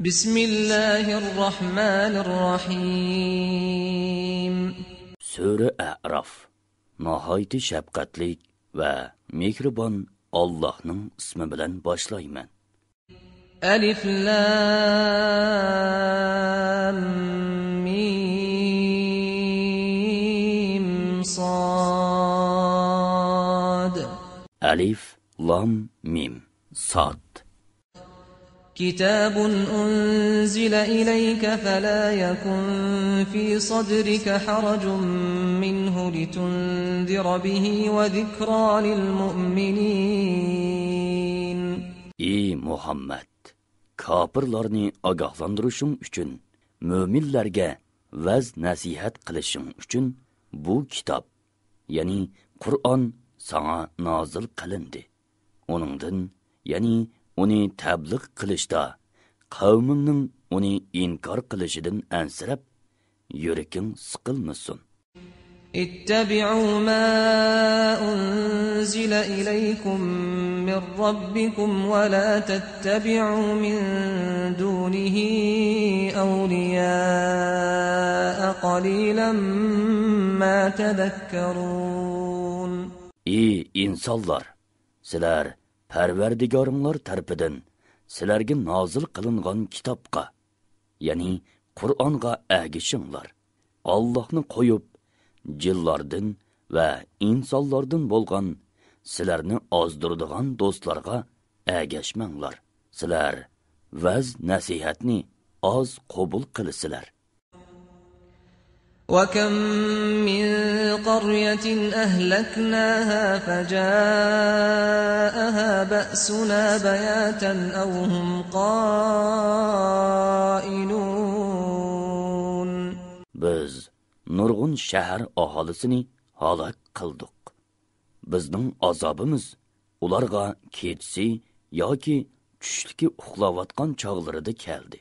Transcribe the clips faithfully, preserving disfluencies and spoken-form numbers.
بسم الله الرحمن الرحيم. سۈرە ئەئراف. ناھايىتى شەپقەتلىك ۋە مېھرىبان ئاللاھنىڭ ئىسمى بىلەن باشلايمەن. ألف لام ميم صاد. ئەلىف، لام، مىم، ساد. كتاب أنزل إليك فلا يكن في صدرك حرج منه لتنذر به وذكرى للمؤمنين. ئى مۇھەممەد، كاپىرلارنى ئاگاھلاندۇرۇشۇڭ ئۈچۈن، مۆمىنلەرگە ۋەز-نەسىھەت قىلىشىڭ ئۈچۈن بۇ كىتاب، يەنى قۇرئان ساڭا نازىل قىلىندى. ئۇنىڭدىن، يەنى ئۇنى تەبلىغ قىلىشتا قەۋمىڭنىڭ ئۇنى ئىنكار قىلىشىدىن ئەنسىرەپ، يۈرىكىڭ سىقىلمىسۇن. اتبعوا ما أنزل إليكم من ربكم ولا تتبعوا من دونه أولياء قليلا ما تذكرون. ئى ئىنسانلار! سىلەر پەرۋەردىگارىڭلار تەرىپىدىن سىلەرگە نازىل قىلىنغان كىتابقا، يەنى قۇرئانغا ئەگىشىڭلار. ئاللاھنى قويۇپ، جىنلاردىن ۋە ئىنسانلاردىن بولغان سىلەرنى ئازدۇرىدىغان دوستلارغا ئەگەشمەڭلار. سىلەر ۋەز-نەسىھەتنى ئاز قوبۇل قىلىسىلەر. وكم من قرية أهلكناها فجاءها بأسنا بياتا أو هم قائلون. بىز نۇرغۇن شەھەر ئاھالىسىنى ھالاك قىلدۇق. بىزنىڭ ئازابىمىز ئۇلارغا كېچىسى ياكى چۈشلۈكى ئۇخلاۋاتقان چاغلىرىدا كەلدى.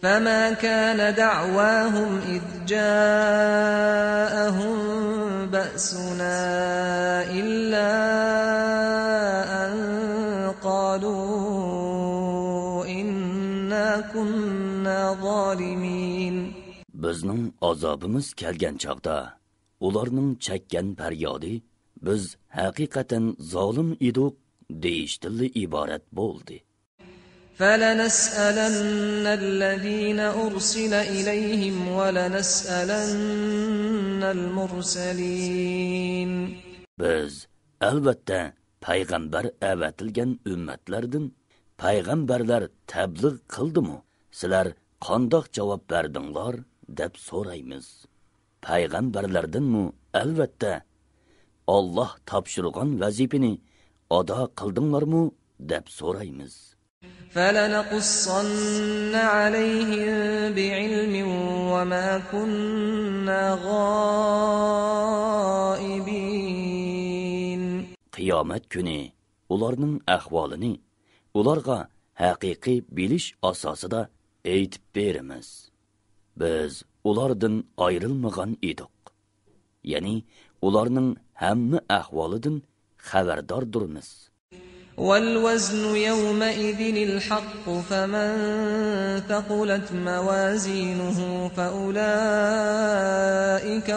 فما كان دعواهم إذ جاءهم بأسنا إلا أن قالوا إنا كنا ظالمين. بىزنىڭ ئازابىمىز كەلگەن چاغدا ئۇلارنىڭ چەككەن پەريادى، بىز ھەقىقەتەن زالىم ئىدۇق، دېيىشتىنلا ئىبارەت بولدى. فلنسألن الذين أرسل إليهم ولنسألن المرسلين. بىز، ئەلۋەتتە، پەيغەمبەر ئەۋەتىلگەن ئۈممەتلەردىن پەيغەمبەرلەر تەبلىغ قىلدىمۇ، سىلەر قانداق جاۋاب بەردىڭلار، دەپ سورايمىز. پەيغەمبەرلەردىنمۇ، ئەلۋەتتە، ئاللاھ تاپشۇرغان ۋەزىپىنى ئادا قىلدىڭلارمۇ، دەپ سورايمىز. فلنقصن عليهم بعلم وما كنا غائبين. قىيامەت كۈنى ئۇلارنىڭ ئەھۋالىنى ئۇلارغا ھەقىقىي بىلىش ئاساسىدا ئېيتىپ بېرىمىز. بىز ئۇلاردىن ئايرىلمىغان ئىدۇق. يەنى ئۇلارنىڭ ھەممە ئەھۋالىدىن خەۋەرداردۇرمىز. والوزن يومئذ الحق فمن ثقلت موازينه فأولئك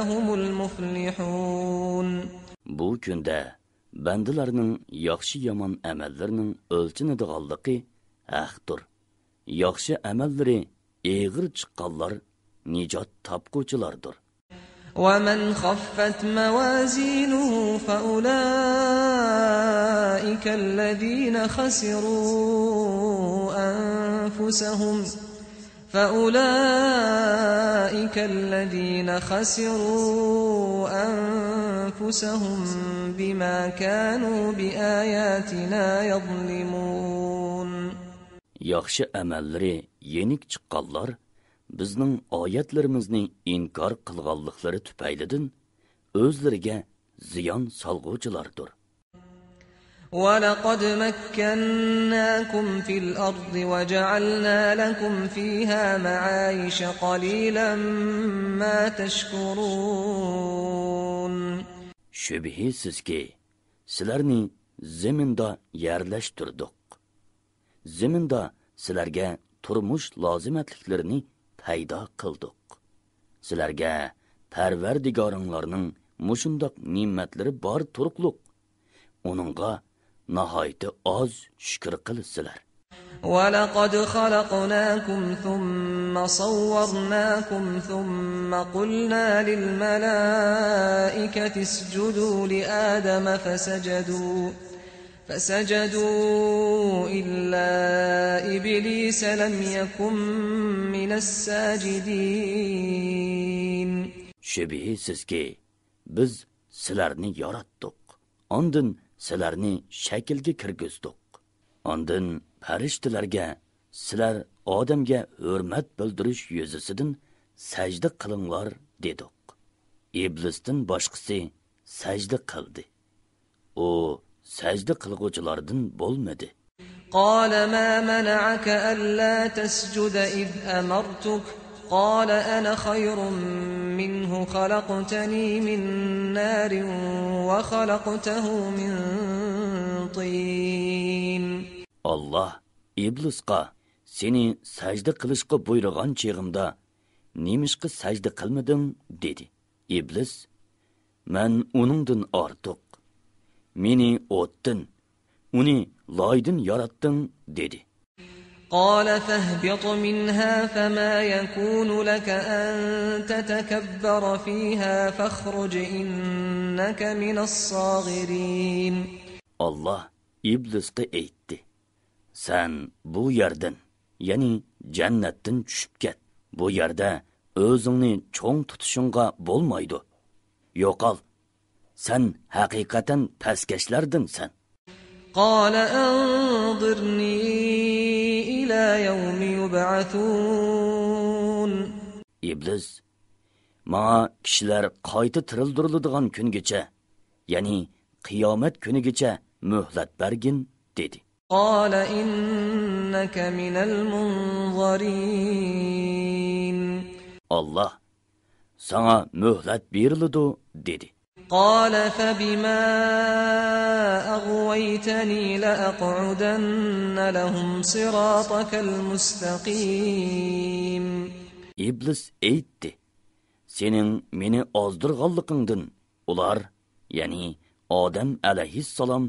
هم المفلحون. بۇ كۈندە بەندىلەرنىڭ ياخشى-يامان ئەمەللىرىنىڭ ئۆلچىنىدىغانلىقى ھەقتۇر. ياخشى ئەمەللىرى ئېغىر چىققانلار نىجات تاپقۇچىلاردۇر. ومن خفت موازينه فأولئك الذين خسروا أنفسهم فأولئك الذين خسروا أنفسهم بما كانوا بآياتنا يظلمون. ياخشى ئەمەللىرى يېنىك چىققانلار بىزنىڭ ئايەتلىرىمىزنى ئىنكار قىلغانلىقلىرى تۈپەيلىدىن ئۆزلىرىگە زىيان سالغۇچىلاردۇر. ولقد مكناكم في الأرض وجعلنا لكم فيها معايش قليلا ما تشكرون. شۈبھىسىزكى، سىلەرنى زېمىندا يەرلەشتۈردۇق. زېمىندا سىلەرگە تۇرمۇش لازىمەتلىكلىرىنى پەيدا قىلدۇق. سىلەرگە پەرۋەردىگارىڭلارنىڭ مۇشۇنداق نېمەتلىرى بار تۇرۇقلۇق، ئۇنىڭغا ناھايىتى ئاز شۈكۈر قىلىسىلەر. ولقد خلقناكم ثم صورناكم ثم قلنا للملائكة اسجدوا لآدم فسجدوا، فسجدوا إلا إبليس لم يكن من الساجدين. شۈبھىسىزكى، بىز سىلەرنى ياراتتۇق. ئاندىن سىلەرنى شەكىلگە كىرگۈزدۇق. ئاندىن پەرىشتىلەرگە، سىلەر ئادەمگە ھۆرمەت بىلدۈرۈش يۈزىسىدىن سەجدە قىلىڭلار، دېدۇق. ئىبلىستىن باشقىسى سەجدە قىلدى. ئۇ سەجدە قىلغۇچىلاردىن بولمىدى. قال ما منعك ألا تسجد إذ أمرتك؟ قال أنا خير منه خلقتني من نار وخلقته من طين. ئاللاھ ئىبلىسقا، سېنى سەجدە قىلىشقا بۇيرۇغان چېغىمدا نېمىشقا سەجدە قىلمىدىڭ؟ دېدى. ئىبلىس، مەن ئۇنىڭدىن ئارتۇق. مېنى ئوتتىن، ئۇنى لايدىن ياراتتىڭ، دېدى. قال فاهبط منها فما يكون لك أن تتكبر فيها فاخرج إنك من الصاغرين. ئاللاھ ئىبلىسقا ئېيتتى، سەن بۇ يەردىن، يەنى جەننەتتىن چۈشۈپ كەت. بۇ يەردە ئۆزۈڭنى چوڭ تۇتۇشۇڭغا بولمايدۇ. يوقال، سەن ھەقىقەتەن پەسكەشلەردىنسەن. قال أنظرني إلى يوم يبعثون. ئىبلىس، ماڭا كىشىلەر قايتا تىرىلدۈرۈلىدىغان كۈنگىچە، يەنى قىيامەت كۈنىگىچە مۆھلەت بەرگىن، دېدى. قال إنك من المنظرين. ئاللاھ، ساڭا مۆھلەت بېرىلىدۇ، دېدى. قال فبما أغويتني لأقعدن لهم صراطك المستقيم. ئىبلىس ئېيتتى، سېنىڭ مېنى ئازدۇرغانلىقىڭدىن ئۇلار، يەنى ئادەم ئەلەيھىسسالام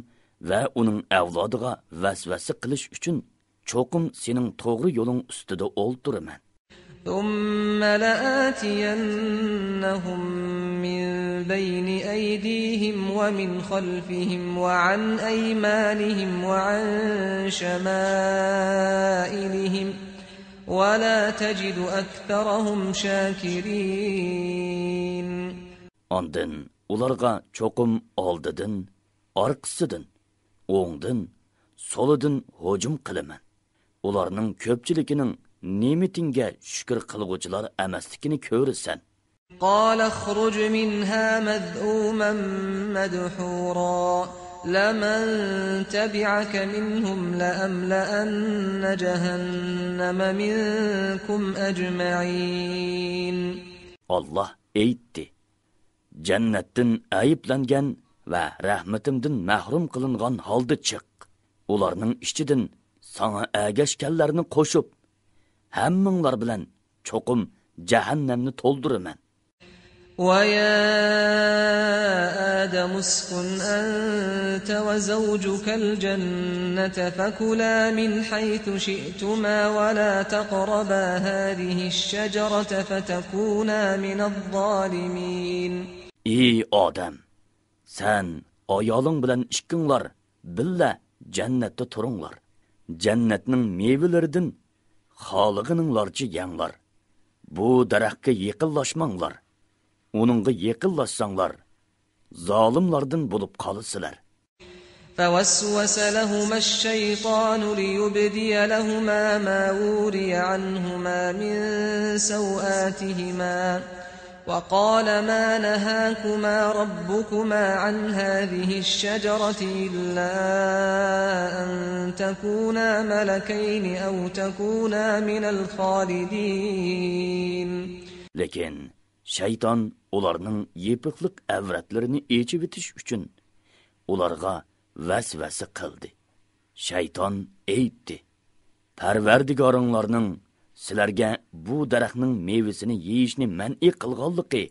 ۋە ئۇنىڭ ئەۋلادىغا ۋەسۋەسە قىلىش ئۈچۈن، چوقۇم سېنىڭ توغرا يولۇڭ ئۈستىدە ئولتۇرىمەن. ثم لآتينهم من بين أيديهم ومن خلفهم وعن أيمانهم وعن شمائلهم ولا تجد أكثرهم شاكرين. ئاندىن ئۇلارغا چوقۇم ئالدىدىن، ئارقىسىدىن، ئوڭدىن، سولىدىن ھۇجۇم قىلىمەن. ئۇلارنىڭ كۆپچىلىكىنىڭ نېمىتىڭگە شۈكۈر قىلغۇچىلار ئەمەسلىكىنى كۆرىسەن. قال اخرج منها مذءوما مدحورا لمن تبعك منهم لأملأن جهنم منكم أجمعين. ئاللاھ ئېيتتى، جەننەتتىن ئەيىبلەنگەن ۋە رەھمىتىمدىن مەھرۇم قىلىنغان ھالدا چىق. ئۇلارنىڭ ئىچىدىن ساڭا ئەگەشكەنلەرنى قوشۇپ، ھەممىڭلار بىلەن چوقۇم جەھەننەمنى تولدۇرىمەن. ويا آدم اسكن أنت وزوجك الجنة فكلا من حيث شئتما ولا تقربا هذه الشجرة فتكونا من الظالمين. ئى ئادەم، سەن ئايالىڭ بىلەن ئىككىڭلار بىللە جەننەتتە تۇرۇڭلار. جەننەتنىڭ مېۋىلىرىدىن خالىغىنىڭلارچە يەڭلار. بۇ دەرەخكە يېقىنلاشماڭلار. ئۇنىڭغا يېقىنلاشساڭلار، زالىملاردىن بولۇپ قالىسىلەر. فوسوس لهما الشيطان ليبدي لهما ما وري عنهما من سوآتهما وقال ما نهاكما ربكما عن هذه الشجرة إلا أن تكونا ملكين أو تكونا من الخالدين. لېكىن شەيتان ئۇلارنىڭ يېپىقلىق ئەۋرەتلىرىنى ئېچىۋېتىش ئۈچۈن ئۇلارغا ۋەسۋەسە قىلدى. شەيتان ئېيتتى، پەرۋەردىگارىڭلارنىڭ سىلەرگە بۇ دەرەخنىڭ مېۋىسىنى يېيىشنى مەنئى قىلغانلىقى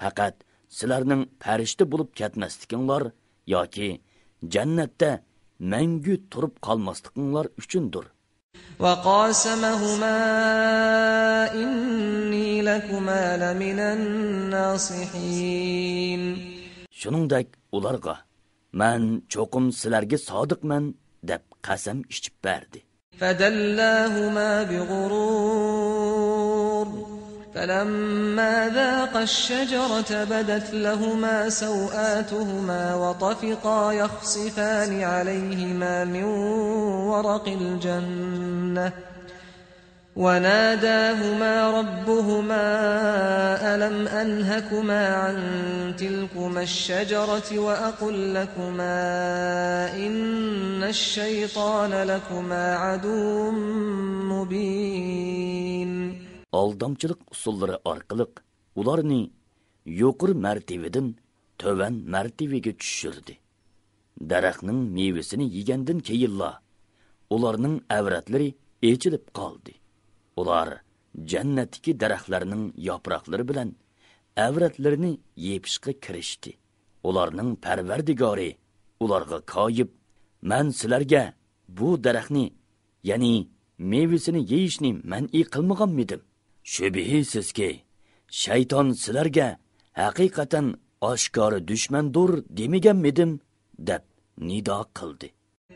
پەقەت سىلەرنىڭ پەرىشتە بولۇپ كەتمەسلىكىڭلار ياكى جەننەتتە مەڭگۈ تۇرۇپ قالماسلىقىڭلار ئۈچۈندۇر. وقاسمهما إني لكما لمن الناصحين. شۇنىڭدەك ئۇلارغا، مەن چوقۇم سىلەرگە سادىقمەن، دەپ قەسەم ئىچىپ بەردى. فدلاهما بغرور فلما ذاقا الشجرة بدت لهما سوآتهما وطفقا يخصفان عليهما من ورق الجنة وناداهما ربهما ألم أنهكما عن تلكما الشجرة وأقل لكما إن الشيطان لكما عدو مبين. ئالدامچىلىق ئۇسۇللىرى ئارقىلىق ئۇلارنى يۇقىرى مەرتىۋىدىن تۆۋەن مەرتىۋىگە چۈشۈردى. دەرەخنىڭ مېۋىسىنى يېگەندىن كېيىنلا ئۇلارنىڭ ئەۋرەتلىرى ئېچىلىپ قالدى. ئۇلار جەننەتتىكى دەرەخلەرنىڭ ياپراقلىرى بىلەن ئەۋرەتلىرىنى يېپىشقا كىرىشتى. ئۇلارنىڭ پەرۋەردىگارى ئۇلارغا كايىپ، مەن سىلەرگە بۇ دەرەخنى، يەنى مېۋىسىنى يېيىشنى مەنئى قىلمىغانمىدىم؟ شۈبھىسىزكى، شەيتان سىلەرگە ھەقىقەتەن ئاشكارا دۈشمەندۇر دېمىگەنمىدىم؟ دەپ نىدا قىلدى.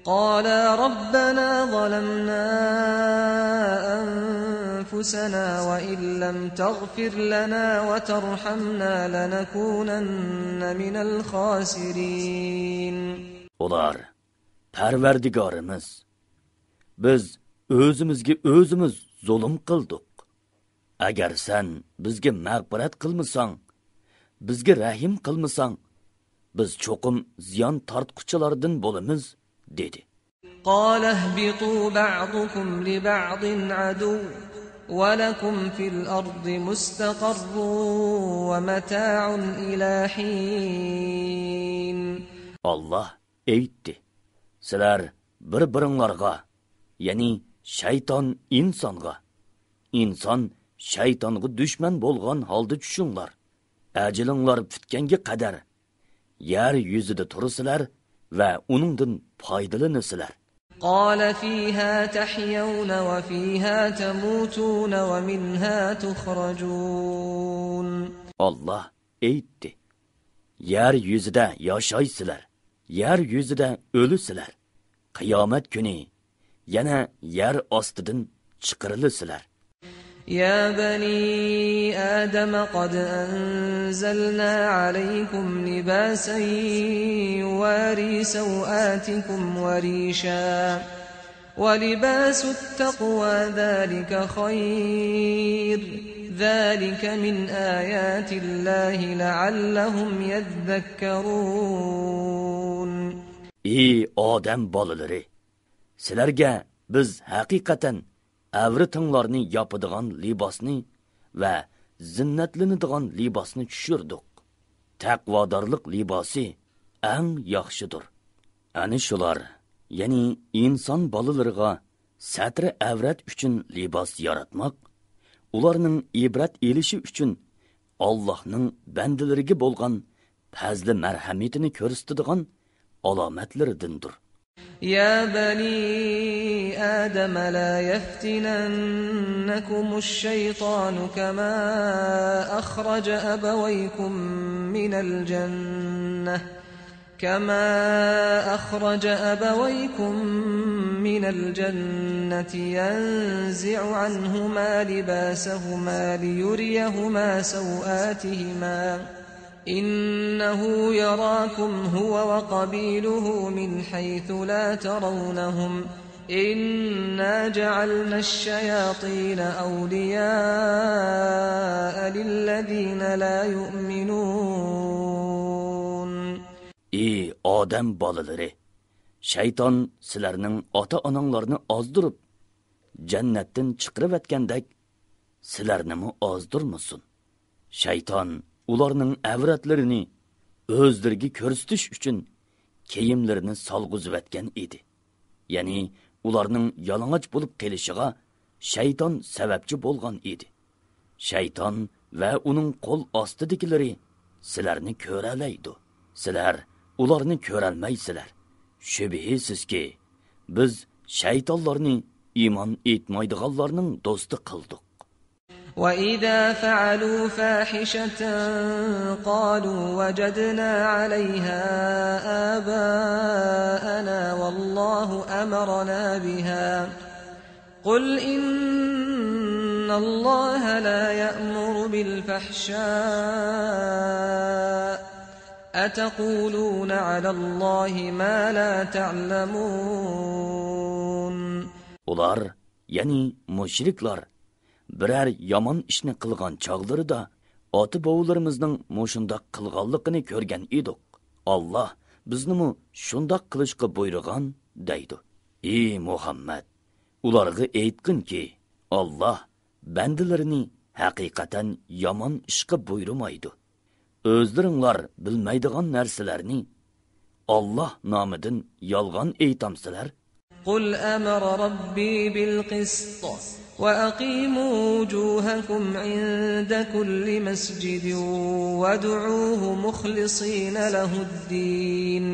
قالا ربنا ظلمنا أنفسنا وإن لم تغفر لنا وترحمنا لنكونن من الخاسرين. ئۇلار، پەرۋەردىگارىمىز، بىز ئۆزىمىزگە ئۆزىمىز زۇلۇم قىلدۇق. ئەگەر سەن بىزگە مەغپىرەت قىلمىساڭ، بىزگە رەھىم قىلمىساڭ، بىز چوقۇم زىيان تارتقۇچىلاردىن بولىمىز، دېدى. قال اهبطوا بعضكم لبعض عدو ولكم في الأرض مستقر ومتاع إلى حين. ئاللاھ ئېيتتى، سىلەر بىر-بىرىڭلارغا، يەنى شەيتان ئىنسانغا، ئىنسان شەيتانغا دۈشمەن بولغان ھالدا چۈشۈڭلار. ئەجىلىڭلار پۈتكەنگە قەدەر يەر يۈزىدە تۇرىسىلەر ۋە ئۇنىڭدىن پايدىلىنىسىلەر. قال فيها تحيون وفيها تموتون ومنها تخرجون. ئاللاھ ئېيتتى، يەر يۈزىدە ياشايسىلەر، يەر يۈزىدە ئۆلىسىلەر. قىيامەت كۈنى يەنە يەر ئاستىدىن چىقىرىلىسىلەر. يا بني آدم قد أنزلنا عليكم لباسا يواري سوآتكم وريشا ولباس التقوى ذلك خير ذلك من آيات الله لعلهم يذكرون. ئى ئادەم بالىلىرى! سىلەرگە بىز ھەقىقەتەن ئەۋرىتىڭلارنى ياپىدىغان لىباسنى ۋە زىننەتلىنىدىغان لىباسنى چۈشۈردۇق. تەقۋادارلىق لىباسى ئەڭ ياخشىدۇر. ئەنە شۇلار، يەنى ئىنسان بالىلىرىغا سەترى ئەۋرەت ئۈچۈن لىباس ياراتماق، ئۇلارنىڭ ئىبرەت ئېلىشى ئۈچۈن ئاللاھنىڭ بەندىلىرىگە بولغان پەزلى مەرھەمىتىنى كۆرسىتىدىغان ئالامەتلىرىدىندۇر. يا بني آدم لا يفتننكم الشيطان كما أخرج أبويكم من الجنة كما أخرج أبويكم من الجنة ينزع عنهما لباسهما ليريهما سوآتهما إنه يراكم هو وقبيله من حيث لا ترونهم إنا جعلنا الشياطين أولياء للذين لا يؤمنون. ئى ئادەم بالىلىرى! شەيتان سىلەرنىڭ ئاتا-ئاناڭلارنى ئازدۇرۇپ، جەننەتتىن چىقىرىۋەتكەندەك، سىلەرنىمۇ ئازدۇرمىسۇن. شەيتان ئۇلارنىڭ ئەۋرەتلىرىنى ئۆزلىرىگە كۆرسىتىش ئۈچۈن كىيىملىرىنى سالغۇزۇۋەتكەن ئىدى. يەنى ئۇلارنىڭ يالىڭاچ بولۇپ قېلىشىغا شەيتان سەۋەبچى بولغان ئىدى. شەيتان ۋە ئۇنىڭ قول ئاستىدىكىلىرى سىلەرنى كۆرەلەيدۇ. سىلەر ئۇلارنى كۆرەلمەيسىلەر. شۈبھىسىزكى، بىز شەيتانلارنى ئىمان ئېيتمايدىغانلارنىڭ دوستى قىلدۇق. وَإِذَا فَعَلُوا فَاحِشَةً قَالُوا وَجَدْنَا عَلَيْهَا آبَاءَنَا وَاللَّهُ أَمَرَنَا بِهَا قُلْ إِنَّ اللَّهَ لَا يَأْمُرُ بِالْفَحْشَاءِ أَتَقُولُونَ عَلَى اللَّهِ مَا لَا تَعْلَمُونَ. ئۇلار، يەنى مۇشرىكلار، بىرەر يامان ئىشنى قىلغان چاغلىرىدا، ئاتا-بوۋىلىرىمىزنىڭ مۇشۇنداق قىلغانلىقىنى كۆرگەن ئىدۇق. ئاللاھ بىزنىمۇ شۇنداق قىلىشقا بۇيرۇغان، دەيدۇ. ئى مۇھەممەد! ئۇلارغا ئېيتقىنكى، ئاللاھ بەندىلىرىنى ھەقىقەتەن يامان ئىشقا بۇيرۇمايدۇ. ئۆزلىرىڭلار بىلمەيدىغان نەرسىلەرنى ئاللاھ نامىدىن يالغان ئېيتامسىلەر؟ قُلْ أَمَرَ رَبِّي بِالْقِسْطِ وَأَقِيمُوا وُجُوهَكُمْ عِندَ كُلِّ مَسْجِدٍ وَادْعُوهُ مُخْلِصِينَ لَهُ الدِّينَ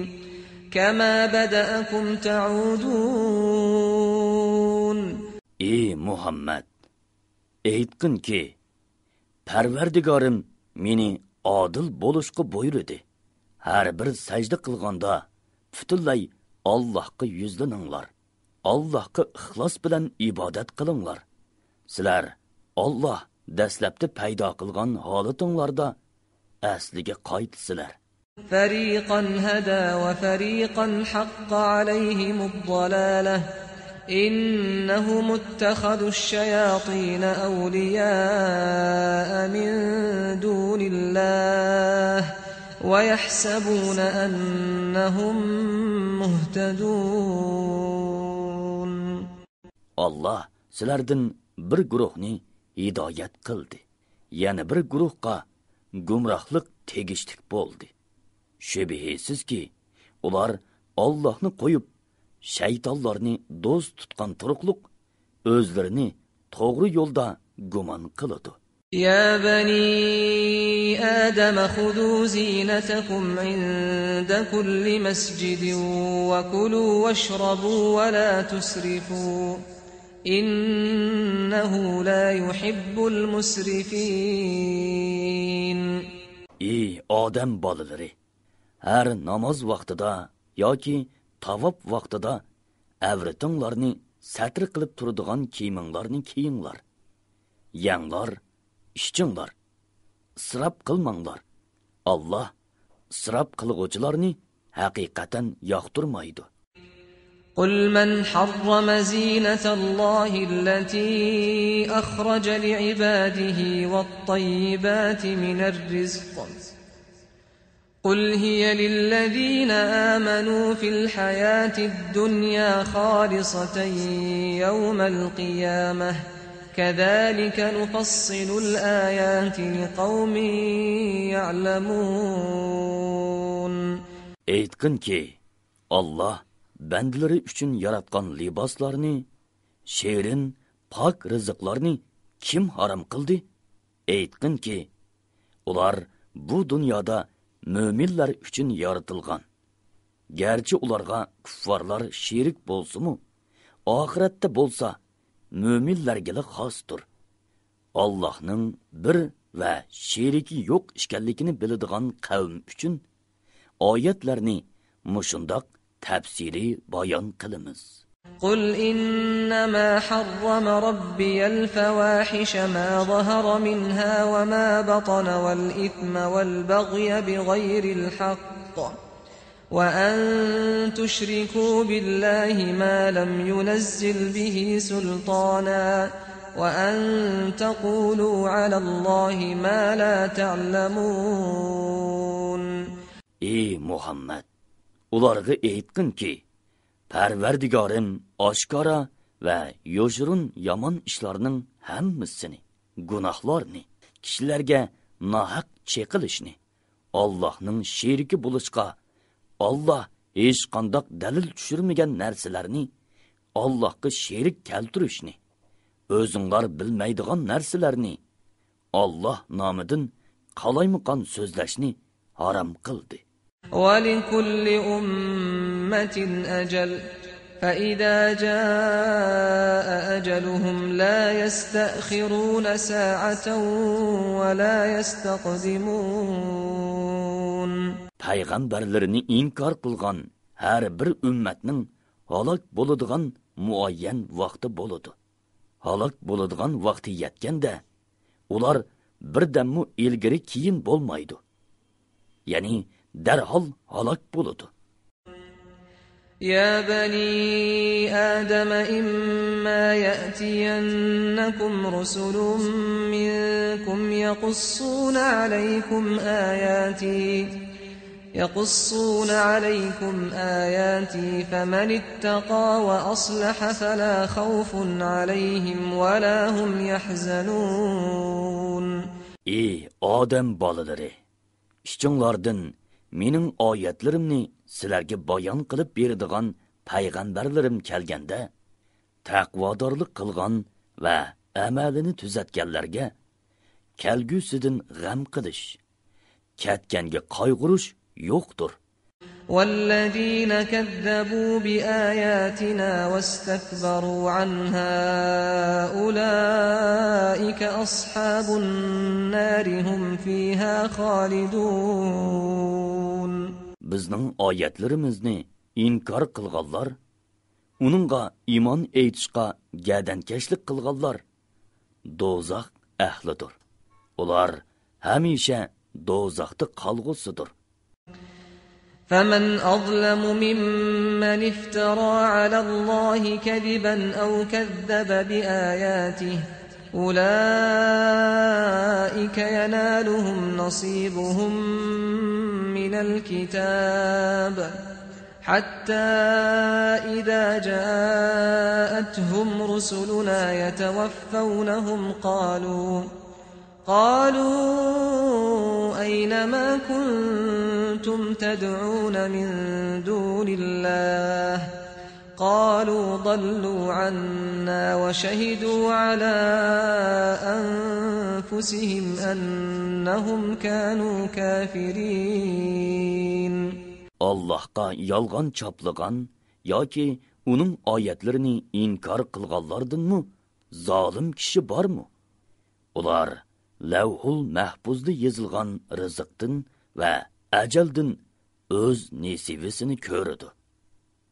كَمَا بَدَأَكُمْ تَعُودُونَ. ئى مۇھەممەد! ئېيتقىنكى، پەرۋەردىگارىم مېنى ئادىل بولۇشقا بۇيرۇدى. ھەر بىر سەجدە قىلغاندا پۈتۈنلەي ئاللاھقا يۈزلىنىڭلار. ئاللاھقا ئىخلاس بىلەن ئىبادەت قىلىڭلار. سىلەر ئاللاھ دەسلەپتە پەيدا قىلغان ھالىتىڭلاردا ئەسلىگە قايتىسىلەر. فَرِيقًا هَدَى وَفَرِيقًا حَقَّ عَلَيْهِمُ الضَّلَالَةُ إِنَّهُمُ اتَّخَذُوا الشَّيَاطِينَ أَوْلِيَاءَ مِن دُونِ اللَّهِ وَيَحْسَبُونَ أَنَّهُمْ مُهْتَدُونَ. ئاللاھ سىلەردىن بىر گۇرۇھنى ھىدايەت قىلدى، يەنە بىر گۇرۇھقا گۇمراھلىق تېگىشلىك بولدى. شۈبھىسىزكى، ئۇلار ئاللاھنى قويۇپ، شەيتانلارنى دوست تۇتقان تۇرۇقلۇق، ئۆزلىرىنى توغرا يولدا گۇمان قىلىدۇ. يَا بَنِي آدَمَ خُذُوا زِينَتَكُمْ عِندَ كُلِّ مَسْجِدٍ وَكُلُوا وَاشْرَبُوا وَلَا تُسْرِفُوا إِنَّهُ لَا يُحِبُّ الْمُسْرِفِينَ. ئى ئادەم بالىلىرى! ھەر ناماز ۋاقتىدا ياكى تاۋاپ ۋاقتىدا ئەۋرىتىڭلارنى سەتىر قىلىپ تۇرىدىغان كىيىمىڭلارنى كىيىڭلار. يەڭلار، ئىچىڭلار. ئىسراپ قىلماڭلار. ئاللاھ ئىسراپ قىلغۇچىلارنى ھەقىقەتەن ياقتۇرمايدۇ. قُلْ مَنْ حَرَّمَ زِينَةَ اللَّهِ الَّتِي أَخْرَجَ لِعِبَادِهِ وَالطَّيِّبَاتِ مِنَ الرِّزْقِ قُلْ هِيَ لِلَّذِينَ آمَنُوا فِي الْحَيَاةِ الدُّنْيَا خَالِصَةً يَوْمَ الْقِيَامَةِ كَذَلِكَ نُفَصِّلُ الْآيَاتِ لِقَوْمٍ يَعْلَمُونَ. ئېيتقىنكى، ئاللاھ بەندىلىرى ئۈچۈن ياراتقان لىباسلارنى، شېرىن، پاك رىزىقلارنى كىم ھارام قىلدى؟ ئېيتقىنكى، ئۇلار بۇ دۇنيادا مۆمىنلەر ئۈچۈن يارىتىلغان. گەرچە ئۇلارغا كۇففارلار شېرىك بولسىمۇ، ئاخىرەتتە بولسا مۆمىنلەرگىلا خاستۇر. ئاللاھنىڭ بىر ۋە شېرىكى يوق ئىكەنلىكىنى بىلىدىغان قەۋم ئۈچۈن ئايەتلەرنى مۇشۇنداق تەپسىلىي بايان قىلىمىز. قُلْ إِنَّمَا حَرَّمَ رَبِّيَ الْفَوَاحِشَ مَا ظَهَرَ مِنْهَا وَمَا بَطَنَ وَالْإِثْمَ وَالْبَغْيَ بِغَيْرِ الْحَقِّ وَأَنْ تُشْرِكُوا بِاللَّهِ مَا لَمْ يُنَزِّلْ بِهِ سُلْطَانًا وَأَنْ تَقُولُوا عَلَى اللَّهِ مَا لَا تَعْلَمُونَ. ئى مۇھەممەد! ئۇلارغا ئېيتقىنكى، پەرۋەردىگارىم ئاشكارا ۋە يوشۇرۇن يامان ئىشلارنىڭ ھەممىسىنى، گۇناھلارنى، كىشىلەرگە ناھەق چېقىلىشنى، ئاللاھنىڭ شېرىكى بولۇشقا ئاللاھ ھېچقانداق دەلىل چۈشۈرمىگەن نەرسىلەرنى ئاللاھقا شېرىك كەلتۈرۈشنى، ئۆزۈڭلار بىلمەيدىغان نەرسىلەرنى، ئاللاھ نامىدىن قالايمىقان سۆزلەشنى ھارام قىلدى. ولكل أمة أجل، فإذا جاء أجلهم لا يستأخرون ساعة ولا يستقدمون. پەيغەمبەرلىرىنى ئىنكار قىلغان ھەر بىر ئۈممەتنىڭ ھالاك بولىدىغان مۇئەييەن ۋاقتى بولىدۇ. ھالاك بولىدىغان ۋاقتى يەتكەندە، ئۇلار بىردەممۇ ئىلگىرى كېيىن بولمايدۇ. يەنى دەرھال ھالاك بولىدۇ. يا بني آدم إما يأتينكم رسل منكم يقصون عليكم آياتي، يقصون عليكم آياتي فمن اتقى وأصلح فلا خوف عليهم ولا هم يحزنون. ئى ئادەم بالىلىرى! ئىچىڭلاردىن مېنىڭ ئايەتلىرىمنى سىلەرگە بايان قىلىپ بېرىدىغان پەيغەمبەرلىرىم كەلگەندە، تەقۋادارلىق قىلغان ۋە ئەمەلىنى تۈزەتكەنلەرگە كەلگۈسىدىن غەم قىلىش، كەتكەنگە قايغۇرۇش يوقتۇر. والذين كذبوا بآياتنا واستكبروا عنها أولئك أصحاب النار هم فيها خالدون. بىزنىڭ ئايەتلىرىمىزنى ئىنكار قىلغانلار، ئۇنىڭغا ئىمان ئېيتىشقا گەدەنكەشلىك قىلغانلار دوزاخ ئەھلىدۇر. ئۇلار ھەمىشە دوزاختا قالغۇسىدۇر. فمن أظلم ممن افترى على الله كذبا أو كذب بآياته أولئك ينالهم نصيبهم من الكتاب حتى إذا جاءتهم رسلنا يتوفونهم قالوا قالوا أين ما كنتم تدعون من دون الله قالوا ضلوا عنا وشهدوا على أنفسهم أنهم كانوا كافرين. ئاللاھقا يالغان چاپلىغان ياكى ئۇنىڭ ئايەتلىرىنى ئىنكار قىلغانلاردىنمۇ زالىم كىشى بارمۇ؟ ئۇلار لەۋھۇل مەھپۇزدا يېزىلغان رىزىقتىن ۋە ئەجەلدىن ئۆز نېسىۋىسىنى كۆرىدۇ.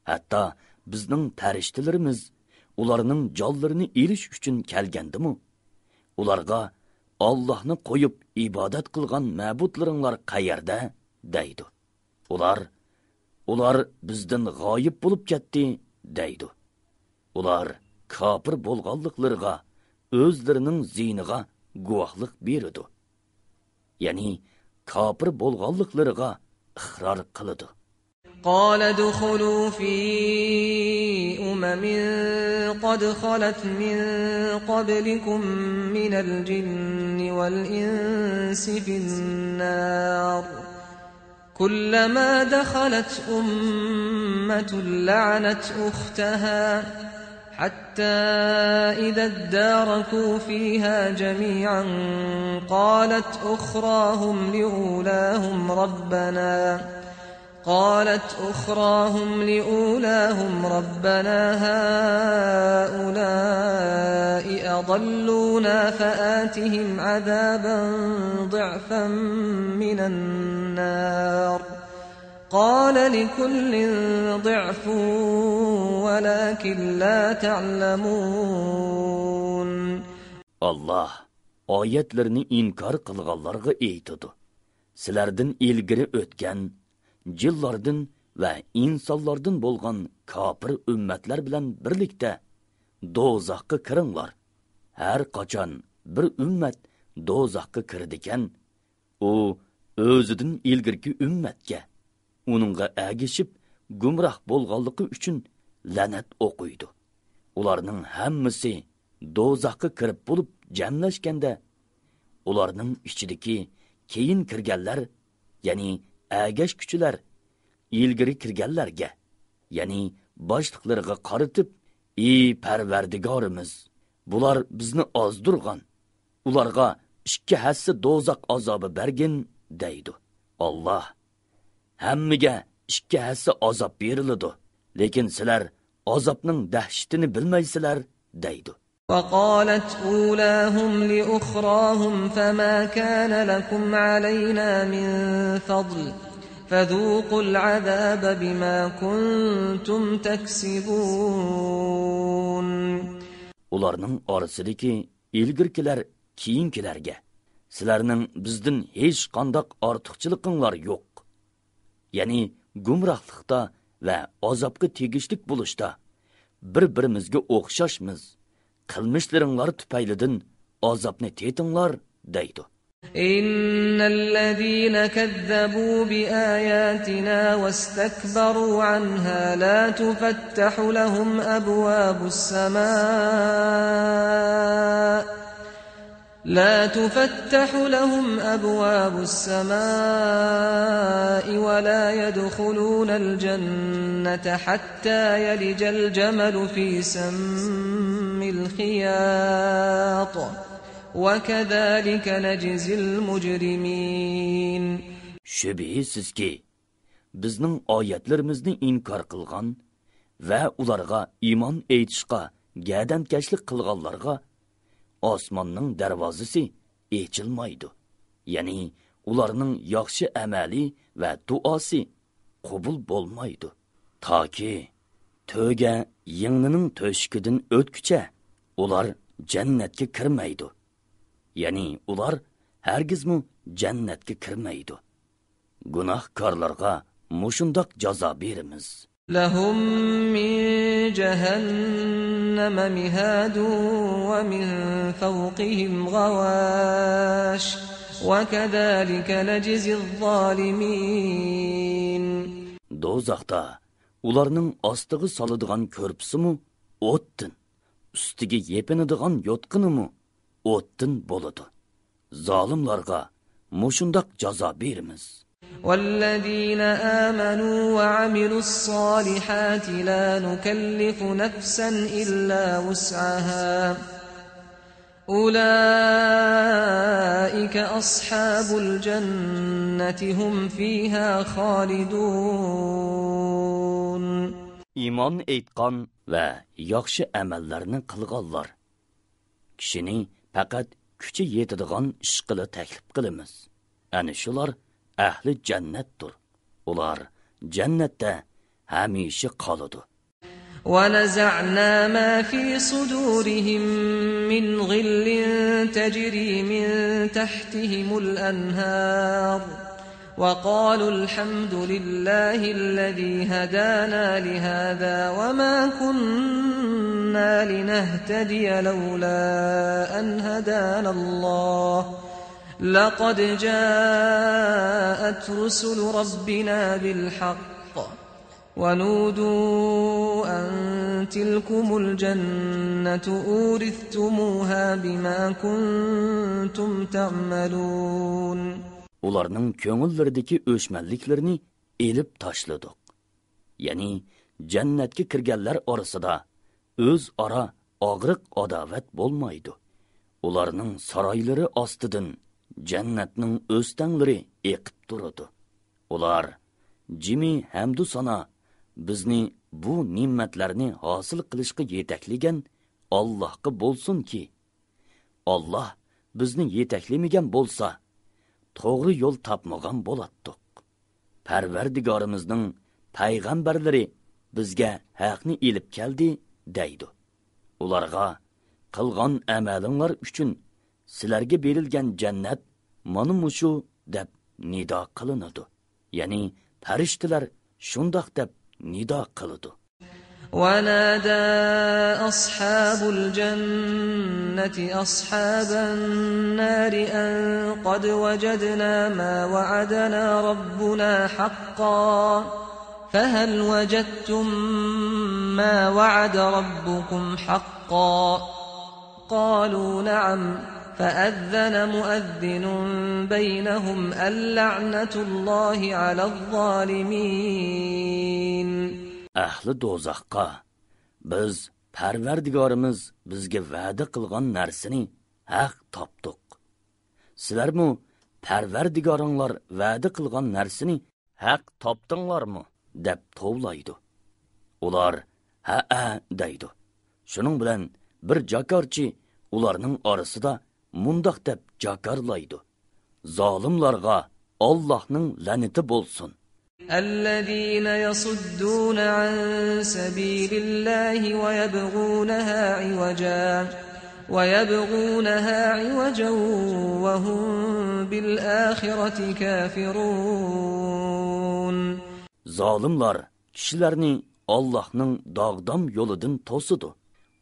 ھەتتا بىزنىڭ پەرىشتىلىرىمىز ئۇلارنىڭ جانلىرىنى ئېلىش ئۈچۈن كەلگەندىمۇ، ئۇلارغا، ئاللاھنى قويۇپ ئىبادەت قىلغان مەبۇدلىرىڭلار قەيەردە؟ دەيدۇ. ئۇلار، ئۇلار بىزدىن غايىب بولۇپ كەتتى، دەيدۇ. ئۇلار كاپىر بولغانلىقلىرىغا، ئۆزلىرىنىڭ زىيىنىغا گۇۋاھلىق بېرىدۇ. يەنى كاپىر بولغانلىقلىرىغا ئىقرار قىلىدۇ. قال ادخلوا في أمم قد خلت من قبلكم من الجن والإنس في النار كلما دخلت أمة لعنت أختها حتى إذا اداركوا فيها جميعا قالت أخراهم لأولاهم ربنا قالت أخراهم لأولاهم ربنا هؤلاء أضلونا فآتهم عذابا ضعفا من النار قال لكل ضعف ولكن لا تعلمون. ئاللاھ ئايەتلىرىنى ئىنكار قىلغانلارغا ئېيتىدۇ، سىلەردىن ئىلگىرى ئۆتكەن جىنلاردىن ۋە ئىنسانلاردىن بولغان كاپىر ئۈممەتلەر بىلەن بىرلىكتە دوزاخقا كىرىڭلار. ھەر قاچان بىر ئۈممەت دوزاخقا كىرىدىكەن، ئۇ ئۆزىدىن ئىلگىرىكى ئۈممەتكە، ئۇنىڭغا ئەگىشىپ گۇمراھ بولغانلىقى ئۈچۈن لەنەت ئوقۇيدۇ. ئۇلارنىڭ ھەممىسى دوزاخقا كىرىپ بولۇپ جەملەشكەندە، ئۇلارنىڭ ئىچىدىكى كېيىن كىرگەنلەر، يەنى ئەگەشكۈچىلەر ئىلگىرى كىرگەنلەرگە، يەنى باشلىقلىرىغا قارىتىپ ئى پەرۋەردىگارىمىز، بۇلار بىزنى ئازدۇرغان، ئۇلارغا ئىككى ھەسسە دوزاخ ئازابى بەرگىن دەيدۇ. ئاللاھ، ھەممىگە ئىككى ھەسسە ئازاب بېرىلىدۇ، لېكىن سىلەر ئازابنىڭ دەھشىتىنى بىلمەيسىلەر دەيدۇ. وقالت أولاهم لأخراهم فما كان لكم علينا من فضل فذوقوا العذاب بما كنتم تكسبون. ئۇلارنىڭ ئارىسىدىكى ئىلگىرىكىلەر كېيىنكىلەرگە، سىلەرنىڭ بىزدىن ھېچقانداق ئارتۇقچىلىقىڭلار يوق. يەنى گۇمراھلىقتا ۋە ئازابقا تېگىشلىك بولۇشتا بىر-بىرىمىزگە ئوخشاشمىز. قىلمىشلىرىڭلار تۈپەيلىدىن ئازابنى تېتىڭلار دەيدۇ. إن الذين كذبوا بآياتنا واستكبروا عنها لا تفتح لهم أبواب السماء لا تفتح لهم أبواب السماء ولا يدخلون الجنة حتى يلج الجمل في سم الخياط وكذلك نجزي المجرمين. شۈبھىسىزكى، بىزنىڭ ئايەتلىرىمىزنى ئىنكار قىلغان ۋە ئۇلارغا ئىمان ئېيتىشقا گەدەنكەشلىك قىلغانلارغا ئاسماننىڭ دەرۋازىسى ئېچىلمايدۇ. يەنى ئۇلارنىڭ ياخشى ئەمەلى ۋە دۇئاسى قوبۇل بولمايدۇ. تاكى تۆگە يىڭنىنىڭ تۆشۈكىدىن ئۆتكۈچە ئۇلار جەننەتكە كىرمەيدۇ. يەنى ئۇلار ھەرگىزمۇ جەننەتكە كىرمەيدۇ. گۇناھكارلارغا مۇشۇنداق جازا بېرىمىز. لهم من جهنم مهاد ومن فوقهم غواش وكذلك نجزي الظالمين. دوزاختا ئۇلارنىڭ ئاستىغا سالىدىغان كۆرپىسىمۇ ئوتتىن، ئۈستىگە يېپىنىدىغان يوتقىنىمۇ ئوتتىن بولىدۇ. زالىملارغا مۇشۇنداق جازا بېرىمىز. والذين آمنوا وعملوا الصالحات لا نكلف نفسا إلا وسعها أولئك أصحاب الجنة هم فيها خالدون. ئىمان ئېيتقان ۋە ياخشى ئەمەللەرنى قىلغانلار، كىشىنى پەقەت كۈچى يېتىدىغان ئىشقىلا تەكلىپ قىلىمىز. ئەنە شۇلار ئەھلى جەننەتتۇر. ئۇلار جەننەتتە ھەمىشە قالىدۇ. ونزعنا ما في صدورهم من غل تجري من تحتهم الأنهار وقالوا الحمد لله الذي هدانا لهذا وما كنا لنهتدي لولا أن هدانا الله لقد جاءت رسل ربنا بالحق ونودوا أن تلكم الجنة أورثتموها بما كنتم تعملون. ئۇلارنىڭ كۆڭۈللىرىدىكى ئۆچمەنلىكلىرىنى ئېلىپ تاشلىدۇق. يەنى جەننەتكە كىرگەنلەر ئارىسىدا ئۆزئارا ئاغرىق-ئاداۋەت بولمايدۇ. ئۇلارنىڭ سارايلىرى ئاستىدىن جەننەتنىڭ ئۆستەڭلىرى ئېقىپ تۇرىدۇ. ئۇلار جىمى ھەمدۇ سانا بىزنى بۇ نېمەتلەرنى ھاسىل قىلىشقا يېتەكلىگەن ئاللاھقا بولسۇنكى، ئاللاھ بىزنى يېتەكلىمىگەن بولسا، توغرا يول تاپمىغان بولاتتۇق. پەرۋەردىگارىمىزنىڭ پەيغەمبەرلىرى بىزگە ھەقنى ئېلىپ كەلدى، دەيدۇ. ئۇلارغا، قىلغان ئەمەلىڭلار ئۈچۈن سىلەرگە بېرىلگەن جەننەت مانا مۇشۇ، دەپ نىدا قىلىنىدۇ. يەنى پەرىشتىلەر شۇنداق دەپ نىدا قىلىدۇ. ونادى أصحاب الجنة أصحاب النار أن قد وجدنا ما وعدنا ربنا حقا فهل وجدتم ما وعد ربكم حقا قالوا نعم فأذن مؤذن بينهم اللعنة الله على الظالمين. ئەھلى دوزاخقا، بىز پەرۋەردىگارىمىز بىزگە ۋەدە قىلغان نەرسىنى ھەق تاپتۇق. سىلەرمۇ پەرۋەردىگارىڭلار ۋەدە قىلغان نەرسىنى ھەق تاپتىڭلارمۇ؟ دەپ توۋلايدۇ. ئۇلار ھەئە دەيدۇ. شۇنىڭ بىلەن بىر جاكارچى ئۇلارنىڭ ئارىسىدا مۇنداق دەپ جاكارلايدۇ: زالىملارغا ئاللاھنىڭ لەنىتى بولسۇن! الذين يصدون عن سبيل الله ويبغونها عوجا، ويبغونها عوجا وهم بالآخرة كافرون. زالىملار كىشىلەرنى ئاللاھنىڭ داغدام يولىدىن توسىدۇ،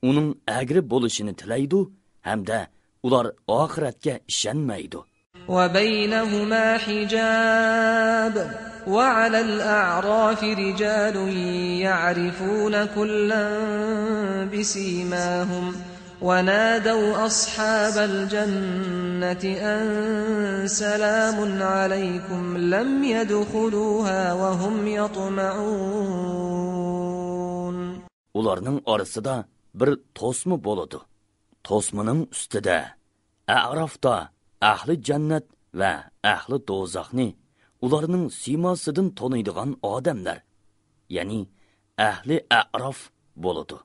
ئۇنىڭ ئەگرى بولۇشىنى تىلەيدۇ ھەمدە ئۇلار ئاخىرەتكە ئىشەنمەيدۇ. وبينهما حجاب، وعلى الأعراف رجال يعرفون كلا بسيماهم، ونادوا أصحاب الجنة أن سلام عليكم لم يدخلوها وهم يطمعون. ئۇلارنىڭ ئارىسىدا بىر توسما بولىدۇ. توسمىنىڭ ئۈستىدە ئەرافتا ئەھلى جەننەت ۋە ئەھلى دوزاخنى ئۇلارنىڭ سىيماسىدىن تونۇيدىغان ئادەملەر، يەنى ئەھلى ئەراف بولىدۇ.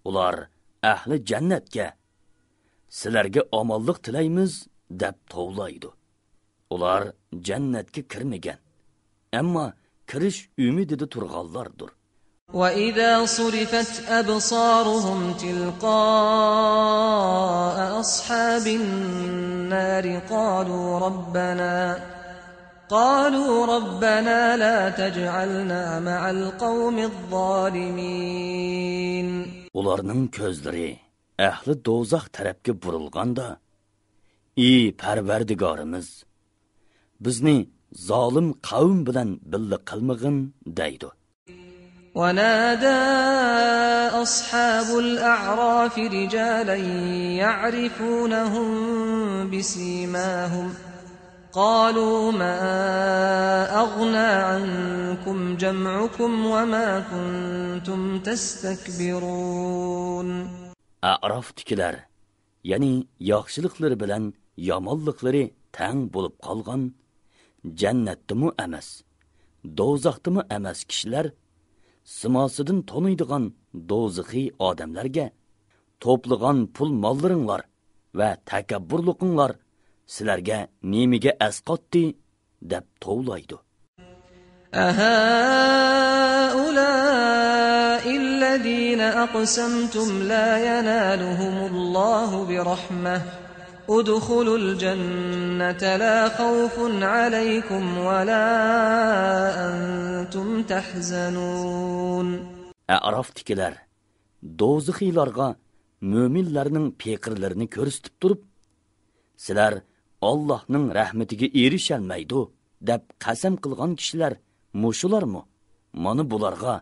ئۇلار ئەھلى جەننەتكە، سىلەرگە ئامانلىق تىلەيمىز، دەپ توۋلايدۇ. ئۇلار جەننەتكە كىرمىگەن، ئەمما كىرىش ئۈمىدىدە تۇرغانلاردۇر. وإذا صرفت أبصارهم تلقاء أصحاب النار قالوا ربنا، قالوا ربنا لا تجعلنا مع القوم الظالمين. ئۇلارنىڭ كۆزلىرى ئەھلى دوزاخ تەرەپكە بۇرۇلغاندا، ئى پەرۋەردىگارىمىز، بىزنى زالىم قەۋم بىلەن بىللە قىلمىغىن، دەيدۇ. ونادى أصحاب الأعراف رجالا يعرفونهم بسيماهم قالوا ما أغنى عنكم جمعكم وما كنتم تستكبرون. ئەئرافتىكىلەر، يەنى ياخشىلىقلىرى بىلەن يامانلىقلىرى تەڭ بولۇپ قالغان، جەننەتتىمۇ ئەمەس، دوزاختىمۇ ئەمەس كىشىلەر سىماسىدىن تونۇيدىغان دوزىخىي ئادەملەرگە، توپلىغان پۇل-ماللىرىڭلار ۋە تەكەببۇرلۇقۇڭلار سىلەرگە نېمىگە ئەسقاتتى؟ دەپ توۋلايدۇ. أهؤلاء الذين أقسمتم لا ينالهم الله برحمة ادخلوا الجنة لا خوف عليكم ولا أنتم تحزنون. ئەئرافتىكىلەر دوزىخىيلارغا مۆمىنلەرنىڭ پېقىرلىرىنى كۆرسىتىپ تۇرۇپ، سىلەر ئاللاھنىڭ رەھمىتىگە ئېرىشەلمەيدۇ، دەپ قەسەم قىلغان كىشىلەر مۇشۇلارمۇ؟ مانا بۇلارغا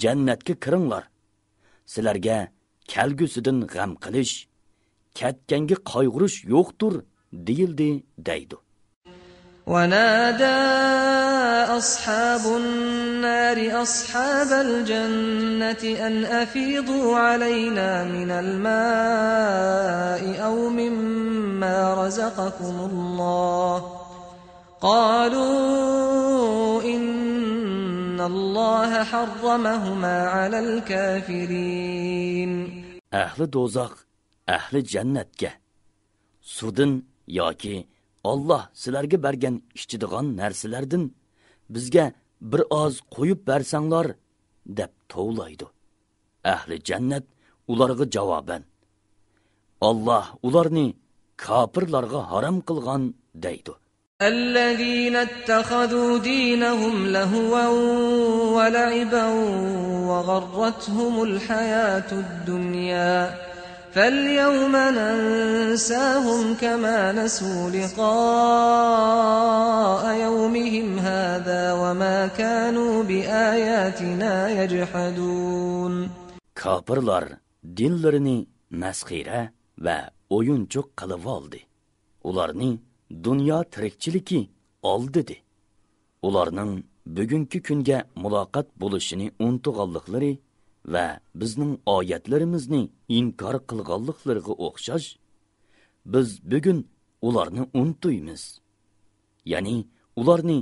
جەننەتكە كىرىڭلار، سىلەرگە كەلگۈسىدىن غەم قىلىش، كەتكەنگە قايغۇرۇش يوقتۇر، دېيىلدى، دەيدۇ. ونادى أصحاب النار أصحاب الجنة أن أفيضوا علينا من الماء أو مما رزقكم الله قالوا إن الله حرمهما على الكافرين. ئەھلى دوزاخ ئەھلى جەننەتكە، سۇدىن ياكى ئاللاھ سىلەرگە بەرگەن ئىچىدىغان نەرسىلەردىن بىزگە بىر ئاز قويۇپ بەرسەڭلار، دەپ توۋلايدۇ. ئەھلى جەننەت ئۇلارغا جاۋابەن، ئاللاھ ئۇلارنى كاپىرلارغا ھارام قىلغان، دەيدۇ. الذين اتخذوا دينهم لهوا ولعبا وغرتهم الحياة الدنيا فاليوم ننساهم كما نسوا لقاء يومهم هذا وما كانوا بآياتنا يجحدون. كاپىرلار دىنلىرىنى مەسخىرە ۋە ئويۇنچۇق قىلىۋالدى. ئۇلارنى دۇنيا تىرىكچىلىكى ئالدىدى. ئۇلارنىڭ بۈگۈنكى كۈنگە مۇلاقات بولۇشىنى ئۇنتۇغانلىقلىرى ۋە بىزنىڭ ئايەتلىرىمىزنى ئىنكار قىلغانلىقلىرىغا ئوخشاش، بىز بۈگۈن ئۇلارنى ئۇنتۇيمىز. يەنى ئۇلارنى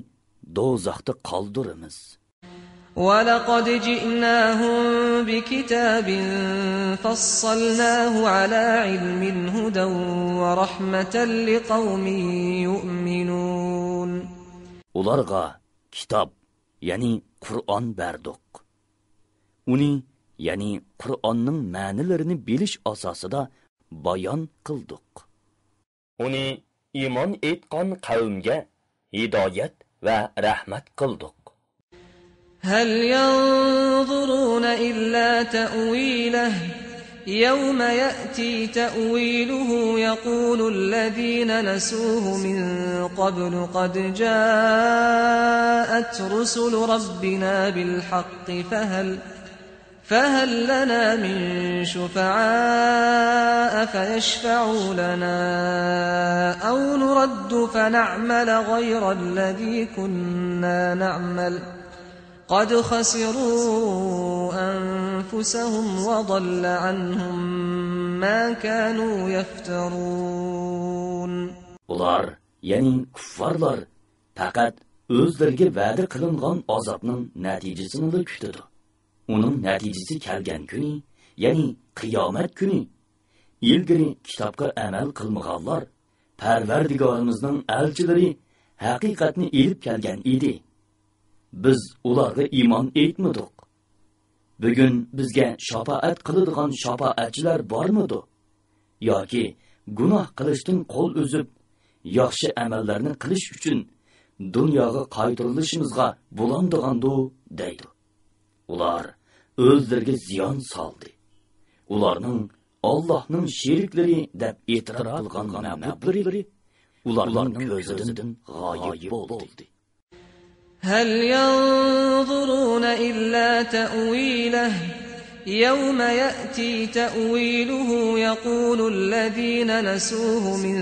دوزاختا قالدۇرىمىز. ولقد جئناهم بكتاب فصلناه على علم هدى ورحمة لقوم يؤمنون. ئۇلارغا كىتاب، يەنى قۇرئان بەردۇق. ئۇنى، يەنى قۇرئاننىڭ مەنىلىرىنى بىلىش ئاساسىدا بايان قىلدۇق. ئۇنى ئىمان ئېيتقان قەۋمگە ھىدايەت ۋە رەھمەت قىلدۇق. هل ينظرون إلا تأويله يوم يأتي تأويله يقول الذين نسوه من قبل قد جاءت رسل ربنا بالحق فهل، فهل لنا من شفعاء فيشفعوا لنا أو نرد فنعمل غير الذي كنا نعمل قد خسروا أنفسهم وضل عنهم ما كانوا يفترون. ئۇلار، يەنى كۇففارلار، پەقەت ئۆزلىرىگە ۋەدە قىلىنغان ئازابنىڭ نەتىجىسىنىلا كۈتىدۇ. ئۇنىڭ نەتىجىسى كەلگەن كۈنى، يەنى قىيامەت كۈنى، ئىلگىرى كىتابقا ئەمەل قىلمىغانلار، پەرۋەردىگارىمىزنىڭ ئەلچىلىرى ھەقىقەتنى ئېلىپ كەلگەن ئىدى. بىز ئۇلارغا ئىمان ئېيتمىدۇق. بۈگۈن بىزگە شاپائەت قىلىدىغان شاپائەتچىلەر بارمىدۇ؟ ياكى گۇناھ قىلىشتىن قول ئۈزۈپ، ياخشى ئەمەللەرنى قىلىش ئۈچۈن دۇنياغا قايتۇرۇلۇشىمىزغا بولامدىغاندۇ؟ دەيدۇ. ئۇلار ئۆزلىرىگە زىيان سالدى. ئۇلارنىڭ ئاللاھنىڭ شېرىكلىرى دەپ ئېتىراپ قىلغان مەبۇدلىرى ئۇلارنىڭ كۆزىدىن غايىب بولدى. هل ينظرون إلا تأويله يوم يأتي تأويله يقول الذين نسوه من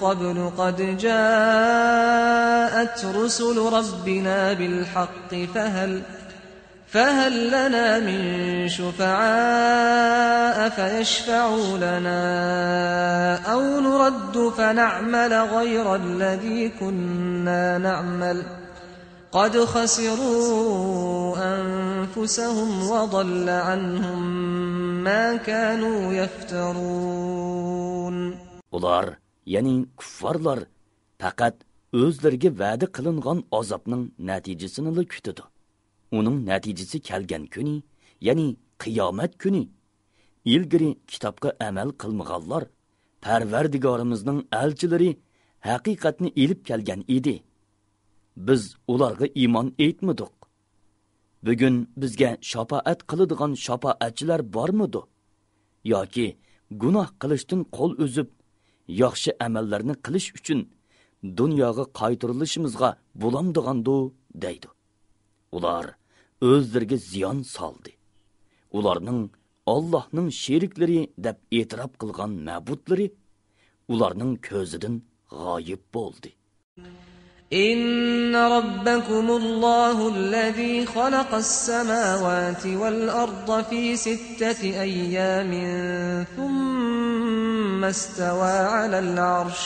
قبل قد جاءت رسل ربنا بالحق فهل، فهل لنا من شفعاء فيشفعوا لنا أو نرد فنعمل غير الذي كنا نعمل قد خسروا أنفسهم وضل عنهم ما كانوا يفترون. ئۇلار، يەنى كۇففارلار، پەقەت ئۆزلىرىگە ۋەدە قىلىنغان ئازابنىڭ نەتىجىسىنىلا كۈتىدۇ. ئۇنىڭ نەتىجىسى كەلگەن كۈنى، يەنى قىيامەت كۈنى، ئىلگىرى كىتابقا ئەمەل قىلمىغانلار، پەرۋەردىگارىمىزنىڭ ئەلچىلىرى ھەقىقەتنى ئېلىپ كەلگەن ئىدى. بىز ئۇلارغا ئىمان ئېيتمىدۇق. بۈگۈن بىزگە شاپائەت قىلىدىغان شاپائەتچىلەر بارمىدۇ؟ ياكى گۇناھ قىلىشتىن قول ئۈزۈپ، ياخشى ئەمەللەرنى قىلىش ئۈچۈن دۇنياغا قايتۇرۇلۇشىمىزغا بولامدىغاندۇ؟ دەيدۇ. ئۇلار ئۆزلىرىگە زىيان سالدى. ئۇلارنىڭ ئاللاھنىڭ شېرىكلىرى دەپ ئېتىراپ قىلغان مەبۇدلىرى ئۇلارنىڭ كۆزىدىن غايىب بولدى. إن ربكم الله الذي خلق السماوات والأرض في ستة أيام ثم استوى على العرش،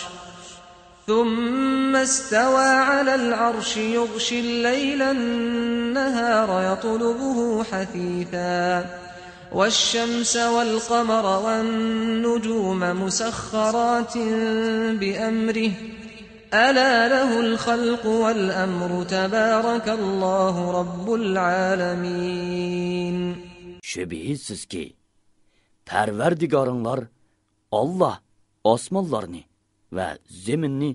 ثم استوى على العرش يغشي الليل النهار يطلبه حثيثا، والشمس والقمر والنجوم مسخرات بأمره، ألا له الخلق والأمر تبارك الله رب العالمين. شۈبھىسىزكى، پەرۋەردىگارىڭلار ئاللاھ ئاسمانلارنى ۋە زېمىننى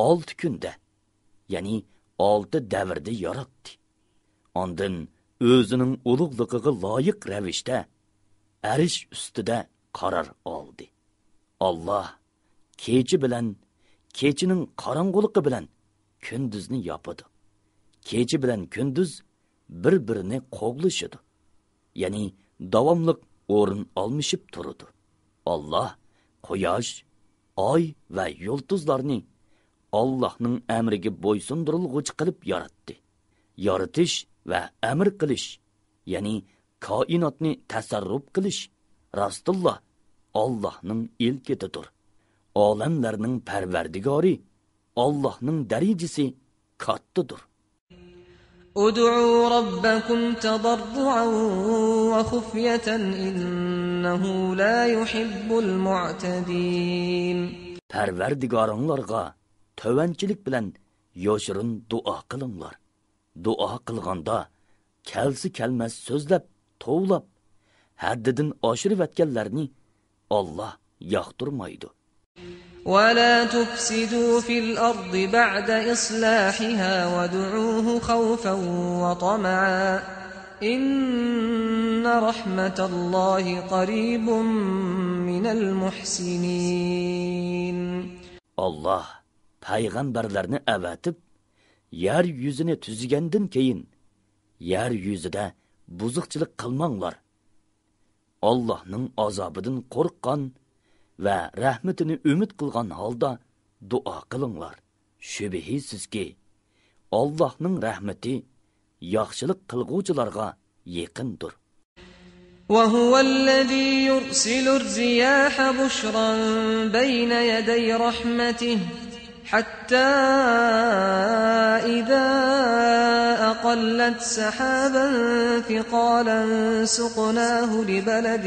ئالتە كۈندە، يەنى ئالتە دەۋردە ياراتتى. ئاندىن ئۆزىنىڭ ئۇلۇغلۇقىغا لايىق رەۋىشتە ئەرش ئۈستىدە قارار ئالدى. ئاللاھ كېچە بىلەن، كېچىنىڭ قاراڭغۇلۇقى بىلەن كۈندۈزنى ياپىدۇ. كېچە بىلەن كۈندۈز بىر-بىرىنى قوغلىشىدۇ. يەنى داۋاملىق ئورۇن ئالمىشىپ تۇرىدۇ. ئاللاھ قۇياش، ئاي ۋە يۇلتۇزلارنى ئاللاھنىڭ ئەمرىگە بويسۇندۇرۇلغۇچى قىلىپ ياراتتى. يارىتىش ۋە ئەمر قىلىش، يەنى كائىناتنى تەسەررۇپ قىلىش راستتىنلا ئاللاھنىڭ ئىلكىدىدۇر. ئالەملەرنىڭ پەرۋەردىگارى ئاللاھنىڭ دەرىجىسى كاتتىدۇر. ادعوا ربكم تضرعا وخفية إنه لا يحب المعتدين. پەرۋەردىگارىڭلارغا تۆۋەنچىلىك بىلەن يوشۇرۇن دۇئا قىلىڭلار. دۇئا قىلغاندا كەلسە كەلمەس سۆزلەپ، توۋلاپ، ھەددىدىن ئاشۇرۇۋەتكەنلەرنى ئاللاھ ياقتۇرمايدۇ. ولا تفسدوا في الأرض بعد إصلاحها وادعوه خوفا وطمعا إن رحمة الله قريب من المحسنين. ئاللاھ پەيغەمبەرلەرنى ئەۋەتىپ، يەر يۈزىنى تۈزىگەندىن كېيىن، يەر يۈزىدە بۇزۇقچىلىق قىلماڭلار. ئاللاھنىڭ ئازابىدىن قورققان ۋە رەھمىتىنى ئۈمىد قىلغان ھالدا دۇئا قىلىڭلار. شۈبھىسىزكى، ئاللاھنىڭ رەھمىتى ياخشىلىق قىلغۇچىلارغا يېقىندۇر. وهو الذي يرسل الرياح بشرا بين يدي رحمته حتى إذا أقلت سحابا ثقالا سقناه لبلد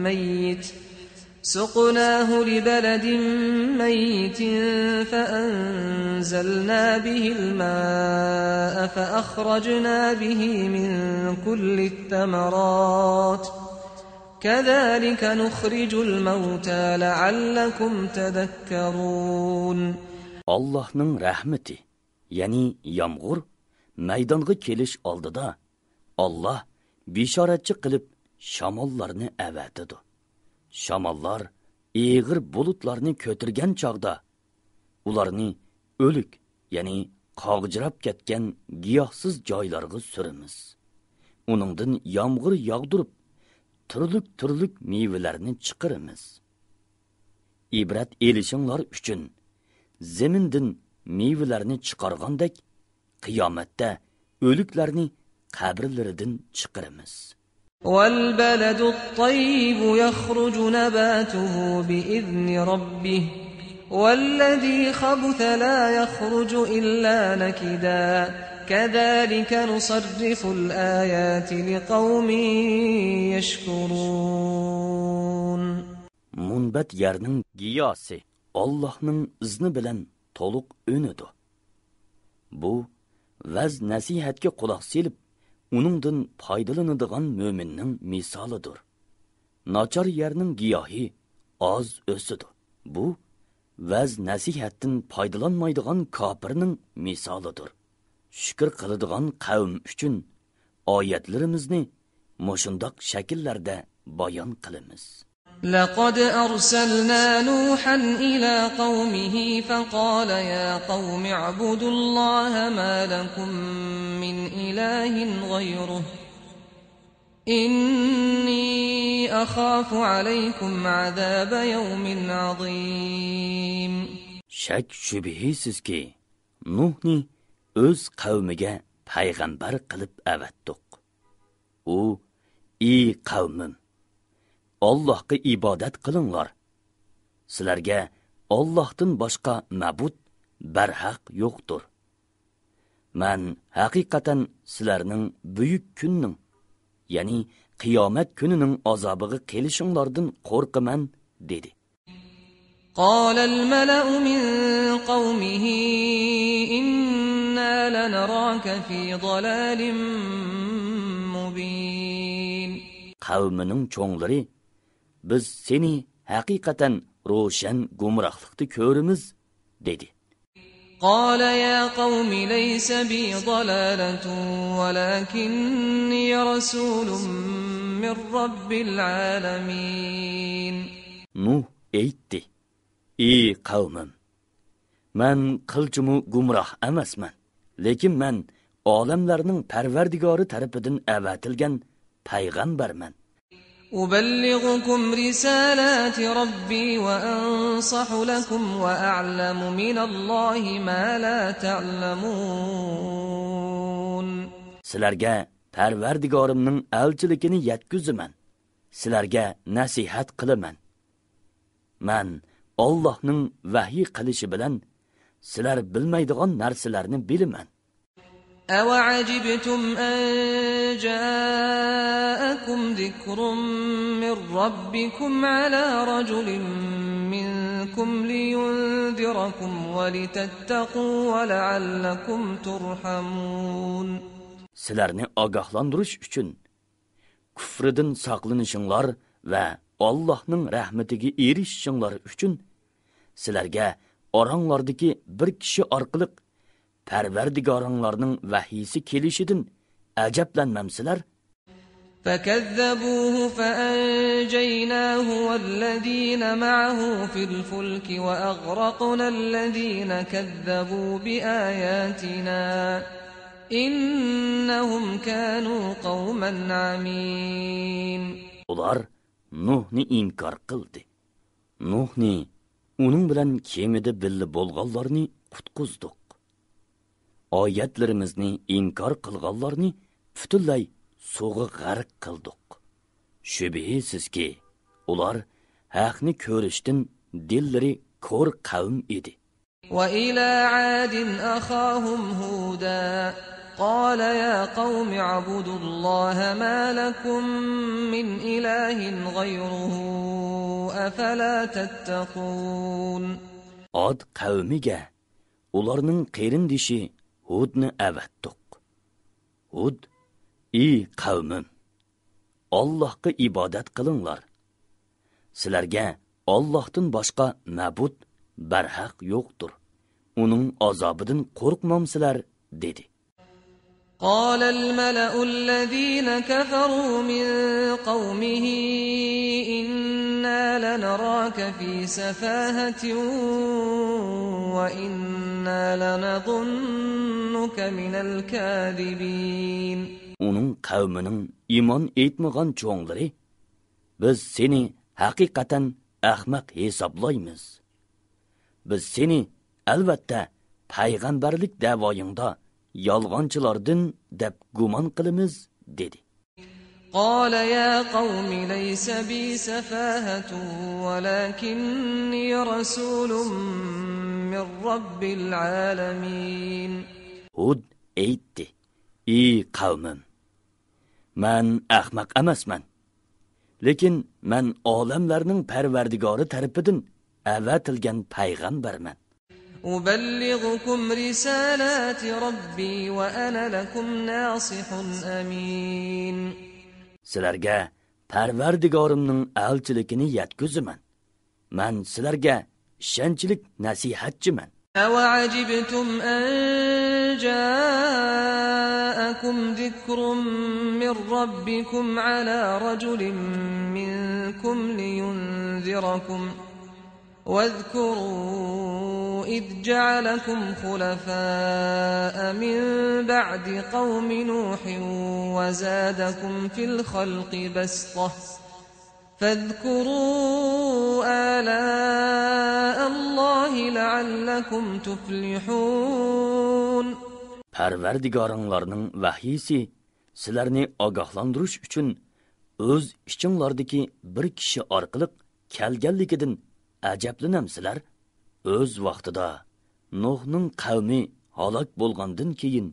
ميت سقناه لبلد ميت فأنزلنا به الماء فأخرجنا به من كل الثمرات كذلك نخرج الموتى لعلكم تذكرون. ئاللاھنىڭ رەھمىتى، يەنى يامغۇر مەيدانغا كېلىش ئالدىدا، ئاللاھ بېشارەتچى قىلىپ شاماللارنى ئەۋەتىدۇ. شاماللار ئېغىر بۇلۇتلارنى كۆتۈرگەن چاغدا، ئۇلارنى ئۆلۈك، يەنى قاغجىراپ كەتكەن گىياھسىز جايلارغا سۈرىمىز. ئۇنىڭدىن يامغۇر ياغدۇرۇپ، تۈرلۈك-تۈرلۈك مېۋىلەرنى چىقىرىمىز. ئىبرەت ئېلىشىڭلار ئۈچۈن، زېمىندىن مېۋىلەرنى چىقارغاندەك، قىيامەتتە ئۆلۈكلەرنى قەبرىلىرىدىن چىقىرىمىز. والبلد الطيب يخرج نباته بإذن ربه والذي خبث لا يخرج إلا نكدا كذلك نصرف الآيات لقوم يشكرون. مۇنبەت يەرنىڭ گىياسى ئاللاھنىڭ ئىزنى بىلەن تولۇق ئۈنىدۇ. بۇ ۋەز-نەسىھەتكە قۇلاق سېلىپ، ئۇنىڭدىن پايدىلىنىدىغان مۆمىننىڭ مىسالىدۇر. ناچار يەرنىڭ گىياھى ئاز ئۆسىدۇ. بۇ ۋەز-نەسىھەتتىن پايدىلانمايدىغان كاپىرنىڭ مىسالىدۇر. شۈكۈر قىلىدىغان قەۋم ئۈچۈن ئايەتلىرىمىزنى مۇشۇنداق شەكىللەردە بايان قىلىمىز. لقد أرسلنا نوحا إلى قومه فقال يا قوم اعبدوا الله ما لكم من إله غيره إني أخاف عليكم عذاب يوم عظيم. شەك-شۈبھىسىزكى، نۇھنى ئۆز قەۋمىگە پەيغەمبەر قىلىپ ئەۋەتتۇق. ئۇ، ئى قەۋمىم، ئاللاھقا ئىبادەت قىلىڭلار. سىلەرگە ئاللاھتىن باشقا مەبۇد بەرھەق يوقتۇر. مەن ھەقىقەتەن سىلەرنىڭ بۈيۈك كۈننىڭ، يەنى قىيامەت كۈنىنىڭ ئازابىغا قېلىشىڭلاردىن قورقىمەن، دېدى. قال الملأ من قومه إنا لنراك في ضلال مبين. قەۋمىنىڭ چوڭلىرى، بىز سېنى ھەقىقەتەن روشەن گۇمراھلىقتا كۆرىمىز، دېدى. قال يا قوم ليس بي ضلالة ولكني رسول من رب العالمين. نۇھ ئېيتتى، ئى قەۋمىم، مەن قىلچىمۇ گۇمراھ ئەمەسمەن، لېكىن مەن ئالەملەرنىڭ پەرۋەردىگارى تەرىپىدىن ئەۋەتىلگەن پەيغەمبەرمەن. أبلغكم رسالات ربي وأنصح لكم وأعلم من الله ما لا تعلمون. سىلەرگە پەرۋەردىگارىمنىڭ ئەلچىلىكىنى يەتكۈزىمەن، سىلەرگە نەسىھەت قىلىمەن. مەن ئاللاھنىڭ ۋەھيى قىلىشى بىلەن سىلەر بىلمەيدىغان نەرسىلەرنى بىلىمەن. أَوَعَجِبْتُمْ أَن جَاءَكُمْ ذِكْرٌ مِّن رَّبِّكُمْ عَلَىٰ رَجُلٍ مِّنكُمْ لِيُنذِرَكُمْ وَلِتَتَّقُوا وَلَعَلَّكُمْ تُرْحَمُونَ. سىلەرنى ئاگاھلاندۇرۇش ئۈچۈن، كۇفرىدىن ساقلىنىشىڭلار ۋە ئاللاھنىڭ رەھمىتىگە ئېرىشىشىڭلار ئۈچۈن سىلەرگە ئاراڭلاردىكى بىر كىشى ئارقىلىق پەرۋەردىگارىڭلارنىڭ ۋەھيىسى كېلىشىدىن ئەجەبلەنمەمسىلەر؟ فَكَذَّبُوهُ فَأَنجَيْنَاهُ وَالَّذِينَ مَعَهُ فِي الْفُلْكِ وَأَغْرَقْنَا الَّذِينَ كَذَّبُوا بِآيَاتِنَا إِنَّهُمْ كَانُوا قَوْمًا عَمِينَ. ئۇلار نۇھنى ئىنكار قىلدى. نۇھنى، ئۇنىڭ بىلەن كېمىدە بىللە بولغانلارنى قۇتقۇزدۇق. ئايەتلىرىمىزنى ئىنكار قىلغانلارنى پۈتۈنلەي سۇغا غەرق قىلدۇق. شۈبھىسىزكى، ئۇلار ھەقنى كۆرۈشتىن دىللىرى كور قەۋم ئىدى. وَإِلَىٰ عَادٍ أَخَاهُمْ هُودًا قَالَ يَا قَوْمِ اعْبُدُوا اللَّهَ مَا لَكُم مِّنْ إِلَٰهٍ غَيْرُهُ أَفَلَا تَتَّقُونَ. ئاد قەۋمىگە ئۇلارنىڭ قېرىندىشى ھۇدنى ئەۋەتتۇق. ھۇد، ئى قەۋمىم! ئاللاھقا ئىبادەت قىلىڭلار. سىلەرگە ئاللاھتىن باشقا مەبۇد بەرھەق يوقتۇر. ئۇنىڭ ئازابىدىن قورقمامسىلەر؟ دېدى. قَالَ الْمَلَأُ الَّذِينَ كَفَرُوا مِن قَوْمِهِ إِنَّا لَنَرَاكَ فِي سَفَاهَةٍ وَإِنَّا لَنَظُنُّكَ مِنَ الْكَاذِبِينَ. ئۇنىڭ قەۋمىنىڭ ئىمان ئېيتمىغان چوڭلىرى، بىز سېنى ھەقىقەتەن ئەخمەق ھېسابلايمىز. بىز سېنى، ئەلۋەتتە، پەيغەمبەرلىك دەۋايىڭدا يالغانچىلاردىن دەپ گۇمان قىلىمىز، دېدى. قَالَ يَا قَوْمِ لَيْسَ بِي سَفَاهَةٌ وَلَٰكِنِّي رَسُولٌ مِّن رَّبِّ الْعَالَمِينَ. ھۇد ئېيتتى، ئى قەۋمىم! مەن ئەخمەق ئەمەسمەن، لېكىن مەن ئالەملەرنىڭ پەرۋەردىگارى تەرىپىدىن ئەۋەتىلگەن پەيغەمبەرمەن. أُبَلِّغُكُمْ رِسَالَاتِ رَبِّي وَأَنَا لَكُمْ نَاصِحٌ أَمِينٌ. سىلەرگە پەرۋەردىگارىمنىڭ ئەلچىلىكىنى يەتكۈزىمەن. مەن سىلەرگە ئىشەنچلىك نەسىھەتچىمەن. أَوَعَجِبْتُمْ أَن جَاءَكُمْ ذِكْرٌ مِّن رَّبِّكُمْ عَلَىٰ رَجُلٍ مِّنكُمْ لِيُنذِرَكُمْ ۚ وَاذْكُرُوا إِذْ جَعَلَكُمْ خُلَفَاءَ مِن بَعْدِ قَوْمِ نُوحٍ وَزَادَكُمْ فِي الْخَلْقِ بَسْطَةً فَاذْكُرُوا آلَاءَ اللَّهِ لَعَلَّكُمْ تُفْلِحُونَ. پەرۋەردىگارىڭلارنىڭ ۋەھيىسى سىلەرنى ئاگاھلاندۇرۇش ئۈچۈن ئۆز ئىچىڭلاردىكى بىر كىشى ئارقىلىق كەلگەنلىكىدىن ئەجەبلىنەمسىلەر؟ ئۆز ۋاقتىدا نۇھنىڭ قەۋمى ھالاك بولغاندىن كېيىن،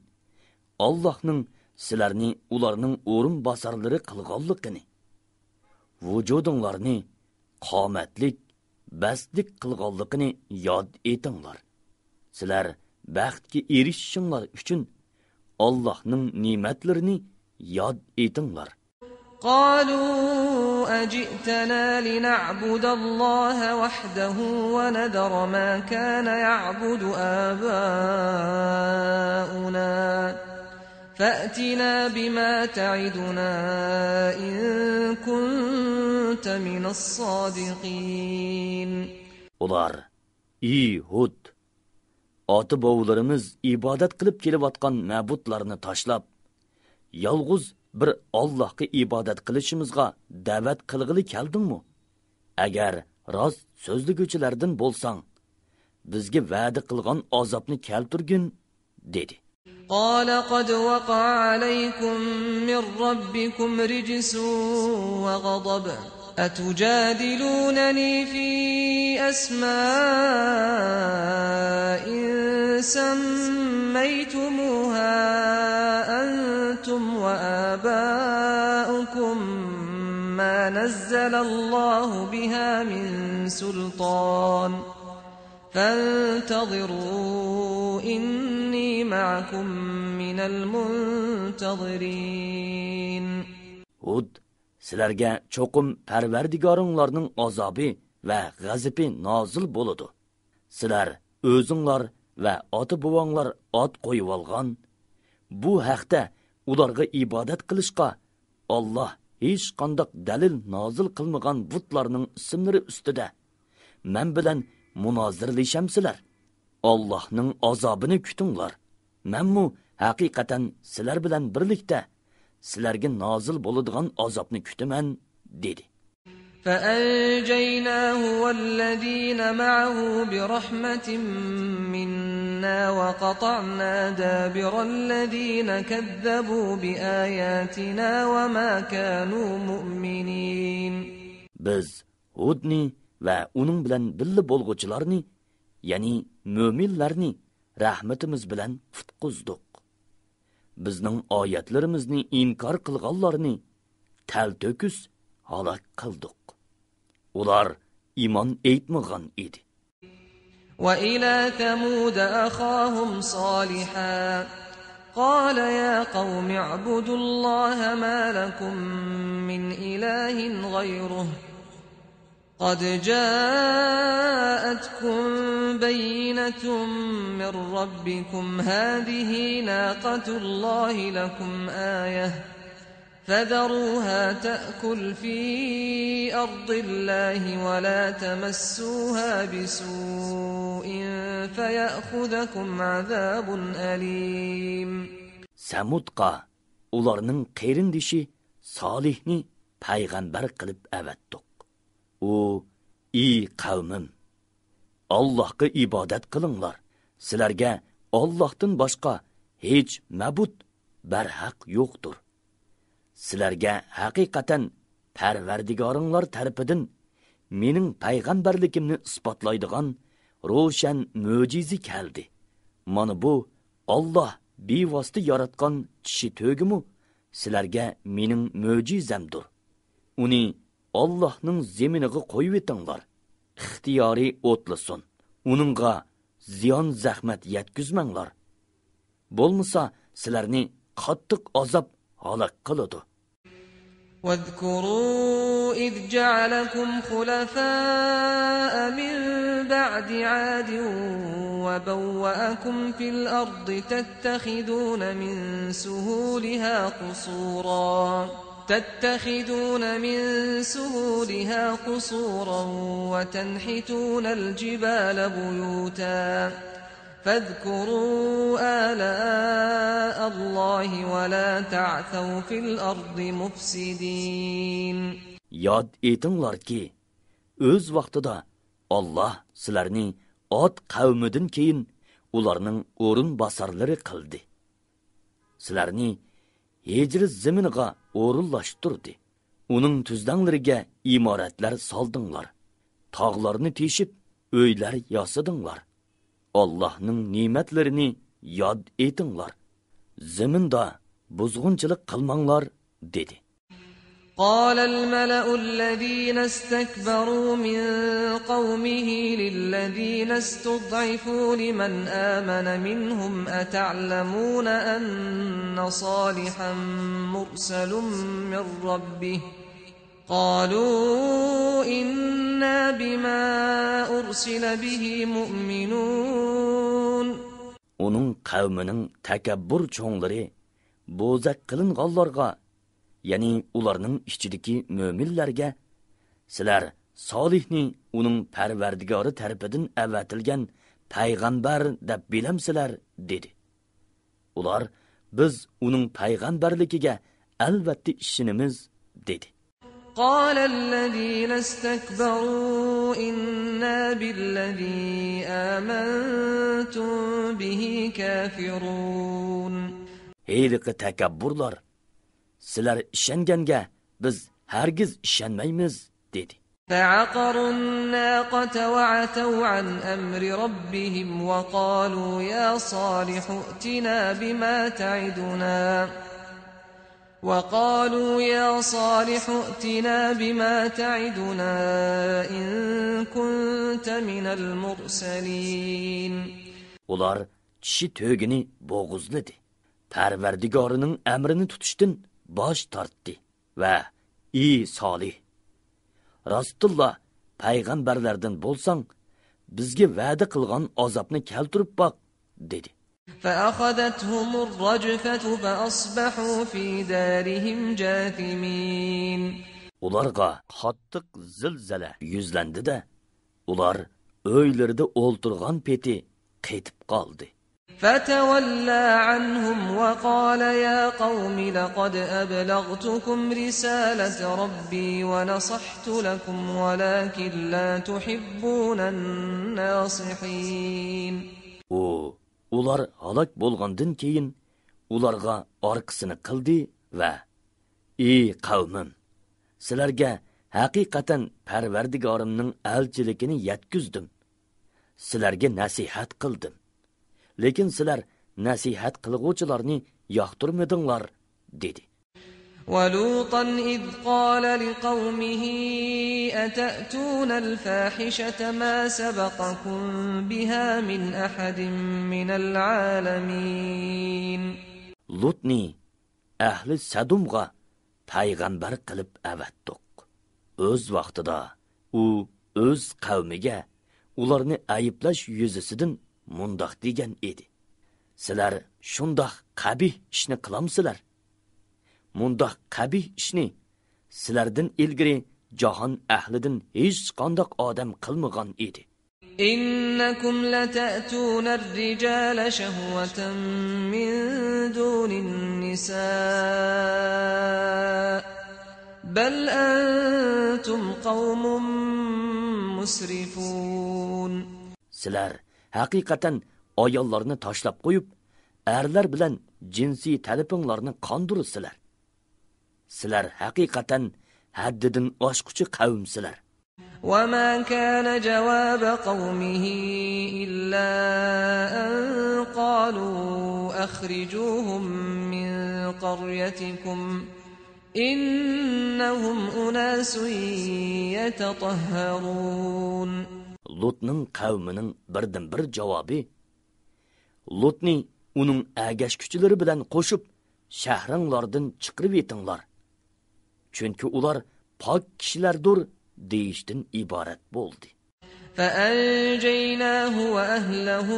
ئاللاھنىڭ سىلەرنى ئۇلارنىڭ ئورۇنباسارلىرى قىلغانلىقىنى، ۋۇجۇدۇڭلارنى قامەتلىك، بەستلىك قىلغانلىقىنى ياد ئېتىڭلار. سىلەر بەختكە ئېرىشىشىڭلار ئۈچۈن ئاللاھنىڭ نېمەتلىرىنى ياد ئېتىڭلار. قَالُوا أَجِئْتَنَا لِنَعْبُدَ اللَّهَ وَحْدَهُ وَنَذَرَ مَا كَانَ يَعْبُدُ آبَاؤُنَا فَأْتِنَا بِمَا تَعِدُنَا إِن كُنتَ مِنَ الصَّادِقِينَ. ئۇلار، ئى ھۇد! ئاتا-بوۋىلىرىمىز ئىبادەت قىلىپ كېلىۋاتقان مەبۇدلارنى تاشلاپ، يالغۇز بىر ئاللاھقا ئىبادەت قىلىشىمىزغا دەۋەت قىلغىلى كەلدىڭمۇ؟ ئەگەر راست سۆزلىگۈچىلەردىن بولساڭ، بىزگە ۋەدە قىلغان ئازابنى كەلتۈرگىن، دېدى. قال قد وقع عليكم من ربكم رجس وغضب، أتجادلونني في أسماء سميتموها أنتم وآباؤكم ما نزل الله بها من سلطان، فانتظروا إني معكم من المنتظرين. ھۇد، سىلەرگە چوقۇم پەرۋەردىگارىڭلارنىڭ ئازابى ۋە غەزىپى نازىل بولىدۇ. سىلەر ئۆزۈڭلار ۋە ئاتا-بوۋاڭلار ئات قويۇۋالغان، بۇ ھەقتە ئۇلارغا ئىبادەت قىلىشقا ئاللاھ ھېچقانداق دەلىل نازىل قىلمىغان بۇتلارنىڭ ئىسىملىرى ئۈستىدە مەن بىلەن مۇنازىرىلىشەمسىلەر؟ ئاللاھنىڭ ئازابىنى كۈتۈڭلار. مەنمۇ ھەقىقەتەن سىلەر بىلەن بىرلىكتە سىلەرگە نازىل بولىدىغان ئازابنى كۈتىمەن، دېدى. فأنجيناه والذين معه برحمة منا وقطعنا دابر الذين كذبوا بآياتنا وما كانوا مؤمنين. بىز ھۇدنى ۋە ئۇنىڭ بىلەن بىللە بولغۇچىلارنى، يەنى مۆمىنلەرنى رەھمىتىمىز بىلەن قۇتقۇزدۇق. بىزنىڭ ئايەتلىرىمىزنى ئىنكار قىلغانلارنى تەلتۆكۈس ھالاك قىلدۇق. ئۇلار ئىمان ئېيتمىغان ئىدى. وإلى ثمود أخاهم صالحا قال يا قوم اعبدوا الله ما لكم من إله غيره قد جاءتكم بينة من ربكم هذه ناقة الله لكم آية فذروها تأكل في أرض الله ولا تمسوها بسوء فيأخذكم عذاب أليم. سەمۇدقا ئۇلارنىڭ قېرىندىشى سالىھنى پەيغەمبەر قىلىپ ئەۋەتتۇق. ئۇ، ئى قەۋمىم، ئاللاھقا ئىبادەت قىلىڭلار، سىلەرگە ئاللاھتىن باشقا ھېچ مەبۇد بەرھەق يوقتۇر. سىلەرگە ھەقىقەتەن پەرۋەردىگارىڭلار تەرىپىدىن مېنىڭ پەيغەمبەرلىكىمنى ئىسپاتلايدىغان روشەن مۆجىزە كەلدى. مانا بۇ، ئاللاھ بىۋاسىتە ياراتقان چىشى تۆگىمۇ سىلەرگە مېنىڭ مۆجىزەمدۇر. ئۇنى ئاللاھنىڭ زېمىنىغا قويۇۋېتىڭلار. ئىختىيارى ئوتلىسۇن. ئۇنىڭغا زىيان-زەخمەت يەتكۈزمەڭلار. بولمىسا سىلەرنى قاتتىق ئازاب ھالاك قىلىدۇ. واذكروا إذ جعلكم خلفاء من بعد عاد وبوأكم في الأرض تتخذون من سهولها قصورا تتخذون من سهولها قصورا وتنحتون الجبال بيوتا فاذكروا آلاء الله ولا تعثوا في الأرض مفسدين. ياد ئېتىڭلاركى، ئۆز ۋاقتىدا ئاللاھ سىلەرنى ئاد قەۋمىدىن كېيىن ئۇلارنىڭ ئورۇنباسارلىرى قىلدى. سىلەرنى ھىجرىز زېمىنىغا ئورۇنلاشتۇردى. ئۇنىڭ تۈزلەڭلىرىگە ئىمارەتلەر سالدىڭلار. تاغلارنى تېشىپ، ئۆيلەر ياسىدىڭلار. ئاللاھنىڭ نېمەتلىرىنى ياد ئېتىڭلار. زېمىندا بۇزغۇنچىلىق قىلماڭلار، دېدى. قال الملأ الذين استكبروا من قومه للذين استضعفوا لمن آمن منهم أتعلمون أن صالحا مرسل من ربه قالوا إنا بما أرسل به مؤمنون. ئۇنىڭ قەۋمىنىڭ تەكەببۇر چوڭلىرى بوزەك قىلىنغانلارغا، يەنى ئۇلارنىڭ ئىچىدىكى مۆمىنلەرگە، سىلەر سالىھنى ئۇنىڭ پەرۋەردىگارى تەرىپىدىن ئەۋەتىلگەن پەيغەمبەر دەپ بىلەمسىلەر؟ دېدى. ئۇلار، بىز ئۇنىڭ پەيغەمبەرلىكىگە ئەلۋەتتە ئىشىنىمىز، دېدى. قال الذين استكبروا إنا بالذي آمنتم به كافرون. ھېلىقى تەكەببۇرلار، سىلەر ئىشەنگەنگە بىز ھەرگىز ئىشەنمەيمىز، دېدى. فعقروا الناقة وعتوا عن أمر ربهم وقالوا يا صالح ائتنا بما تعدنا وقالوا يا صالح ائتنا بما تعدنا إن كنت من المرسلين. ئۇلار چىشى تۆگىنى بوغۇزلىدى. پەرۋەردىگارىنىڭ ئەمرىنى تۇتۇشتىن باش تارتتى ۋە، ئى سالىھ! راستتىنلا پەيغەمبەرلەردىن بولساڭ، بىزگە ۋەدە قىلغان ئازابنى كەلتۈرۈپ باق، دېدى. فأخذتهم الرجفة فأصبحوا في دارهم جاثمين. ئۇلارغا قاتتىق زىلزىلە يۈزلەندى-دە، ئۇلار ئۆيلىرىدە ئولتۇرغان پېتى قېتىپ قالدى. فتولى عنهم وقال يا قوم لقد أبلغتكم رسالة ربي ونصحت لكم ولكن لا تحبون الناصحين. ئۇ ئۇلار ھالاك بولغاندىن كېيىن ئۇلارغا ئارقىسىنى قىلدى ۋە، ئى قەۋمىم! سىلەرگە ھەقىقەتەن پەرۋەردىگارىمنىڭ ئەلچىلىكىنى يەتكۈزدۈم. سىلەرگە نەسىھەت قىلدىم. لېكىن سىلەر نەسىھەت قىلغۇچىلارنى ياقتۇرمىدىڭلار، دېدى. ولوطا إذ قال لقومه أتأتون الفاحشة ما سبقكم بها من أحد من العالمين. لۇتنى ئەھلى سەدۇمغا پەيغەمبەر قىلىپ ئەۋەتتۇق. ئۆز ۋاقتىدا ئۇ ئۆز قەۋمىگە ئۇلارنى ئەيىبلەش يۈزىسىدىن مۇنداق دېگەن ئىدى: سىلەر شۇنداق قەبىھ ئىشنى قىلامسىلەر؟ مۇنداق قەبىھ ئىشنى سىلەردىن ئىلگىرى جاھان ئەھلىدىن ھېچقانداق ئادەم قىلمىغان ئىدى. إنكم لتأتون الرجال شهوة من دون النساء بل أنتم قوم مسرفون. سىلەر ھەقىقەتەن ئاياللارنى تاشلاپ قويۇپ، ئەرلەر بىلەن جىنسىي تەلىپىڭلارنى قاندۇرىسىلەر. سىلەر ھەقىقەتەن ھەددىدىن ئاشقۇچى قەۋمسىلەر. وما كان جواب قومه إلا أن قالوا أخرجوهم من قريتكم إنهم أناس يتطهرون. لۇتنىڭ قەۋمىنىڭ بىردىنبىر جاۋابى، لۇتنى ئۇنىڭ ئەگەشكۈچىلىرى بىلەن قوشۇپ، شەھىرىڭلاردىن چىقىرىۋېتىڭلار. چۈنكى ئۇلار پاك كىشىلەردۇر، دېيىشتىن ئىبارەت بولدى. فأنجيناه وأهله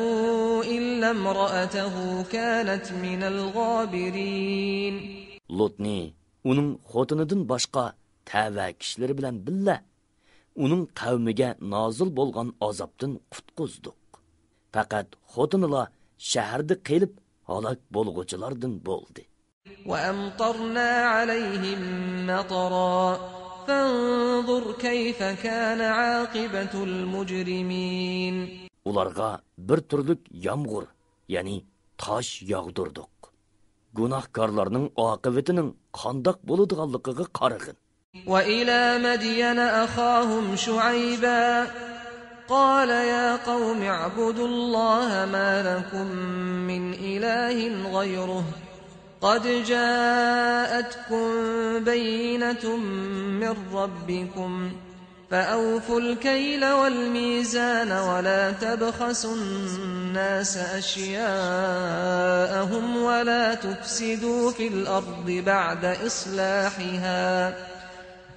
إلا امرأته كانت من الغابرين. لۇتنى ئۇنىڭ خوتۇنىدىن باشقا تەۋە كىشىلىرى بىلەن بىللە ئۇنىڭ قەۋمىگە نازىل بولغان ئازابتىن قۇتقۇزدۇق. پەقەت خوتۇنىلا شەھەردە قېلىپ ھالاك بولغۇچىلاردىن بولدى. وأمطرنا عليهم مطرا فانظر كيف كان عاقبة المجرمين. ئۇلارغا بىر تۈرلۈك يامغۇر، يەنى تاش ياغدۇردۇق. گۇناھكارلارنىڭ ئاقىۋىتىنىڭ قانداق بولىدىغانلىقىغا قارىغىن. وإلى مدين أخاهم شعيبا قال يا قوم اعبدوا الله ما لكم من إله غيره قد جاءتكم بينة من ربكم فأوفوا الكيل والميزان ولا تبخسوا الناس أشياءهم ولا تفسدوا في الأرض بعد إصلاحها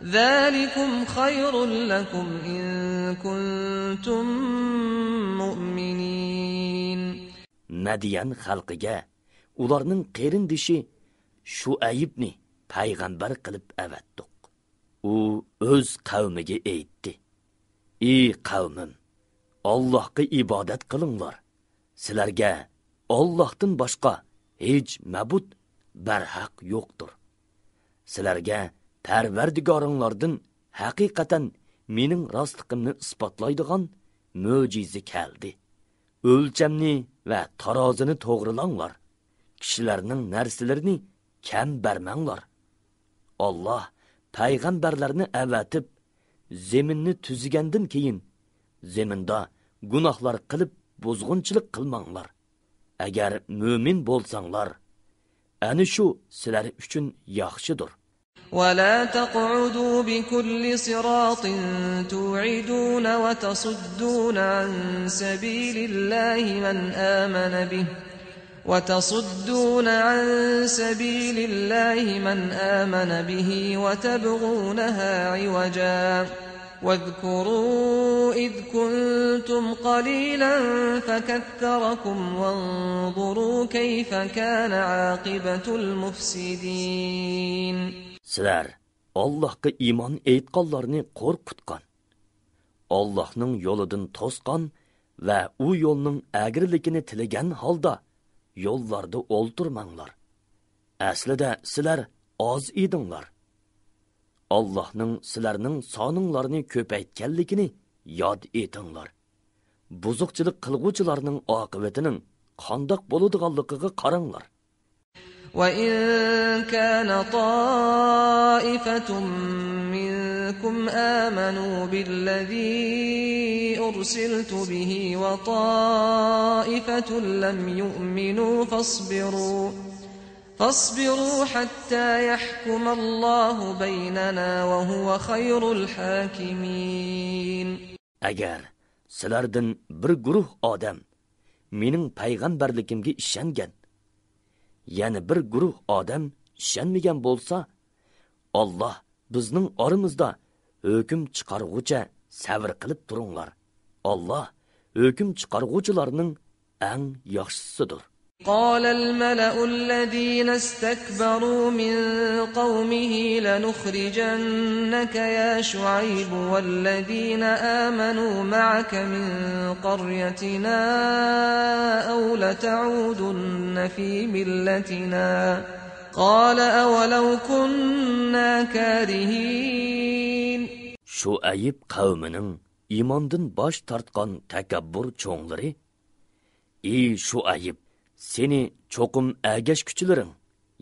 ذلكم خير لكم إن كنتم مؤمنين. مەديەن خەلقىگە ئۇلارنىڭ قېرىندىشى شۇئەيىبنى پەيغەمبەر قىلىپ ئەۋەتتۇق. ئۇ ئۆز قەۋمىگە ئېيتتى: ئى قەۋمىم، ئاللاھقا ئىبادەت قىلىڭلار. سىلەرگە ئاللاھتىن باشقا ھېچ مەبۇد بەرھەق يوقتۇر. سىلەرگە پەرۋەردىگارىڭلاردىن ھەقىقەتەن مېنىڭ راستلىقىمنى ئىسپاتلايدىغان مۆجىزە كەلدى. ئۆلچەمنى ۋە تارازىنى توغرىلاڭلار. كىشىلەرنىڭ نەرسىلىرىنى كەم بەرمەڭلار. ئاللاھ پەيغەمبەرلەرنى ئەۋەتىپ، زېمىننى تۈزىگەندىن كېيىن، زېمىندا گۇناھلار قىلىپ بۇزغۇنچىلىق قىلماڭلار. ئەگەر مۆمىن بولساڭلار، ئەنە شۇ سىلەر ئۈچۈن ياخشىدۇر. ولا تقعدوا بكل صراط توعدون وتصدون عن سبيل الله من آمن به وتصدون عن سبيل الله من آمن به وتبغونها عوجا واذكروا إذ كنتم قليلا فكثركم وانظروا كيف كان عاقبة المفسدين. سىلەر ئاللاھقا ئىمان ئېيتقانلارنى قورقۇتقان، ئاللاھنىڭ يولىدىن توسقان ۋە ئۇ يولنىڭ ئەگرىلىكىنى تىلىگەن ھالدا يوللاردا ئولتۇرماڭلار. ئەسلىدە سىلەر ئاز ئىدىڭلار. ئاللاھنىڭ سىلەرنىڭ سانىڭلارنى كۆپەيتكەنلىكىنى ياد ئېتىڭلار. بۇزۇقچىلىق قىلغۇچىلارنىڭ ئاقىۋىتىنىڭ قانداق بولىدىغانلىقىغا قاراڭلار. وإن كان طائفة منكم آمنوا بالذي أرسلت به وطائفة لم يؤمنوا فاصبروا، فاصبروا حتى يحكم الله بيننا وهو خير الحاكمين. ئەگەر سىلەردىن بىر گۇرۇھ ئادەم مېنىڭ پەيغەمبەرلىكىمگە ئىشەنگەن، يەنە بىر گۇرۇھ ئادەم ئىشەنمىگەن بولسا، ئاللاھ بىزنىڭ ئارىمىزدا ھۆكۈم چىقارغۇچە سەۋر قىلىپ تۇرۇڭلار. ئاللاھ ھۆكۈم چىقارغۇچىلارنىڭ ئەڭ ياخشىسىدۇر. قال الملأ الذين استكبروا من قومه لنخرجنك يا شعيب والذين آمنوا معك من قريتنا أو لتعودن في ملتنا قال أولو كنا كارهين. شۇئەيب قەۋمىنىڭ ئىماندىن باش تارتقان تەكەببۇر چوڭلىرى ئى شۇئەيب، سېنى چوقۇم ئەگەشكۈچىلىرىڭ،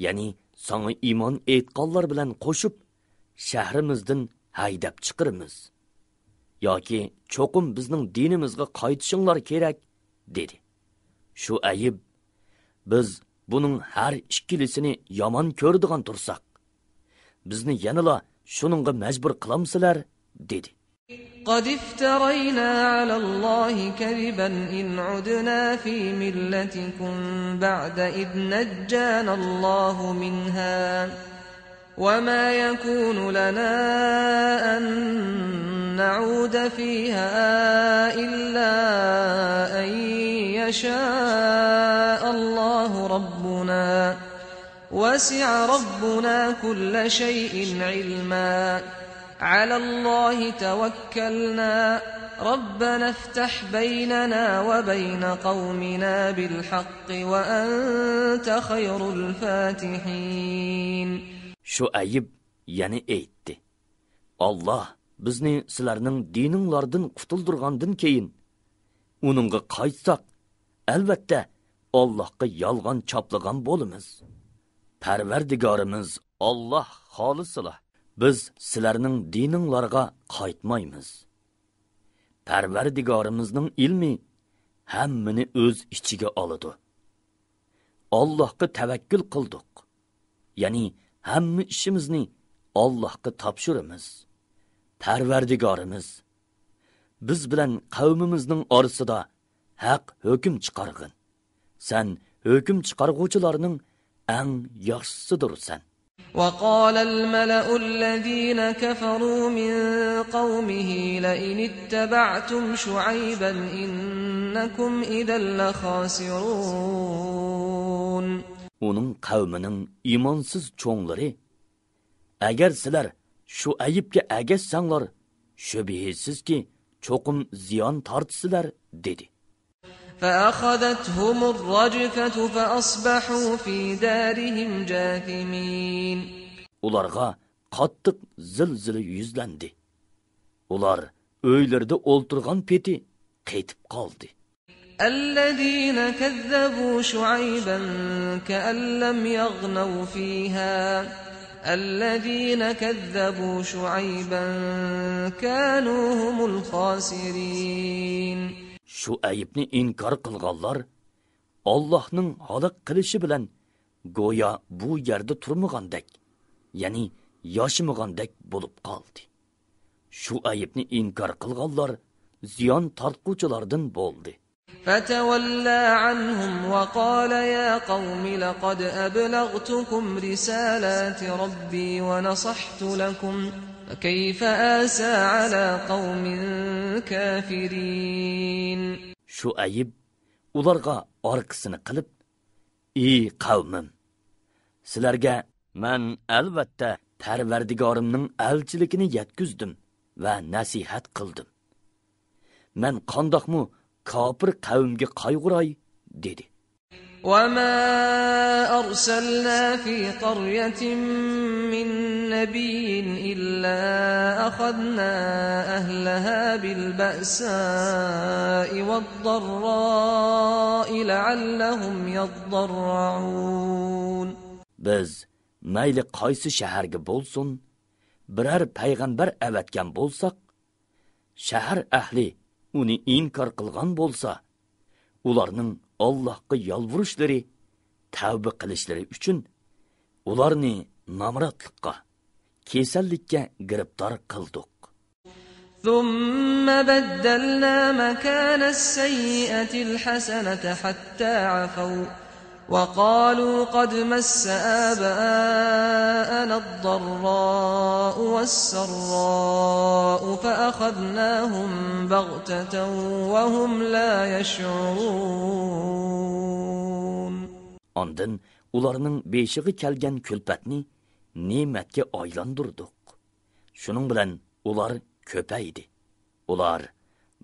يەنى ساڭا ئىمان ئېيتقانلار بىلەن قوشۇپ، شەھىرىمىزدىن ھەيدەپ چىقىرىمىز. ياكى چوقۇم بىزنىڭ دىنىمىزغا قايتىشىڭلار كېرەك، دېدى. شۇئەيب، بىز بۇنىڭ ھەر ئىككىلىسىنى يامان كۆرىدىغان تۇرساق، بىزنى يەنىلا شۇنىڭغا مەجبۇر قىلامسىلەر؟ دېدى. قد افترينا على الله كذبا إن عدنا في ملتكم بعد إذ نجانا الله منها وما يكون لنا أن نعود فيها إلا أن يشاء الله ربنا وسع ربنا كل شيء علما على الله توكلنا ربنا افتح بيننا وبين قومنا بالحق وأنت خير الفاتحين. شۇئەيب يەنە ئېيتتى، ئاللاھ بىزنى سىلەرنىڭ دىنىڭلاردىن قۇتۇلدۇرغاندىن كېيىن، ئۇنىڭغا قايتساق، ئەلۋەتتە، ئاللاھقا يالغان چاپلىغان بولىمىز. پەرۋەردىگارىمىز ئاللاھ خالىسىلا، بىز سىلەرنىڭ دىنىڭلارغا قايتمايمىز. پەرۋەردىگارىمىزنىڭ ئىلمى ھەممىنى ئۆز ئىچىگە ئالىدۇ. ئاللاھقا تەۋەككۈل قىلدۇق. يەنى ھەممە ئىشىمىزنى ئاللاھقا تاپشۇرىمىز. پەرۋەردىگارىمىز، بىز بىلەن قەۋمىمىزنىڭ ئارىسىدا ھەق ھۆكۈم چىقارغىن. سەن ھۆكۈم چىقارغۇچىلارنىڭ ئەڭ ياخشىسىدۇرسەن. وقال الملأ الذين كفروا من قومه لئن اتبعتم شعيبا إنكم إذا لخاسرون. ئۇنىڭ قەۋمىنىڭ ئىمانسىز چوڭلىرى، ئەگەر سىلەر شۇئەيبكە ئەگەشسەڭلار، شۈبھىسىزكى، چوقۇم زىيان تارتىسىلەر، دېدى. فأخذتهم الرجفة فأصبحوا في دارهم جاثمين. ئۇلارغا قاتتىق زىلزىلە يۈزلەندى. ئۇلار ئۆيلىرىدە ئولتۇرغان پېتى قېتىپ قالدى. الذين كذبوا شعيبا كأن لم يغنوا فيها، الذين كذبوا شعيبا كانوا هم الخاسرين. شۇئەيبنى ئىنكار قىلغانلار ئاللاھنىڭ ھالاك قىلىشى بىلەن گويا بۇ يەردە تۇرمىغاندەك، يەنى ياشىمىغاندەك بولۇپ قالدى. شۇئەيبنى ئىنكار قىلغانلار زىيان تارتقۇچىلاردىن بولدى. فتولى عنهم وقال يا قوم لقد أبلغتكم رسالات ربي ونصحت لكم فكيف آسى على قوم كافرين. شۇئەيب ئۇلارغا ئارقىسىنى قىلىپ، ئى قەۋمىم! سىلەرگە مەن ئەلۋەتتە پەرۋەردىگارىمنىڭ ئەلچىلىكىنى يەتكۈزدۈم ۋە نەسىھەت قىلدىم. مەن قانداقمۇ كاپىر قەۋمگە قايغۇراي؟ دېدى. وما أرسلنا في قرية من نبي إلا أخذنا أهلها بالبأساء والضراء لعلهم يضرعون. بىز مەيلى قايسى شەھەرگە بولسۇن، بىرەر پەيغەمبەر ئەۋەتكەن بولساق، شەھەر ئەھلى ئۇنى ئىنكار قىلغان بولسا، ئۇلارنىڭ ئاللاھقا يالۋۇرۇشلىرى، تەۋبە قىلىشلىرى ئۈچۈن ئۇلارنى نامراتلىققا، كېسەللىككە گىرىپتار قىلدۇق. ثم بدلنا مكان السيئة الحسنة حتى عفوا وقالوا قد مس آباءنا الضراء والسراء فأخذناهم بغتة وهم لا يشعرون. ئاندىن ئۇلارنىڭ بېشىغا كەلگەن كۈلپەتنى نېمەتكە ئايلاندۇردۇق. شۇنىڭ بىلەن ئۇلار كۆپەيدى. ئۇلار،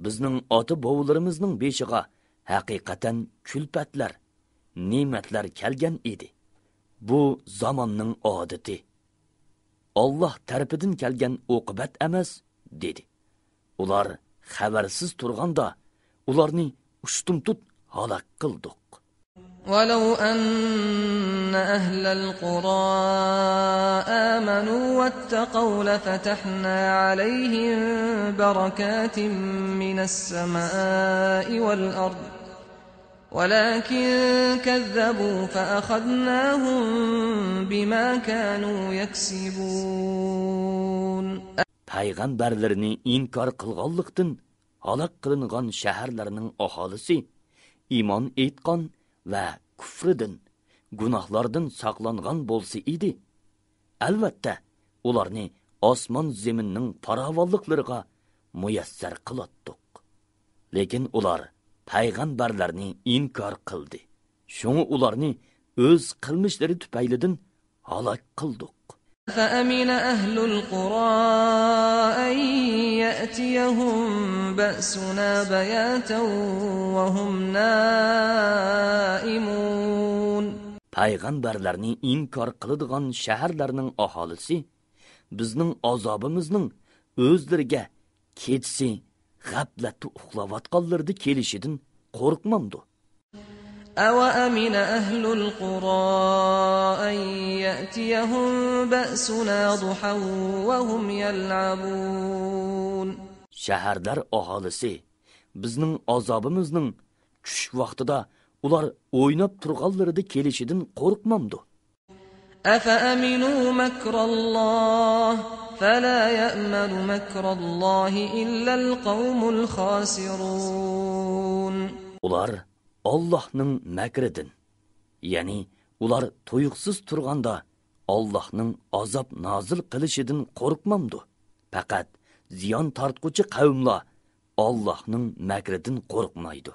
بىزنىڭ ئاتا-بوۋىلىرىمىزنىڭ بېشىغا ھەقىقەتەن كۈلپەتلەر، نېمەتلەر كەلگەن ئىدى. بۇ زاماننىڭ ئادىتى. ئاللاھ تەرىپىدىن كەلگەن ئوقىبەت ئەمەس، دېدى. ئۇلار خەۋەرسىز تۇرغاندا، ئۇلارنى ئۇشتۇمتۇت ھالاك قىلدۇق. ولو أن أهل القرى آمنوا واتقوا لفتحنا عليهم بركات من السماء والأرض ولكن كذبوا فأخذناهم بما كانوا يكسبون. پەيغەمبەرلىرىنى ئىنكار قىلغانلىقتىن ھالاك قىلىنغان شەھەرلەرنىڭ ئاھالىسى ئىمان ئېيتقان ۋە كۇفرىدىن، گۇناھلاردىن ساقلانغان بولسا ئىدى، ئەلۋەتتە، ئۇلارنى ئاسمان زېمىننىڭ پاراۋانلىقلىرىغا مۇيەسسەر قىلاتتۇق. لېكىن ئۇلار پەيغەمبەرلەرنى ئىنكار قىلدى. شۇڭا ئۇلارنى ئۆز قىلمىشلىرى تۈپەيلىدىن ھالاك قىلدۇق. أفأمن أهل القرى أن يأتيهم بأسنا بياتا وهم نائمون. پەيغەمبەرلەرنى ئىنكار قىلىدىغان شەھەرلەرنىڭ ئاھالىسى بىزنىڭ ئازابىمىزنىڭ ئۆزلىرىگە كېچىسى غەپلەتتە ئۇخلاۋاتقانلىرىدا كېلىشىدىن قورقمامدۇ؟ أوأمن أهل القرى أن يأتيهم بأسنا ضحى وهم يلعبون. شەھەرلەر ئاھالىسى بىزنىڭ ئازابىمىزنىڭ چۈش ۋاقتىدا ئۇلار ئويناپ تۇرغانلىرىدا كېلىشىدىن قورقمامدۇ؟ أفأمنوا مكر الله فلا يأمن مكر الله إلا القوم الخاسرون. ئۇلار ئاللاھنىڭ مەكرىدىن، يەنى ئۇلار تۇيۇقسىز تۇرغاندا ئاللاھنىڭ ئازاب نازىل قىلىشىدىن قورقمامدۇ؟ پەقەت زىيان تارتقۇچى قەۋملا ئاللاھنىڭ مەكرىدىن قورقمايدۇ.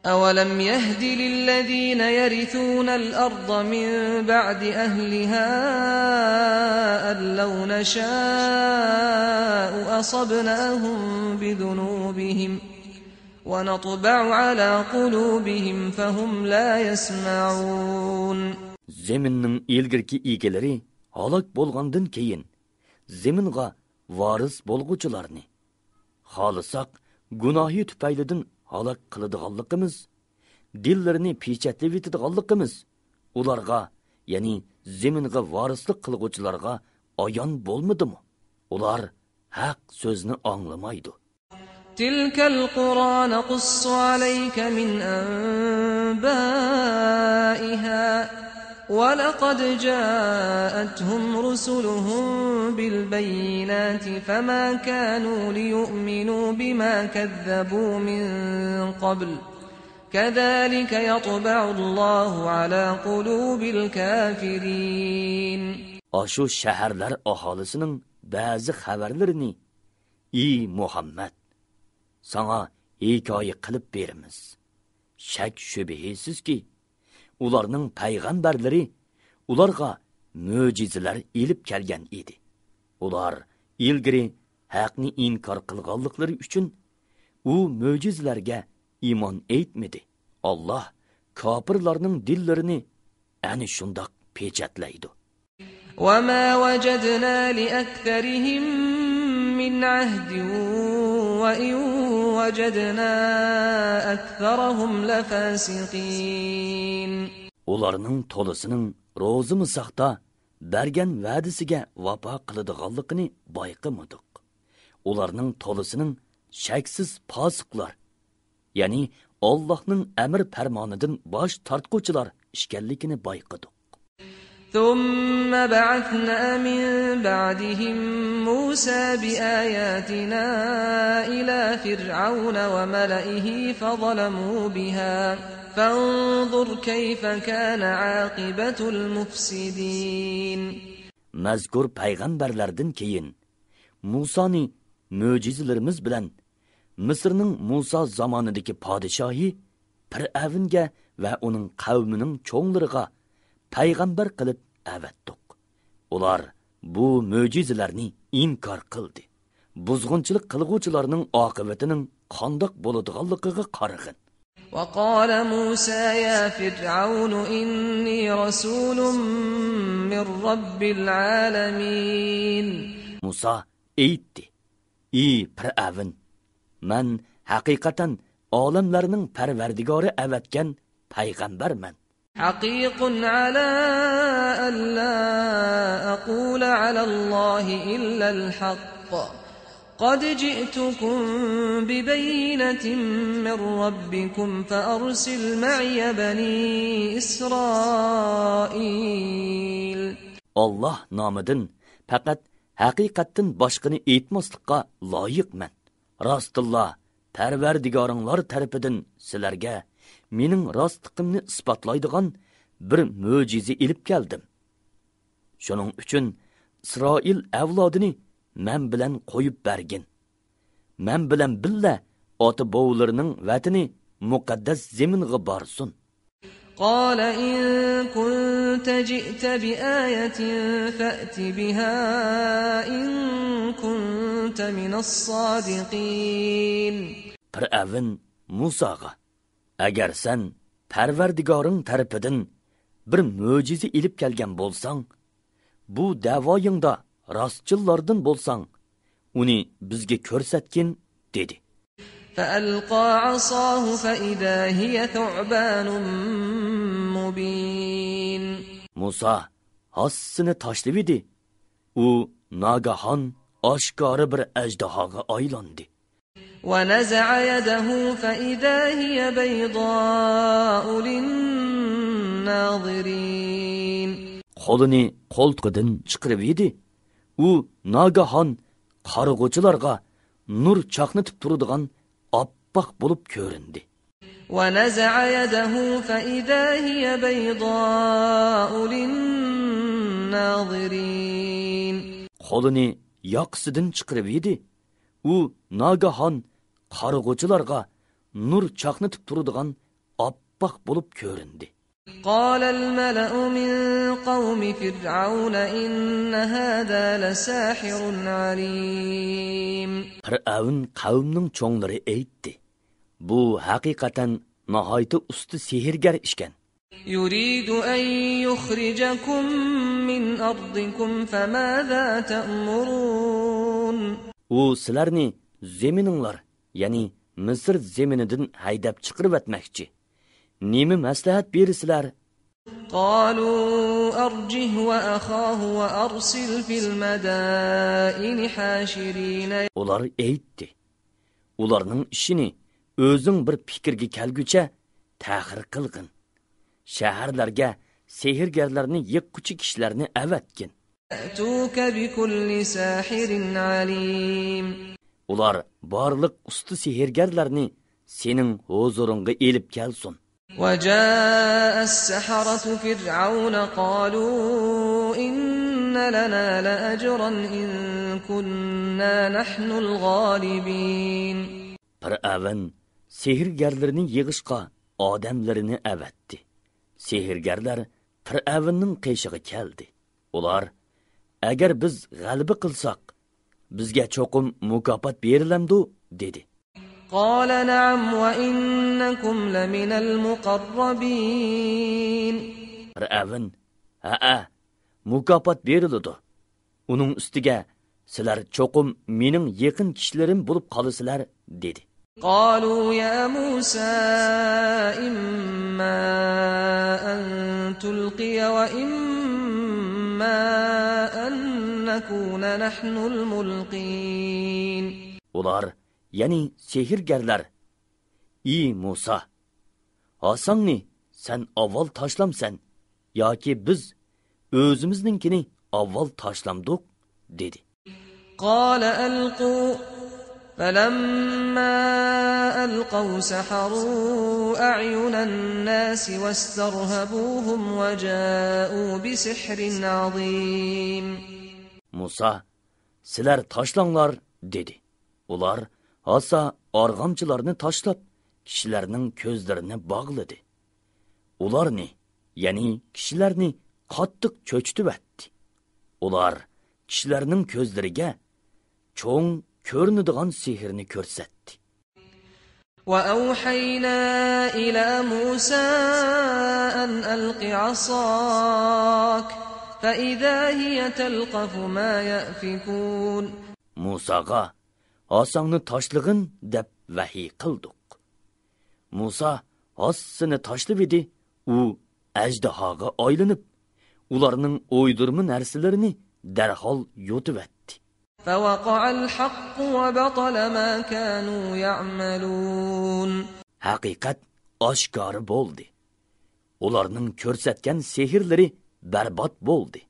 أولم يهد للذين يرثون الأرض من بعد أهلها أن لو نشاء أصبناهم بذنوبهم ونطبع على قلوبهم فهم لا يسمعون. زېمىننىڭ ئىلگىرىكى ئىگىلىرى ھالاك بولغاندىن كېيىن، زېمىنغا ۋارىس بولغۇچىلارنى، خالىساق، گۇناھى تۈپەيلىدىن ھالاك قىلىدىغانلىقىمىز، دىنلىرىنى پېچەتلىۋېتىدىغانلىقىمىز ئۇلارغا، يەنى زېمىنغا ۋارىسلىق قىلغۇچىلارغا ئايان بولمىدىمۇ؟ ئۇلار ھەق سۆزنى ئاڭلىمايدۇ. تلك القرى نقص عليك من أنبائها ولقد جاءتهم رسلهم بالبينات فما كانوا ليؤمنوا بما كذبوا من قبل كذلك يطبع الله على قلوب الكافرين. ئاشۇ شەھەرلەر ئاھالىسىنىڭ بەزى خەۋەرلىرىنى، ئى مۇھەممەد، ساڭا ھېكايە قىلىپ بېرىمىز. شەك-شۈبھىسىزكى، ئۇلارنىڭ پەيغەمبەرلىرى ئۇلارغا مۆجىزىلەر ئېلىپ كەلگەن ئىدى. ئۇلار ئىلگىرى ھەقنى ئىنكار قىلغانلىقلىرى ئۈچۈن ئۇ مۆجىزىلەرگە ئىمان ئېيتمىدى. ئاللاھ كاپىرلارنىڭ دىللىرىنى ئەنە شۇنداق پېچەتلەيدۇ. وما وجدنا لأكثرهم من عهد وإن وجدنا أكثرهم لفاسقين. ئۇلارنىڭ تولىسىنىڭ روزىمۇ ساختا بەرگەن ۋەدىسىگە ۋاپا قىلىدىغانلىقىنى بايقىمىدۇق. ئۇلارنىڭ تولىسىنىڭ شەكسىز پاسىقلار، يەنى ئاللاھنىڭ ئەمر پەرمانىدىن باش تارتقۇچىلار ئىكەنلىكىنى بايقىدۇق. ثم بعثنا من بعدهم موسى بآياتنا إلى فرعون وملئه فظلموا بها فانظر كيف كان عاقبة المفسدين. مەزكۇر پەيغەمبەرلەردىن كېيىن مۇسانى مۆجىزىلىرىمىز بىلەن مىسىرنىڭ مۇسا زامانىدىكى پادىشاھى پىرئەۋنگە ۋە ئۇنىڭ قەۋمىنىڭ چوڭلىرىغا پەيغەمبەر قىلىپ ئەۋەتتۇق. ئۇلار بۇ مۆجىزىلەرنى ئىنكار قىلدى. بۇزغۇنچىلىق قىلغۇچىلارنىڭ ئاقىۋىتىنىڭ قانداق بولىدىغانلىقىغا قارىغىن. وقال موسى يا فرعون إني رسول من رب العالمين. مۇسا ئېيتتى، ئى پىرئەۋن، مەن ھەقىقەتەن ئالەملەرنىڭ پەرۋەردىگارى ئەۋەتكەن پەيغەمبەرمەن. حقيق على ألا أقول على الله إلا الحق قد جئتكم ببينة من ربكم فأرسل معي بني إسرائيل. ئاللاھ نامىدىن پەقەت ھەقىقەتتىن باشقىنى ئېيتماسلىققا لايىقمەن. راستتىنلا پەرۋەردىگارىڭلار تەرىپىدىن سىلەرگە مېنىڭ راستلىقىمنى ئىسپاتلايدىغان بىر مۆجىزە ئېلىپ كەلدىم. شۇنىڭ ئۈچۈن ئىسرائىل ئەۋلادىنى مەن بىلەن قويۇپ بەرگىن. مەن بىلەن بىللە ئاتا-بوۋىلىرىنىڭ ۋەتىنى مۇقەددەس زېمىنغا بارسۇن. قال إن كنت جئت بآية فأت بها إن كنت من الصادقين. پىرئەۋن مۇساغا، ئەگەر سەن پەرۋەردىگارىڭ تەرىپىدىن بىر مۆجىزە ئېلىپ كەلگەن بولساڭ، بۇ دەۋايىڭدا راستچىللاردىن بولساڭ، ئۇنى بىزگە كۆرسەتكىن، دېدى. فألقى عصاه فإذا هي ثعبان مبين. مۇسا ھاسىسىنى تاشلىۋىدى. ئۇ ناگاھان ئاشكارا بىر ئەجدىھاغا ئايلاندى. ونزع يده فإذا هي بيضاء للناظرين. قولىنى قولتۇقىدىن چىقىرىۋىدى. ئۇ ناگاھان قارىغۇچىلارغا نۇر چاقنىتىپ تۇرىدىغان ئاپئاق بولۇپ كۆرۈندى. ونزع يده فإذا هي بيضاء للناظرين. قولىنى ياقىسىدىن چىقىرىۋىدى. ئۇ ناگاھان قارىغۇچىلارغا نۇر چاقنىتىپ تۇرىدىغان ئاپئاق بولۇپ كۆرۈندى. قال الملأ من قوم فرعون إن هذا لساحر عليم. پىرئەۋن قەۋمنىڭ چوڭلىرى ئېيتتى، بۇ ھەقىقەتەن ناھايىتى ئۇستا سېھىرگەر ئىكەن. يريد أن يخرجكم من أرضكم فماذا تأمرون. ئۇ سىلەرنى زېمىنىڭلار، يەنى مىسىر زېمىنىدىن ھەيدەپ چىقىرىۋەتمەكچى. نېمە مەسلىھەت بېرىسىلەر؟ قالوا أرجه وأخاه وأرسل في المدائن حاشرين. ئۇلار ئېيتتى: ئۇلارنىڭ ئىشىنى ئۆزۈڭ بىر پىكىرگە كەلگۈچە تەخىر قىلغىن. شەھەرلەرگە سېھىرگەرلەرنى يىغقۇچى كىشىلەرنى ئەۋەتكىن. يأتوك بكل ساحر عليم. ئۇلار بارلىق ئۇستا سېھىرگەرلەرنى سېنىڭ ھۇزۇرۇڭغا ئېلىپ كەلسۇن. وجاء السحرة فرعون قالوا إن لنا لأجرا إن كنا نحن الغالبين. پىرئەۋن سېھىرگەرلىرىنى يىغىشقا ئادەملىرىنى ئەۋەتتى. سېھىرگەرلەر پىرئەۋننىڭ قېشىغا كەلدى. ئۇلار: ئەگەر بىز غەلىبە قىلساق، بىزگە چوقۇم مۇكاپات بېرىلەمدۇ؟ دېدى. قال نعم وإنكم لمن المقربين. پىرئەۋن: ھەئە، مۇكاپات بېرىلىدۇ. ئۇنىڭ ئۈستىگە سىلەر چوقۇم مېنىڭ يېقىن كىشىلىرىم بولۇپ قالىسىلەر، دېدى. قالوا يا موسى إما أن تلقي وإما أن نكون نحن الملقين. ئۇلار، يەنى سېھىرگەرلەر: ئى مۇسا، ھاساڭنى سەن ئاۋۋال تاشلامسەن ياكى بىز ئۆزىمىزنىڭكىنى ئاۋۋال تاشلامدۇق؟ دېدى. قال ألقوا فلما ألقوا سحروا أعين الناس واسترهبوهم وجاءوا بسحر عظيم. مۇسا: سىلەر تاشلاڭلار، دېدى. ئۇلار ھاسا ئارغامچىلارنى تاشلاپ، كىشىلەرنىڭ كۆزلىرىنى باغلىدى. ئۇلارنى، يەنى كىشىلەرنى قاتتىق چۆچۈتۈۋەتتى. ئۇلار كىشىلەرنىڭ كۆزلىرىگە چوڭ كۆرۈنىدىغان سېھىرنى كۆرسەتتى. وأوحينا إلى موسى أن ألق عصاك فإذا هي تلقف ما يأفكون. مۇساغا: ھاساڭنى تاشلىغىن، دەپ ۋەھىي قىلدۇق. مۇسا ھاسىسىنى تاشلىۋىدى، ئۇ ئەجدىھاغا ئايلىنىپ، ئۇلارنىڭ ئويدۇرما نەرسىلىرىنى دەرھال يۇتۇۋەتتى. فوقع الحق وبطل ما كانوا يعملون. ھەقىقەت ئاشكارا بولدى. ئۇلارنىڭ كۆرسەتكەن سېھىرلىرى بەربات بولدى.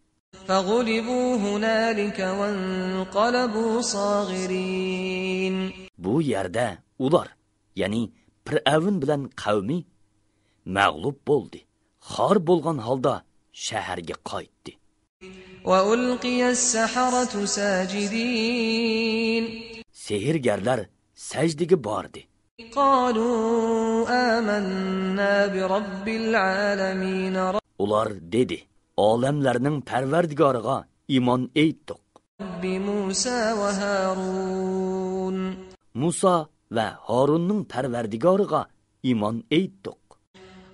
فغلبوا هنالك وانقلبوا صاغرين. بۇ يەردە ئۇلار، يەنى پىرئەۋن بىلەن قەۋمى، مەغلۇپ بولدى. خار بولغان ھالدا شەھەرگە قايتتى. وألقي السحرة ساجدين. سېھىرگەرلەر سەجدىگە باردى. قالوا آمنا برب العالمين. ئۇلار دېدى: ئالەملەرنىڭ پەرۋەردىگارىغا ئىمان ئېيتتۇق. رب موسى وهارون. مۇسا ۋە ھارۇننىڭ پەرۋەردىگارىغا ئىمان ئېيتتۇق.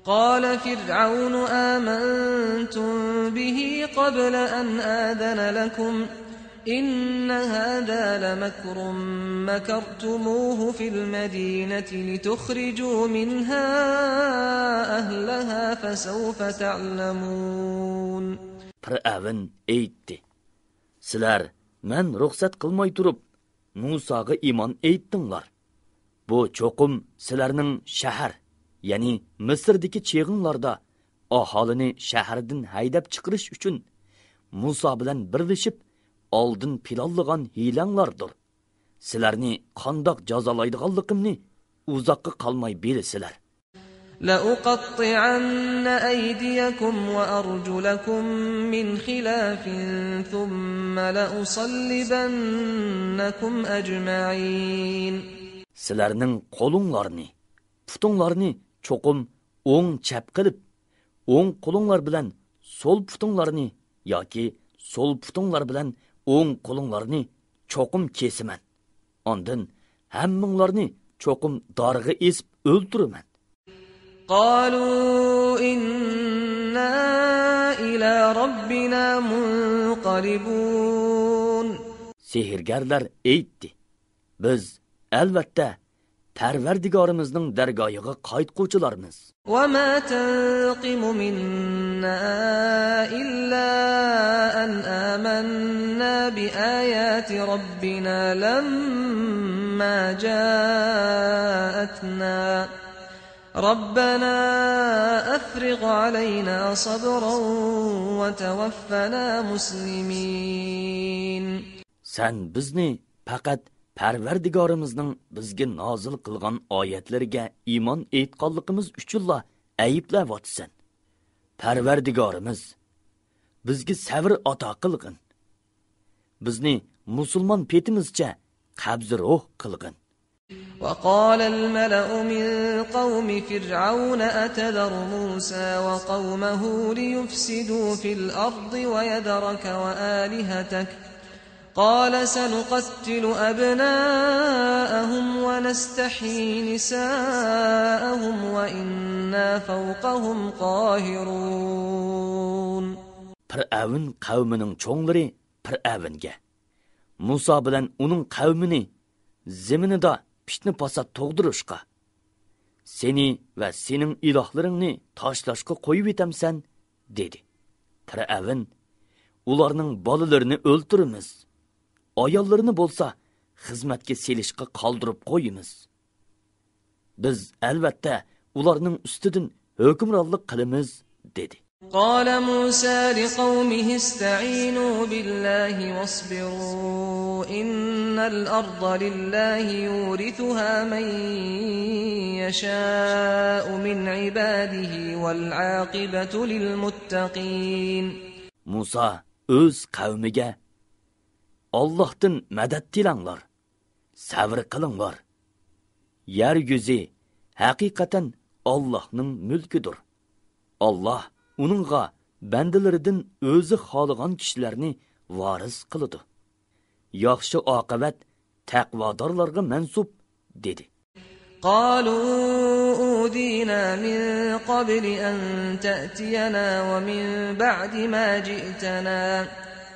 قال فرعون آمنتم به قبل أن آذن لكم إن هذا لمكر مكرتموه في المدينة لتخرجوا منها أهلها فسوف تعلمون. پىرئەۋن ئېيتتى: سىلەر مەن رۇخسەت قىلماي تۇرۇپ مۇساغا ئىمان ئېيتتىڭلار. بۇ چوقۇم سىلەرنىڭ شەھەر، يەنى مىسىردىكى چېغىڭلاردا ئاھالىنى شەھەردىن ھەيدەپ چىقىرىش ئۈچۈن مۇسا بىلەن بىرلىشىپ ئالدىن پىلانلىغان ھىيلەڭلاردۇر. سىلەرنى قانداق جازالايدىغانلىقىمنى ئۇزاققا قالماي بىلىسىلەر. لأقطعن أيديكم وأرجلكم من خلاف ثم لأصلبنكم أجمعين. سىلەرنىڭ قولۇڭلارنى، پۇتۇڭلارنى چوقۇم ئوڭ چەپ قىلىپ، ئوڭ قولۇڭلار بىلەن سول پۇتۇڭلارنى ياكى سول پۇتۇڭلار بىلەن ئوڭ قولۇڭلارنى چوقۇم كېسىمەن. ئاندىن ھەممىڭلارنى چوقۇم دارغا ئېسىپ ئۆلتۈرىمەن. قالوا إنا إلى ربنا منقلبون. سېھىرگەرلەر ئېيتتى: بىز، ئەلۋەتتە، پەرۋەردىگارىمىزنىڭ دەرگاھىغا قايتقۇچىلارمىز. وما تنقم منا إلا أن آمنا بآيات ربنا لما جاءتنا ربنا أفرغ علينا صبرا وتوفنا مسلمين. سەن بىزنى پەقەت پەرۋەردىگارىمىزنىڭ بىزگە نازىل قىلغان ئايەتلىرىگە ئىمان ئېيتقانلىقىمىز ئۈچۈنلا ئەيىبلەۋاتىسەن. پەرۋەردىگارىمىز، بىزگە سەۋر ئاتا قىلغىن. بىزنى مۇسۇلمان پېتىمىزچە قەبزى روھ قىلغىن. وقال الملأ من قوم فرعون أتذر موسى وقومه ليفسدوا في الأرض ويذرك وآلهتك قال سنقتل أبناءهم ونستحيي نساءهم وإنا فوقهم قاهرون. پىرئەۋن قەۋمىنىڭ چوڭلىرى پىرئەۋنگە، مۇسا بىلەن ئۇنىڭ قەۋمىنى زېمىنىدا پىتنە-پاسات تۇغدۇرۇشقا، سېنى ۋە سېنىڭ ئىلاھلىرىڭنى تاشلاشقا قويۇۋېتەمسەن؟ دېدى. پىرئەۋن، ئۇلارنىڭ بالىلىرىنى ئۆلتۈرىمىز، ئاياللىرىنى بولسا خىزمەتكە سېلىشقا قالدۇرۇپ قويىمىز. بىز، ئەلۋەتتە، ئۇلارنىڭ ئۈستىدىن ھۆكۈمرانلىق قىلىمىز، دېدى. قال موسى لقومه استعينوا بالله واصبروا إن الأرض لله يورثها من يشاء من عباده والعاقبة للمتقين. مۇسا ئۆز قەۋمىگە، ئاللاھتىن مەدەت تىلەڭلار، سەۋر قىلىڭلار. يەر يۈزى ھەقىقەتەن ئاللاھنىڭ مۈلكىدۇر. ئاللاھ ئۇنىڭغا بەندىلىرىدىن ئۆزى خالىغان كىشىلەرنى ۋارىس قىلىدۇ. ياخشى ئاقىۋەت تەقۋادارلارغا مەنسۇپ، دېدى. قالوا أوذينا من قبل أن تأتينا ومن بعد ما جئتنا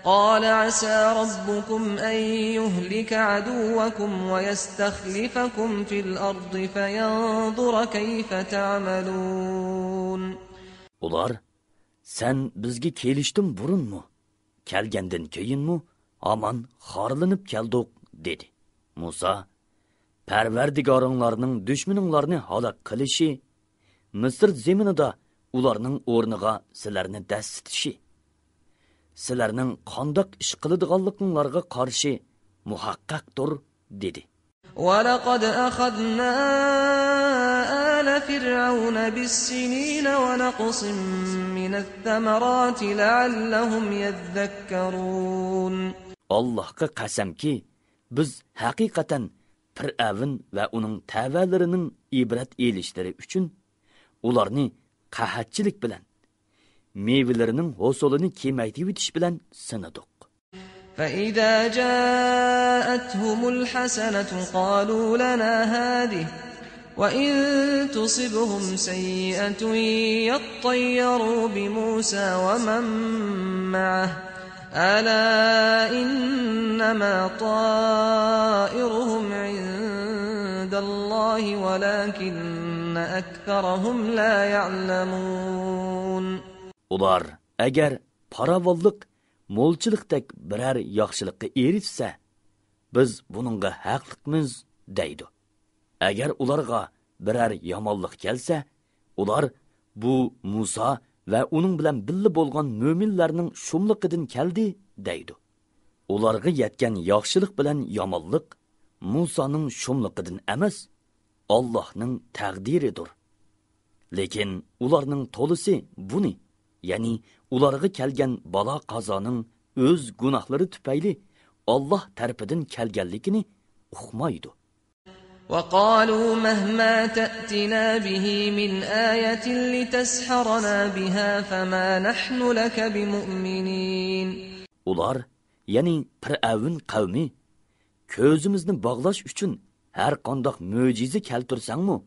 قال عسى ربكم أن يهلك عدوكم ويستخلفكم في الأرض فينظر كيف تعملون. ئۇلار، سەن بىزگە كېلىشتىن بۇرۇنمۇ، كەلگەندىن كېيىنمۇ ھامان خارلىنىپ كەلدۇق، دېدى. مۇسا، پەرۋەردىگارىڭلارنىڭ دۈشمىنىڭلارنى ھالاك قىلىشى، مىسىر زېمىنىدا ئۇلارنىڭ ئورنىغا سىلەرنى دەسسىتىشى، سىلەرنىڭ قانداق ئىش قىلىدىغانلىقىڭلارغا قارىشى مۇھەققەقتۇر، دېدى. ولقد أخذنا آل فرعون بالسنين ونقص من الثمرات لعلهم يذكرون. ئاللاھقا قەسەمكى، بىز ھەقىقەتەن پىرئەۋن ۋە ئۇنىڭ تەۋەلىرىنىڭ ئىبرەت ئېلىشلىرى ئۈچۈن ئۇلارنى قەھەتچىلىك بىلەن، مېۋىلىرىنىڭ ھوسۇلىنى كېمەيتىۋېتىش بىلەن سىنىدۇق. فإذا جاءتهم الحسنة قالوا لنا هذه وإن تصبهم سيئة يطيروا بموسى ومن معه ألا إنما طائرهم عند الله ولكن أكثرهم لا يعلمون. ئۇلار ئەگەر پاراۋانلىق، مولچىلىقتەك بىرەر ياخشىلىققا ئېرىشسە، بىز بۇنىڭغا ھەقلىقمىز، دەيدۇ. ئەگەر ئۇلارغا بىرەر يامانلىق كەلسە، ئۇلار، بۇ مۇسا ۋە ئۇنىڭ بىلەن بىللە بولغان مۆمىنلەرنىڭ شۇملۇقىدىن كەلدى، دەيدۇ. ئۇلارغا يەتكەن ياخشىلىق بىلەن يامانلىق مۇسانىڭ شۇملۇقىدىن ئەمەس، ئاللاھنىڭ تەقدىرىدۇر. لېكىن ئۇلارنىڭ تولىسى بۇنى، يەنى ئۇلارغا كەلگەن بالا-قازانىڭ ئۆز گۇناھلىرى تۈپەيلى ئاللاھ تەرىپىدىن كەلگەنلىكىنى ئۇقمايدۇ. وقالوا مهما تأتنا به من آية لتسحرنا بها فما نحن لك بمؤمنين. ئۇلار، يەنى پىرئەۋن قەۋمى، كۆزىمىزنى باغلاش ئۈچۈن ھەر قانداق مۆجىزە كەلتۈرسەڭمۇ،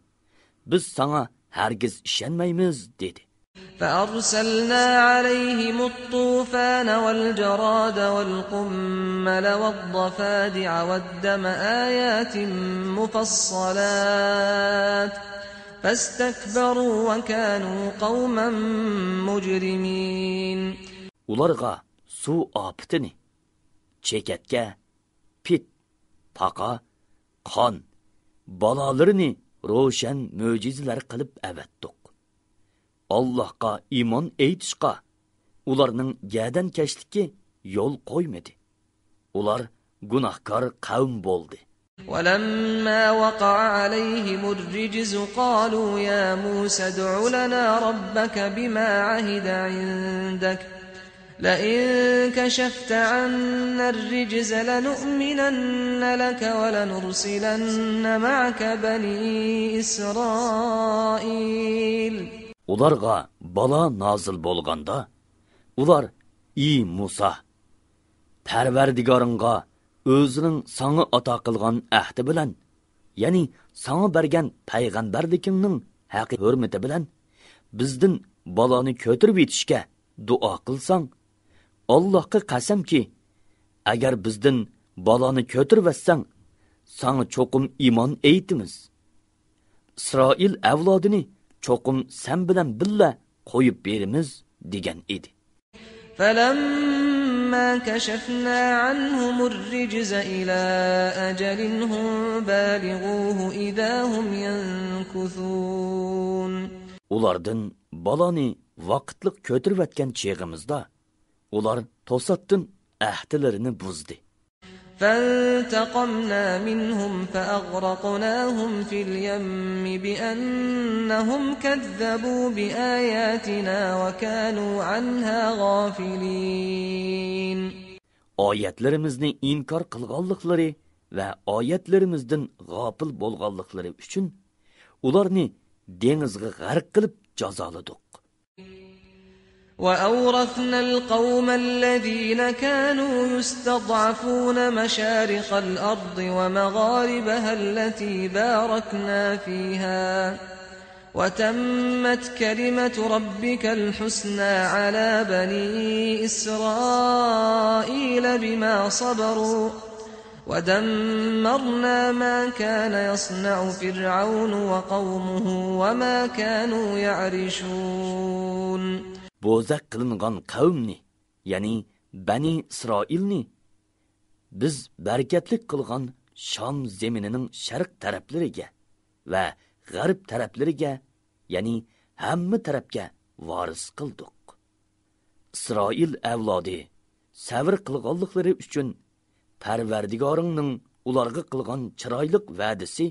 بىز ساڭا ھەرگىز ئىشەنمەيمىز، دېدى. فأرسلنا عليهم الطوفان والجراد والقمل والضفادع والدم آيات مفصلات فاستكبروا وكانوا قوما مجرمين. ئۇلارغا سۇ ئاپىتىنى، چېكەتكە، پىت، پاقا، قان، بالالىرىنى روشەن مۆجىزىلەر قىلىپ ئەۋەتتۇق. ئاللاھقا ئىمان ئېيتىشقا ئۇلارنىڭ گەدەنكەشلىكى يول قويمىدى. ئۇلار گۇناھكار قەۋم بولدى. ولما وقع عليهم الرجز قالوا يا موسى ادع لنا ربك بما عهد عندك لئن كشفت عنا الرجز لنؤمنن لك ولنرسلن معك بني إسرائيل. ئۇلارغا بالا نازىل بولغاندا، ئۇلار: ئى مۇسا، پەرۋەردىگارىڭغا ئۆزىنىڭ ساڭا ئاتا قىلغان ئەھدى بىلەن، يەنى ساڭا بەرگەن پەيغەمبەرلىكىڭنىڭ ھەققى ھۆرمىتى بىلەن بىزدىن بالانى كۆتۈرۈۋېتىشكە دۇئا قىلساڭ، ئاللاھقا قەسەمكى، ئەگەر بىزدىن بالانى كۆتۈرۈۋەتسەڭ، ساڭا چوقۇم ئىمان ئېيتىمىز. ئىسرائىل ئەۋلادىنى چوقۇم سەن بىلەن بىللە قويۇپ بېرىمىز، دېگەن ئىدى. فلما كشفنا عنهم الرجز إلى أجل هم بالغوه إذا هم ينكثون. ئۇلاردىن بالانى ۋاقىتلىق كۆتۈرۈۋەتكەن چېغىمىزدا، ئۇلار توساتتىن ئەھدىلىرىنى بۇزدى. فانتقمنا منهم فأغرقناهم في اليم بأنهم كذبوا بآياتنا وكانوا عنها غافلين. ئايەتلىرىمىزنى ئىنكار قىلغانلىقلىرى ۋە ئايەتلىرىمىزدىن غاپىل بولغانلىقلىرى ئۈچۈن ئۇلارنى دېڭىزغا غەرق قىلىپ جازالىدۇق. وأورثنا القوم الذين كانوا يستضعفون مشارق الأرض ومغاربها التي باركنا فيها وتمت كلمة ربك الحسنى على بني إسرائيل بما صبروا ودمرنا ما كان يصنع فرعون وقومه وما كانوا يعرشون. بوزەك قىلىنغان قەۋمنى، يەنى بەنى ئىسرائىلنى بىز بەرىكەتلىك قىلغان شام زېمىنىنىڭ شەرق تەرەپلىرىگە ۋە غەرب تەرەپلىرىگە، يەنى ھەممە تەرەپكە ۋارىس قىلدۇق. ئىسرائىل ئەۋلادى سەۋر قىلغانلىقلىرى ئۈچۈن پەرۋەردىگارىڭنىڭ ئۇلارغا قىلغان چىرايلىق ۋەدىسى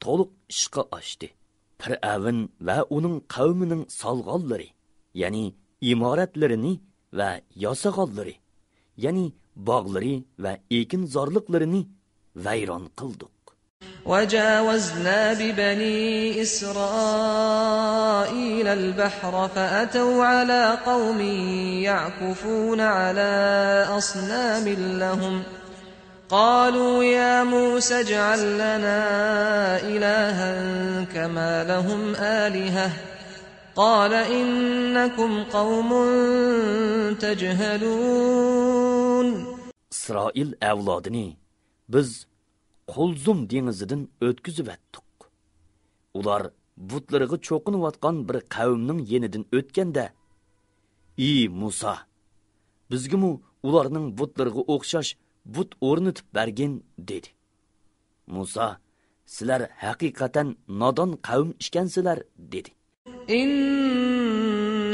تولۇق ئىشقا ئاشتى. پىرئەۋن ۋە ئۇنىڭ قەۋمىنىڭ سالغانلىرى، يەنى ئىمارەتلىرىنى ۋە ياسىغانلىرى، يەنى باغلىرى ۋە ئېكىنزارلىقلىرىنى ۋەيران قىلدۇق. وجاوزنا ببني إسرائيل البحر فأتوا على قوم يعكفون على أصنام لهم قالوا يا موسى اجعل لنا إلها كما لهم آلهة قال إنكم قوم تجهلون. ئىسرائىل ئەۋلادىنى بىز قۇلزۇم دېڭىزىدىن ئۆتكۈزۈۋەتتۇق. ئۇلار بۇتلىرىغا چوقۇنۇۋاتقان بىر قەۋمنىڭ يېنىدىن ئۆتكەندە، ئى مۇسا، بىزگىمۇ ئۇلارنىڭ بۇتلىرىغا ئوخشاش بۇت ئورنىتىپ بەرگىن، دېدى. مۇسا، سىلەر ھەقىقەتەن نادان قەۋم ئىكەنسىلەر، دېدى. إن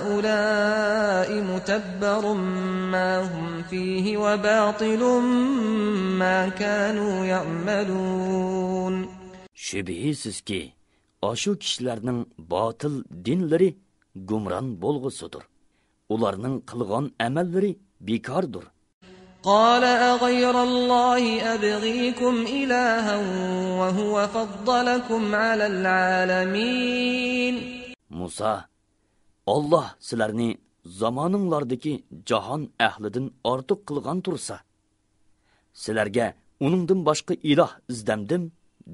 هؤلاء متبر ما هم فيه وباطل ما كانوا يعملون. شۈبھىسىزكى، ئاشۇ كىشىلەرنىڭ باتىل دىنلىرى گۇمران بولغۇسىدۇر. ئۇلارنىڭ قىلغان ئەمەللىرى بىكاردۇر. قال أغير الله أبغيكم إلها وهو فضلكم على العالمين. مۇسا، ئاللاھ سىلەرنى زامانىڭلاردىكى جاھان ئەھلىدىن ئارتۇق قىلغان تۇرسا، سىلەرگە ئۇنىڭدىن باشقا ئىلاھ ئىزدەمدىم؟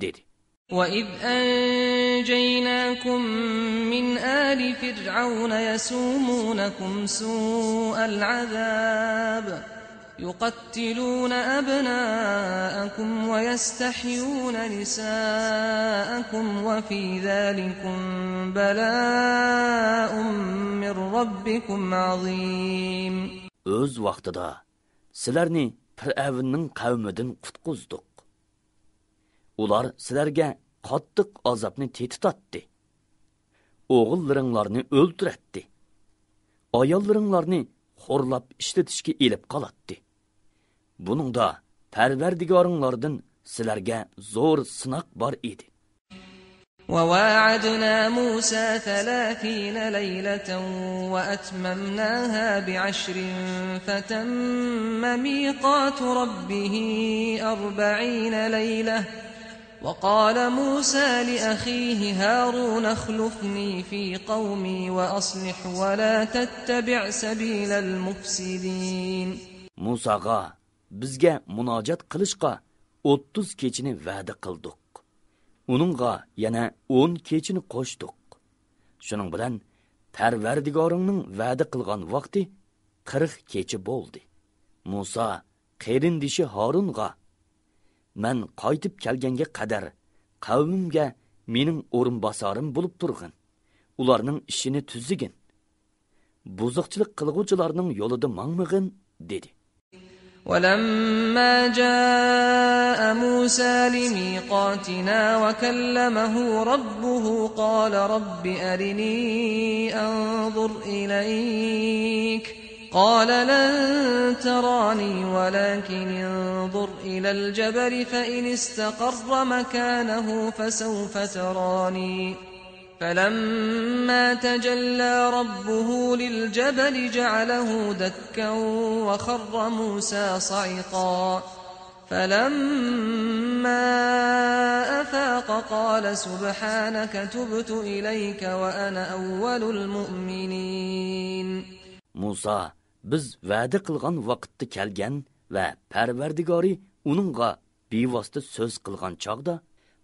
دېدى. وإذ أنجيناكم نجيناكم من آل فرعون يسومونكم سوء العذاب يقتلون أبناءكم ويستحيون نساءكم وفي ذلكم بلاء من ربكم عظيم. ئۆز ۋاقتىدا سىلەرنى پىرئەۋننىڭ قەۋمىدىن قۇتقۇزدۇق. ئۇلار سىلەرگە قاتتىق ئازابنى تېتىتاتتى. ئوغۇللىرىڭلارنى ئۆلتۈرەتتى. ئاياللىرىڭلارنى خورلاپ ئىشلىتىشكە ئېلىپ قالاتتى. بۇنىڭدا پەرۋەردىگارىڭلاردىن سىلەرگە زور سىناق بار ئىدى. وواعدنا موسى ثلاثين ليلة وأتممناها بعشر فتم ميقات ربه أربعين ليلة وقال موسى لأخيه هارون اخلفني في قومي وأصلح ولا تتبع سبيل المفسدين. مۇساغا بىزگە مۇناجات قىلىشقا ئوتتۇز كېچىنى ۋەدە قىلدۇق. ئۇنىڭغا يەنە ئون كېچىنى قوشتۇق. شۇنىڭ بىلەن پەرۋەردىگارىڭنىڭ ۋەدە قىلغان ۋاقتى قىرىق كېچە بولدى. مۇسا قېرىندىشى ھارۇنغا، مەن قايتىپ كەلگەنگە قەدەر قەۋمىمگە مېنىڭ ئورۇنباسارىم بولۇپ تۇرغىن، ئۇلارنىڭ ئىشىنى تۈزىگىن، بۇزۇقچىلىق قىلغۇچىلارنىڭ يولىدا ماڭمىغىن، دېدى. ولما جاء موسى لميقاتنا وكلمه ربه قال رب أرني أنظر إليك قال لن تراني ولكن انظر إلى الجبل فإن استقر مكانه فسوف تراني فلما تجلى ربه للجبل جعله دكا وخر موسى صعقا فلما أفاق قال سبحانك تبت إليك وأنا أول المؤمنين. مۇسا بىز ۋەدە قىلغان ۋاقىتتا كەلگەن ۋە پەرۋەردىگارى ئۇنىڭغا بىۋاسىتە سۆز قىلغان چاغدا،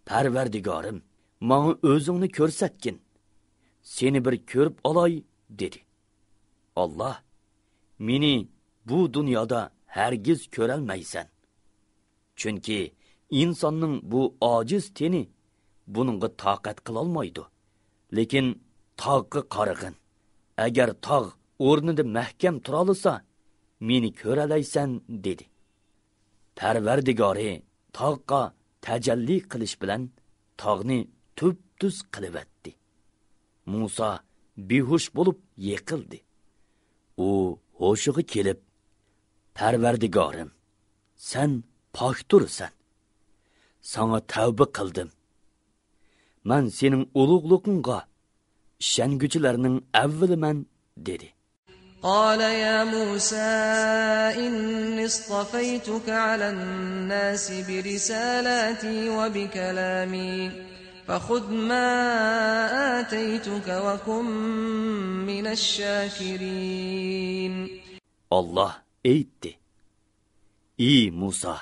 پەرۋەردىگارىم، ماڭا ئۆزۈڭنى كۆرسەتكىن، سېنى بىر كۆرۈپ ئالاي، دېدى. ئاللا، مېنى بۇ دۇنيادا ھەرگىز كۆرەلمەيسەن. چۈنكى ئىنساننىڭ بۇ ئاجىز تېنى بۇنىڭغا تاقەت قىلالمايدۇ. لېكىن تاغقا قارىغىن. ئەگەر تاغ ئورنىدا مەھكەم تۇرالىسا، مېنى كۆرەلەيسەن، دېدى. پەرۋەردىگارى تاغقا تەجەللى قىلىش بىلەن تاغنى تۈپتۈز قىلىۋەتتى. مۇسا بىھوش بولۇپ يىقىلدى. ئۇ ھوشىغا كېلىپ، پەرۋەردىگارىم، سەن پاكتۇرسەن. ساڭا تەۋبە قىلدىم. مەن سېنىڭ ئۇلۇغلۇقۇڭغا ئىشەنگۈچىلەرنىڭ ئەۋۋىلىمەن، دېدى. قال يا موسى إني اصطفيتك على الناس برسالاتي وبكلامي فخذ ما آتيتك وكن من الشاكرين. ئاللا ئېيتتى، ئى مۇسا،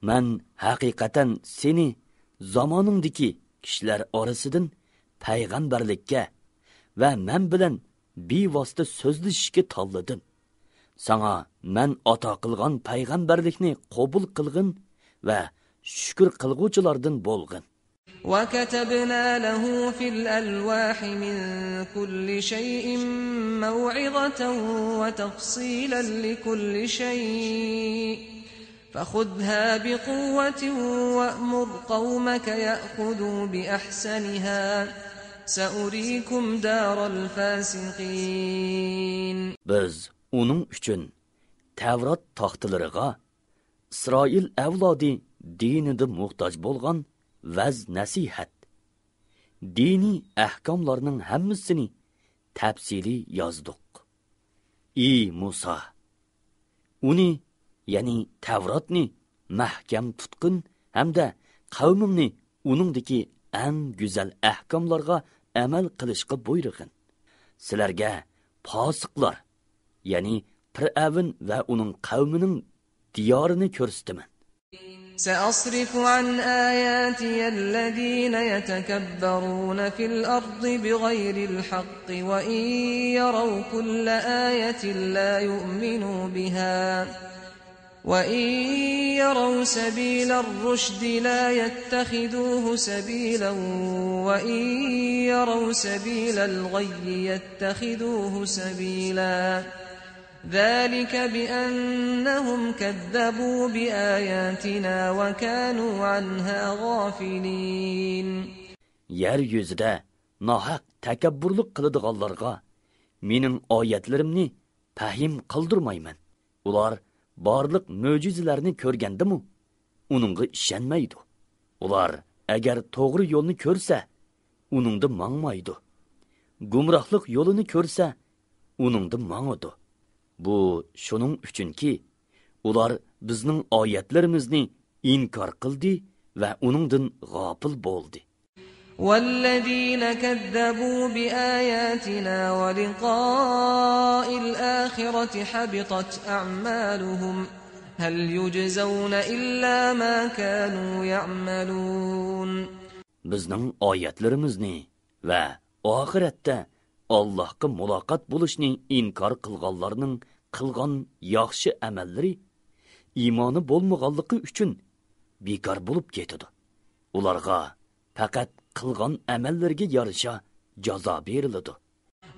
مەن ھەقىقەتەن سېنى زامانىڭدىكى كىشىلەر ئارىسىدىن پەيغەمبەرلىككە ۋە مەن بىلەن بىۋاسىتە سۆزلىشىشكە تاللىدىم. ساڭا مەن ئاتا قىلغان پەيغەمبەرلىكنى قوبۇل قىلغىن ۋە شۈكۈر قىلغۇچىلاردىن بولغىن. وكتبنا له في الألواح من كل شيء موعظة وتفصيلا لكل شيء فخذها بقوة وأمر قومك يأخذوا بأحسنها سأريكم دار الفاسقين. بىز ئۇنىڭ ئۈچۈن تەۋرات تاختىلىرىغا ئىسرائىل ئەۋلادى دىنىدا موھتاج بولغان ۋەز-نەسىھەت، دىنىي ئەھكاملارنىڭ ھەممىسىنى تەپسىلىي يازدۇق. ئى مۇسا! ئۇنى، يەنى تەۋراتنى مەھكەم تۇتقىن ھەمدە قەۋمىڭنى ئۇنىڭدىكى ئەڭ گۈزەل ئەھكاملارغا ئەمەل قىلىشقا بۇيرۇغىن. سىلەرگە پاسىقلار، يەنى پىرئەۋن ۋە ئۇنىڭ قەۋمىنىڭ دىيارىنى كۆرسىتىمەن. سأصرف عن آياتي الذين يتكبرون في الأرض بغير الحق وإن يروا كل آية لا يؤمنوا بها وإن يروا سبيل الرشد لا يتخذوه سبيلا وإن يروا سبيل الغي يتخذوه سبيلا ذلك بأنهم كذبوا بآياتنا وكانوا عنها غافلين. يەر يۈزىدە ناھەق تەكەببۇرلۇق قىلىدىغانلارغا مېنىڭ ئايەتلىرىمنى پەھىم قىلدۇرمايمەن. ئۇلار بارلىق مۆجىزىلەرنى كۆرگەندىمۇ، ئۇنىڭغا ئىشەنمەيدۇ. ئۇلار ئەگەر توغرا يولنى كۆرسە، ئۇنىڭدا ماڭمايدۇ. گۇمراھلىق يولىنى كۆرسە، ئۇنىڭدا ماڭىدۇ. بۇ شۇنىڭ ئۈچۈنكى، ئۇلار بىزنىڭ ئايەتلىرىمىزنى ئىنكار قىلدى ۋە ئۇنىڭدىن غاپىل بولدى. والذين كذبوا بآياتنا ولقاء الآخرة حبطت أعمالهم هل يجزون إلا ما كانوا يعملون. بىزنىڭ ئايەتلىرىمىزنى ۋە ئاخىرەتتە ئاللاھقا مۇلاقات بولۇشنى ئىنكار قىلغانلارنىڭ قىلغان ياخشى ئەمەللىرى ئىمانى بولمىغانلىقى ئۈچۈن بىكار بولۇپ كېتىدۇ. ئۇلارغا پەقەت قىلغان ئەمەللىرىگە يارىشا جازا بېرىلىدۇ.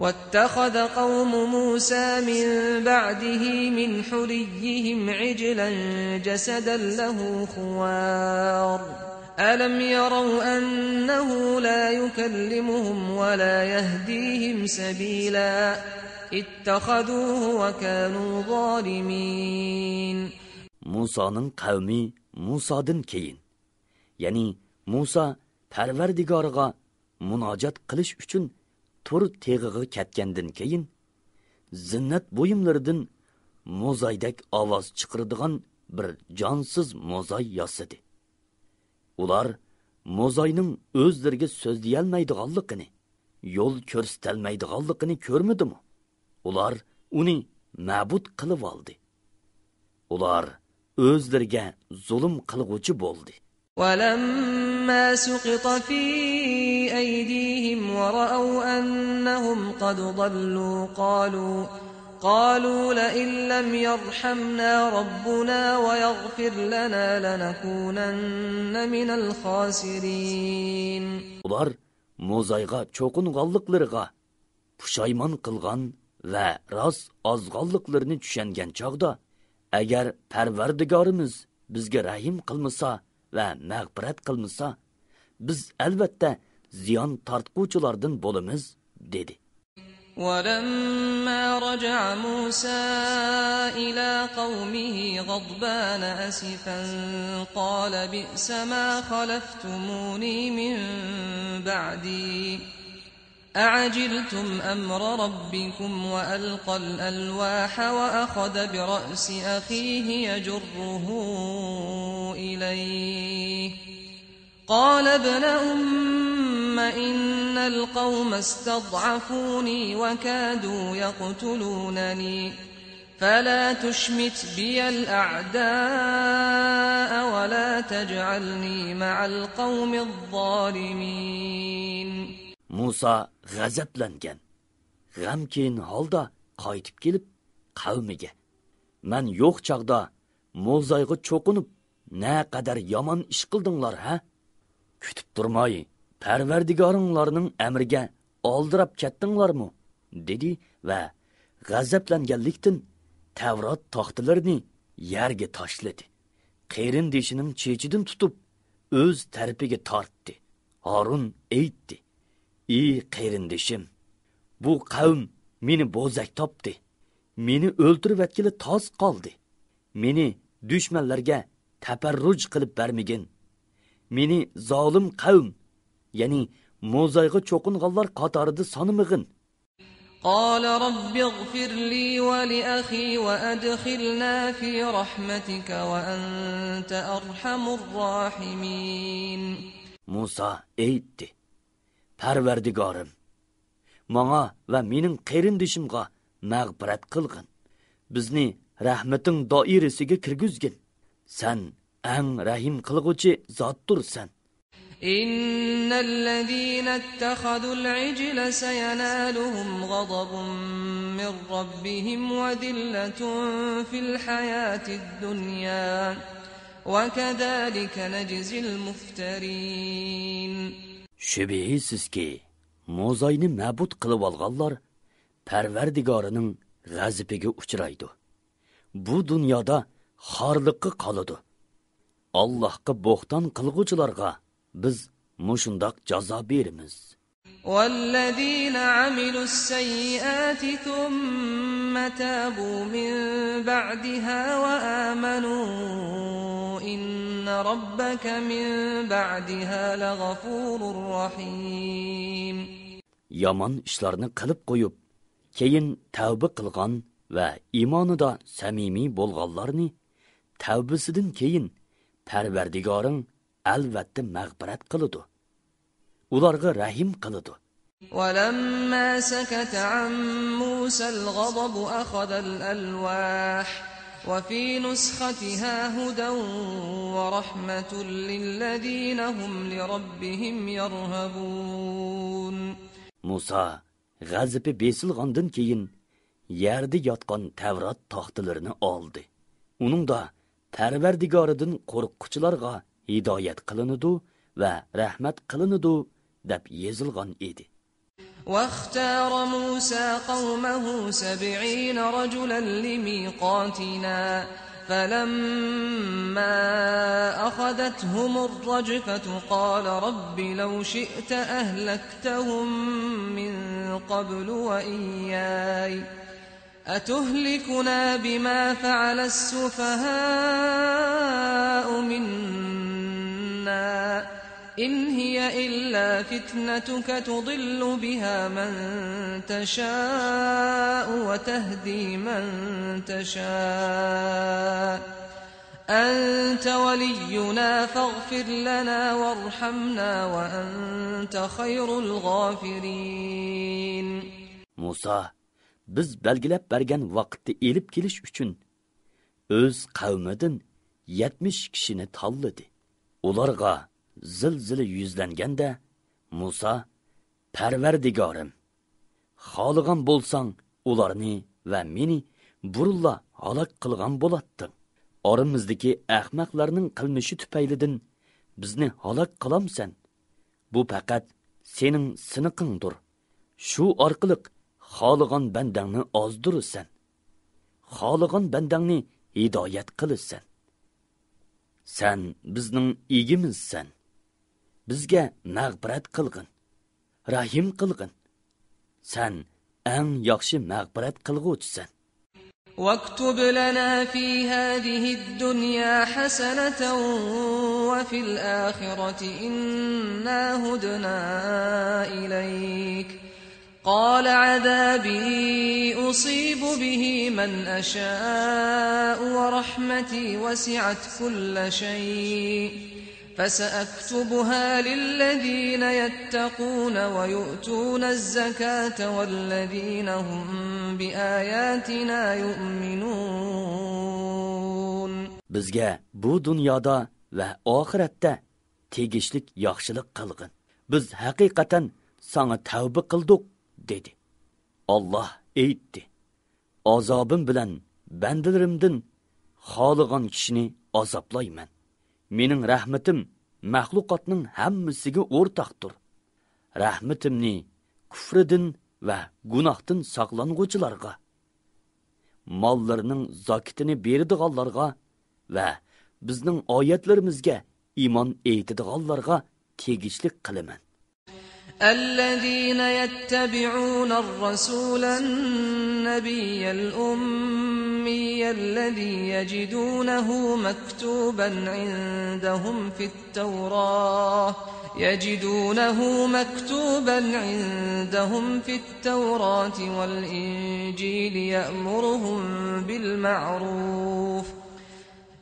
واتخذ قوم موسى من بعده من حليهم عجلا جسدا له خوار ألم يروا أنه لا يكلمهم ولا يهديهم سبيلا اتخذوه وكانوا ظالمين. مۇسانىڭ قەۋمى مۇسادىن كېيىن، يەنى مۇسا پەرۋەردىگارىغا مۇناجات قىلىش ئۈچۈن تۇر تېغىغا كەتكەندىن كېيىن، زىننەت بۇيۇملىرىدىن موزايدەك ئاۋاز چىقىرىدىغان بىر جانسىز موزاي ياسىدى. ئۇلار موزاينىڭ ئۆزلىرىگە سۆزلىيەلمەيدىغانلىقىنى، يول كۆرسىتەلمەيدىغانلىقىنى كۆرمىدىمۇ؟ ئۇلار ئۇنى مەبۇد قىلىۋالدى. ئۇلار ئۆزلىرىگە زۇلۇم قىلغۇچى بولدى. ولما سقط في أيديهم ورأوا أنهم قد ضلوا قالوا، قالوا لئن لم يرحمنا ربنا ويغفر لنا لنكونن من الخاسرين. ئۇلار موزايغا چوقۇنغانلىقلىرىغا پۇشايمان قىلغان ۋە راست ئازغانلىقلىرىنى چۈشەنگەن چاغدا، ئەگەر پەرۋەردىگارىمىز بىزگە رەھىم قىلمىسا ۋە مەغپىرەت قىلمىسا، بىز ئەلۋەتتە زىيان تارتقۇچىلاردىن بولىمىز، دېدى. ولما رجع موسى إلى قومه غضبان أسفا قال بئس ما خلفتموني من بعدي أعجلتم أمر ربكم وألقى الألواح وأخذ برأس أخيه يجره إليه قال ابن أم إن القوم استضعفوني وكادوا يقتلونني فلا تشمت بي الأعداء ولا تجعلني مع القوم الظالمين. مۇسا غەزەپلەنگەن، غەمكىن ھالدا قايتىپ كېلىپ قەۋمىگە، مەن يوق چاغدا موزايغا چوقۇنۇپ، نەقەدەر يامان ئىش قىلدىڭلار، ھە؟ كۈتۈپ تۇرماي، پەرۋەردىگارىڭلارنىڭ ئەمرىگە ئالدىراپ كەتتىڭلارمۇ؟ دېدى ۋە غەزەپلەنگەنلىكتىن تەۋرات تاختىلىرىنى يەرگە تاشلىدى. قېرىندىشىنىڭ چېچىدىن تۇتۇپ، ئۆز تەرىپىگە تارتتى. ھارۇن ئېيتتى: ئى قېرىندىشىم، بۇ قەۋم مېنى بوزەك تاپتى. مېنى ئۆلتۈرۈۋەتكىلى تاس قالدى. مېنى دۈشمەنلەرگە تەپەررۇج قىلىپ بەرمىگىن. مېنى زالىم قەۋم، يەنى موزايغا چوقۇنغانلار قاتارىدا سانىمىغىن. قال رب اغفر لي ولأخي وأدخلنا في رحمتك وأنت أرحم الراحمين. مۇسا ئېيتتى: پەرۋەردىگارىم، ماڭا ۋە مېنىڭ قېرىندىشىمغا مەغپىرەت قىلغىن. بىزنى رەھمىتىڭ دائىرىسىگە كىرگۈزگىن. سەن ئەڭ رەھىم قىلغۇچى زاتتۇر سەن. إن الذين اتخذوا العجل سينالهم غضب من ربهم وذلة في الحياة الدنيا وكذلك نجزي المفترين. شۈبھىسىزكى، موزاينى مەبۇد قىلىۋالغانلار پەرۋەردىگارىنىڭ غەزىپىگە ئۇچرايدۇ. بۇ دۇنيادا خارلىققا قالىدۇ. ئاللاھقا بوھتان قىلغۇچىلارغا بىز مۇشۇنداق جازا بېرىمىز. والذين عملوا السيئات ثم تابوا من بعدها وآمنوا إن ربك من بعدها لغفور رحيم. يامان ئىشلارنى قىلىپ قويۇپ، كېيىن تەۋبە قىلغان ۋە ئىمانىدا سەمىمىي بولغانلارنى تەۋبىسىدىن كېيىن پەرۋەردىگارىڭ ئەلۋەتتە مەغپىرەت قىلىدۇ. ئۇلارغا رەھىم قىلىدۇ. ولما سكت عن موسى الغضب أخذ الألواح وفي نسختها هدى ورحمة للذين هم لربهم يرهبون. مۇسا غەزىپى بېسىلغاندىن كېيىن، يەردە ياتقان تەۋرات تاختىلىرىنى ئالدى. ئۇنىڭدا پەرۋەردىگارىدىن قورققۇچىلارغا ھىدايەت قىلىنىدۇ ۋە رەھمەت قىلىنىدۇ، دەپ يېزىلغان ئىدى. واختار موسى قومه سبعين رجلا لميقاتنا فلما أخذتهم الرجفة قال رب لو شئت أهلكتهم من قبل وإياي أتهلكنا بما فعل السفهاء منا إن هي إلا فتنتك تضل بها من تشاء وتهدي من تشاء أنت ولينا فاغفر لنا وارحمنا وأنت خير الغافرين. مۇسا، بىز بەلگىلەپ بەرگەن ۋاقىتتا ئېلىپ كېلىش ئۈچۈن ئۆز قەۋمىدىن يەتمىش كىشىنى تاللىدى. ئۇلارغا زىلزىلە يۈزلەنگەندە، مۇسا، پەرۋەردىگارىم، خالىغان بولساڭ، ئۇلارنى ۋە مېنى بۇرۇنلا ھالاك قىلغان بولاتتىڭ. ئارىمىزدىكى ئەخمەقلەرنىڭ قىلمىشى تۈپەيلىدىن بىزنى ھالاك قىلامسەن؟ بۇ پەقەت سېنىڭ سىنىقىڭدۇر. شۇ ئارقىلىق خالىغان بەندەڭنى ئازدۇرىسەن. خالىغان بەندەڭنى ھىدايەت قىلىسەن. سەن بىزنىڭ ئىگىمىزسەن. بىزگە مەغپىرەت قىلغىن، رەھىم قىلغىن. سەن ئەڭ ياخشى مەغپىرەت قىلغۇچىسەن. واكتب لنا في هذه الدنيا حسنة وفي الآخرة إنا هدنا إليك. قال عذابي أصيب به من أشاء ورحمتي وسعت كل شيء فسأكتبها للذين يتقون ويؤتون الزكاة والذين هم بآياتنا يؤمنون. بىزگە بۇ دۇنيادا ۋە ئاخىرەتتە تېگىشلىك ياخشىلىق قىلغىن. بىز ھەقىقەتەن ساڭا تەۋبە قىلدۇق، دېدى. ئاللاھ ئېيتتى: ئازابىم بىلەن بەندىلىرىمدىن خالىغان كىشىنى ئازابلايمەن. مېنىڭ رەھمىتىم مەخلۇقاتنىڭ ھەممىسىگە ئورتاقتۇر. رەھمىتىمنى كۇفرىدىن ۋە گۇناھتىن ساقلانغۇچىلارغا، ماللىرىنىڭ زاكىتىنى بېرىدىغانلارغا ۋە بىزنىڭ ئايەتلىرىمىزگە ئىمان ئېيتىدىغانلارغا تېگىشلىك قىلىمەن. الذين يتبعون الرسول النبي الأمي الذي يجدونه مكتوبا عندهم في التوراة يجدونه مكتوبا عندهم في التوراة والإنجيل يأمرهم بالمعروف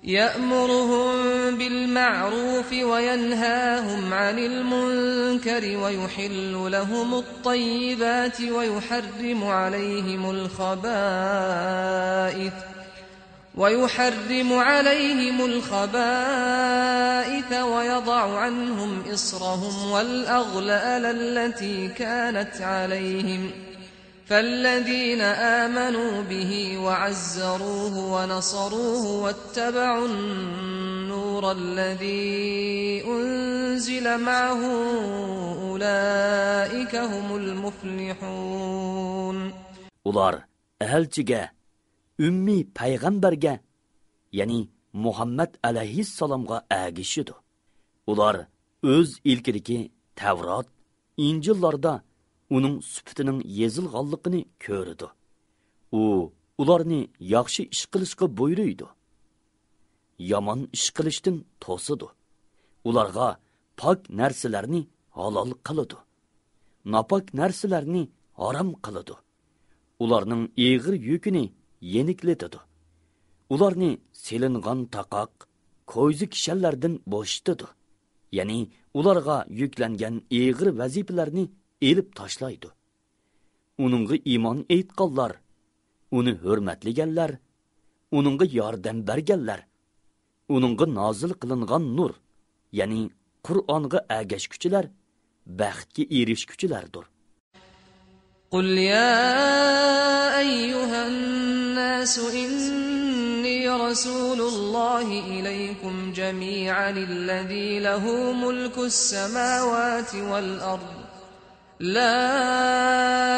يأمرهم بالمعروف وينهاهم عن المنكر ويحل لهم الطيبات ويحرم عليهم الخبائث ويحرم عليهم الخبائث ويضع عنهم إصرهم والأغلال التي كانت عليهم، فالذين آمنوا به وعزروه ونصروه واتبعوا النور الذي أنزل معه أولئك هم المفلحون. ئۇلار ئەلچىگە، ئۈممىي پەيغەمبەرگە، يەنى مۇھەممەد ئەلەيھىسسالامغا ئەگىشىدۇ. ئۇلار ئۆز ئىلكىدىكى تەۋرات، ئىنجىللاردا ئۇنىڭ سۈپىتىنىڭ يېزىلغانلىقىنى كۆرىدۇ. ئۇ ئۇلارنى ياخشى ئىش قىلىشقا بۇيرۇيدۇ، يامان ئىش قىلىشتىن توسىدۇ. ئۇلارغا پاك نەرسىلەرنى ھالال قىلىدۇ، ناپاك نەرسىلەرنى ھارام قىلىدۇ. ئۇلارنىڭ ئېغىر يۈكىنى يېنىكلىتىدۇ. ئۇلارنى سېلىنغان تاقاق، كويزا كىشەنلەردىن بوشىتىدۇ. يەنى ئۇلارغا يۈكلەنگەن ئېغىر ۋەزىپىلەرنى ئېلىپ تاشلايدۇ. ئۇنىڭغا ئىمان ئېيتقانلار، ئۇنى ھۆرمەتلىگەنلەر، ئۇنىڭغا ياردەم بەرگەنلەر، ئۇنىڭغا نازىل قىلىنغان نۇر، يەنى قۇرئانغا ئەگەشكۈچىلەر بەختكە ئېرىشكۈچىلەردۇر. قل يا أيها الناس إني رسول الله إليكم جميعا الذي له ملك السماوات والأرض لا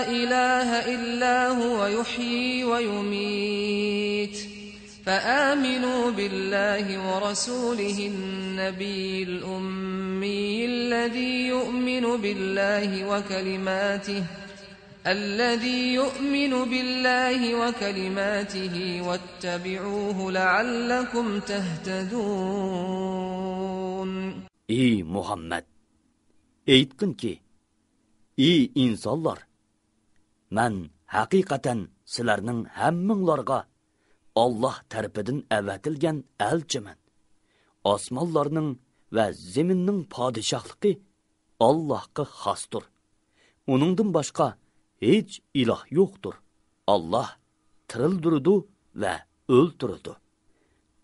إله إلا هو يحيي ويميت فآمنوا بالله ورسوله النبي الأمي الذي يؤمن بالله وكلماته الذي يؤمن بالله وكلماته واتبعوه لعلكم تهتدون. ئى مۇھەممەد، ئېيتقىنكى، ئى ئىنسانلار، مەن ھەقىقەتەن سىلەرنىڭ ھەممىڭلارغا ئاللاھ تەرىپىدىن ئەۋەتىلگەن ئەلچىمەن. ئاسمانلارنىڭ ۋە زېمىننىڭ پادىشاھلىقى ئاللاھقا خاستۇر. ئۇنىڭدىن باشقا ھېچ ئىلاھ يوقتۇر. ئاللاھ تىرىلدۈرىدۇ ۋە ئۆلتۈرىدۇ.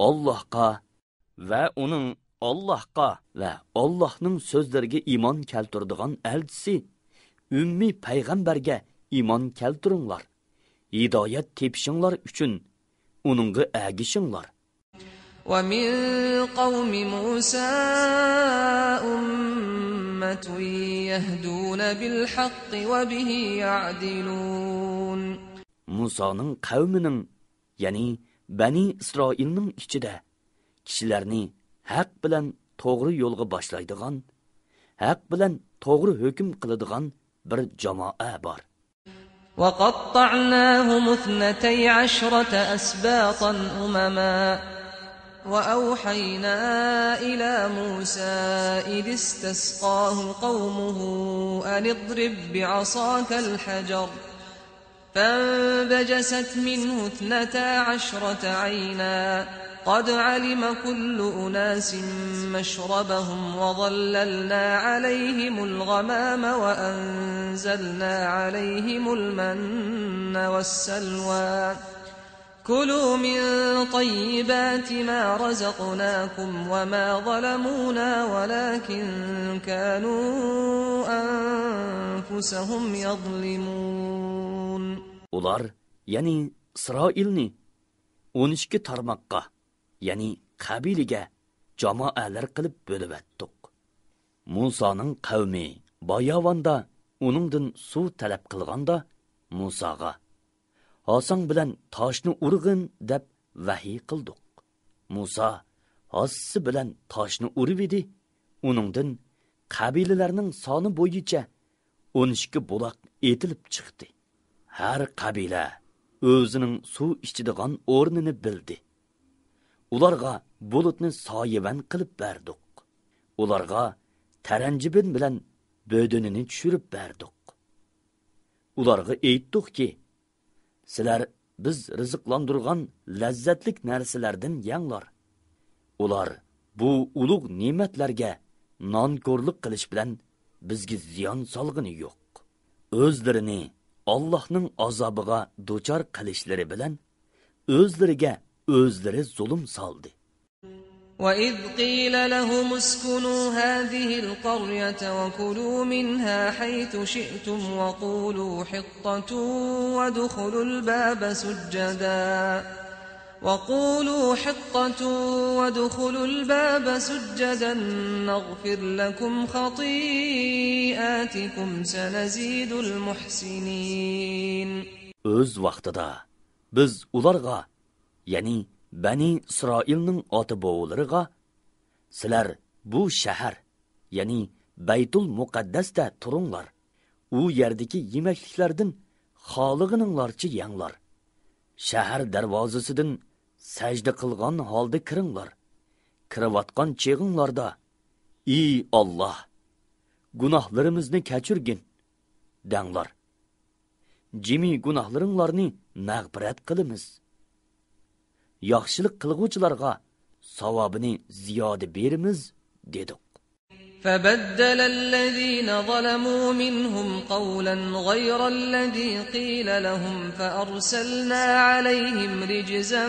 ئاللاھقا ۋە ئۇنىڭ، ئاللاھقا ۋە ئاللاھنىڭ سۆزلىرىگە ئىمان كەلتۈرىدىغان ئەلچىسى، ئۈممىي پەيغەمبەرگە ئىمان كەلتۈرۈڭلار. ھىدايەت تېپىشىڭلار ئۈچۈن ئۇنىڭغا ئەگىشىڭلار. ومن قوم موسى أمة يهدون بالحق وبه يعدلون. مۇسانىڭ قەۋمىنىڭ، يەنى بەنى ئىسرائىلنىڭ ئىچىدە كىشىلەرنى ھەق بىلەن توغرا يولغا باشلايدىغان، ھەق بىلەن توغرا ھۆكۈم قىلىدىغان بىر جامائە بار. وقطعناهم اثنتي عشرة أسباطا أمما وأوحينا إلى موسى إذ استسقاه قومه أن اضرب بعصاك الحجر فانبجست منه اثنتا عشرة عينا قد علم كل أناس مشربهم وظللنا عليهم الغمام وأنزلنا عليهم المن والسلوى كلوا من طيبات ما رزقناكم وما ظلمونا ولكن كانوا أنفسهم يظلمون. ئۇلار، يەنى ئىسرائىلنى ئون ئىككى تارماققا، يەنى قەبىلىگە جامائەلەر قىلىپ بۆلۈۋەتتۇق. مۇسانىڭ قەۋمى باياۋاندا ئۇنىڭدىن سۇ تەلەپ قىلغاندا، مۇساغا، «ھاساڭ بىلەن تاشنى ئۇرغىن» دەپ ۋەھىي قىلدۇق. مۇسا ھاسىسى بىلەن تاشنى ئۇرۇۋىدى، ئۇنىڭدىن قەبىلىلەرنىڭ سانى بويىچە ئون ئىككى بۇلاق ئېتىلىپ چىقتى. ھەر قەبىلە ئۆزىنىڭ سۇ ئىچىدىغان ئورنىنى بىلدى. ئۇلارغا بۇلۇتنى سايىۋەن قىلىپ بەردۇق. ئۇلارغا تەرەنجىبىن بىلەن بۆدۈنىنى چۈشۈرۈپ بەردۇق. ئۇلارغا ئېيتتۇقكى، سىلەر بىز رىزىقلاندۇرغان لەززەتلىك نەرسىلەردىن يەڭلار. ئۇلار بۇ ئۇلۇغ نېمەتلەرگە نانكورلۇق قىلىش بىلەن بىزگە زىيان سالغىنى يوق. ئۆزلىرىنى ئاللاھنىڭ ئازابىغا دۇچار قىلىشلىرى بىلەن ئۆزلىرىگە ئۆزلىرى زۇلۇم سالدى. وَإِذْ قِيلَ لَهُمُ اسْكُنُوا هَٰذِهِ الْقَرْيَةَ وَكُلُوا مِنْهَا حَيْثُ شِئْتُمْ وَقُولُوا حِطَّةٌ وَادْخُلُوا الْبَابَ سُجَّدًا وَقُولُوا حِطَّةٌ وَادْخُلُوا الْبَابَ سُجَّدًا نَغْفِرْ لَكُمْ خَطِيئَاتِكُمْ سَنَزِيدُ الْمُحْسِنِينَ. ئۆز ۋاقتىدا بىز ئۇلارغا، يەنى بەنى ئىسرائىلنىڭ ئاتا-بوۋىلىرىغا، سىلەر بۇ شەھەر، يەنى بەيتۇل مۇقەددەستە تۇرۇڭلار، ئۇ يەردىكى يېمەكلىكلەردىن خالىغىنىڭلارچە يەڭلار. شەھەر دەرۋازىسىدىن سەجدە قىلغان ھالدا كىرىڭلار. كىرىۋاتقان چېغىڭلاردا، ئى ئاللاھ، گۇناھلىرىمىزنى كەچۈرگىن، دەڭلار. جىمى گۇناھلىرىڭلارنى مەغپىرەت قىلىمىز. ياخشىلىق قىلغۇچىلارغا ساۋابىنى زىيادە بېرىمىز، دېدۇق. فبدل الذين ظلموا منهم قولا غير الذي قيل لهم فأرسلنا عليهم رجزا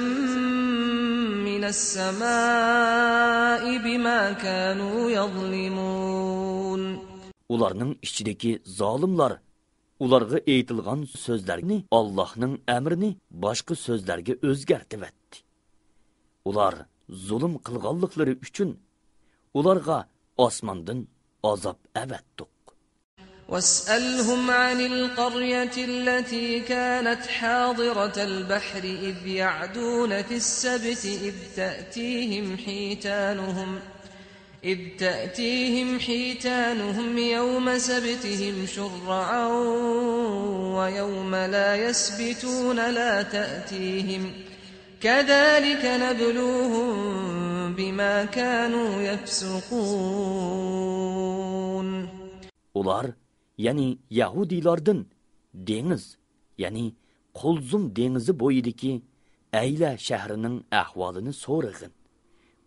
من السماء بما كانوا يظلمون. ئۇلارنىڭ ئىچىدىكى زالىملار ئۇلارغا ئېيتىلغان سۆزلەرنى، ئاللاھنىڭ ئەمرىنى باشقا سۆزلەرگە ئۆزگەرتىۋەتتى. ئۇلار زۇلۇم قىلغانلىقلىرى ئۈچۈن ئۇلارغا ئاسماندىن ئازاب ئەۋەتتۇق. واسألهم عن القرية التي كانت حاضرة البحر إذ يعدون في السبت إذ تأتيهم حيتانهم إذ تأتيهم حيتانهم يوم سبتهم شرعا ويوم لا يسبتون لا تأتيهم كذلك نبلوهم بما كانوا يفسقون. ئۇلار، يەنى يەھۇدىيلاردىن دېڭىز، يەنى قۇلزۇم دېڭىزى بويىدىكى ئەيلە شەھىرىنىڭ ئەھۋالىنى سورىغىن.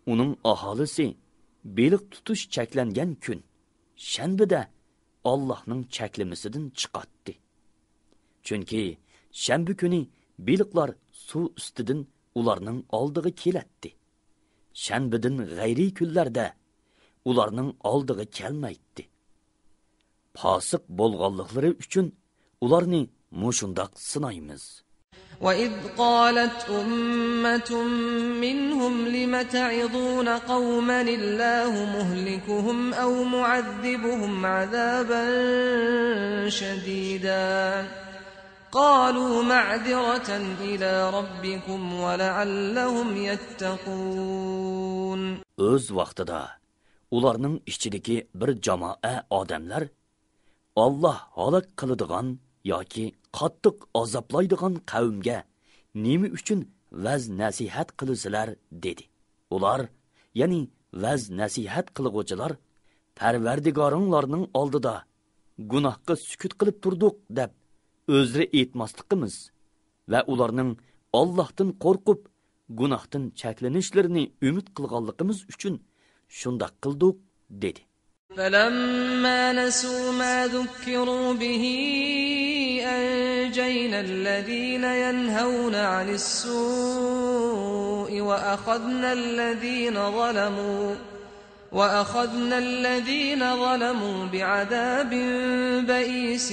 ئۇنىڭ ئاھالىسى بېلىق تۇتۇش چەكلەنگەن كۈن، شەنبىدە ئاللاھنىڭ چەكلىمىسىدىن چىقاتتى. چۈنكى شەنبە كۈنى بېلىقلار سۇ ئۈستىدىن ئۇلارنىڭ ئالدىغا كېلەتتى. شەنبىدىن غەيرىي كۈنلەردە ئۇلارنىڭ ئالدىغا كەلمەيتتى. پاسىق بولغانلىقلىرى ئۈچۈن ئۇلارنى مۇشۇنداق سىنايمىز. وإذ قالت أمة منهم لم تعظون قوما الله مهلكهم أو معذبهم عذابا شديدا قالوا معذرة إلى ربكم ولعلهم يتقون. ئۆز ۋاقتىدا ئۇلارنىڭ ئىچىدىكى بىر جامائە ئادەملەر، ئاللاھ ھالاك قىلىدىغان ياكى قاتتىق ئازابلايدىغان قەۋمگە نېمە ئۈچۈن ۋەز-نەسىھەت قىلىسىلەر؟ دېدى. ئۇلار، يەنى ۋەز-نەسىھەت قىلغۇچىلار، پەرۋەردىگارىڭلارنىڭ ئالدىدا گۇناھقا سۈكۈت قىلىپ تۇردۇق دەپ ئۆزرە ئېيتماسلىقىمىز ۋە ئۇلارنىڭ ئاللاھتىن قورقۇپ گۇناھتىن چەكلىنىشلىرىنى ئۈمىد قىلغانلىقىمىز ئۈچۈن شۇنداق قىلدۇق، دېدى. فلما نسوا ما ذكروا به أنجينا الذين ينهون عن السوء وأخذنا الذين ظلموا وأخذنا الذين ظلموا بعذاب بئيس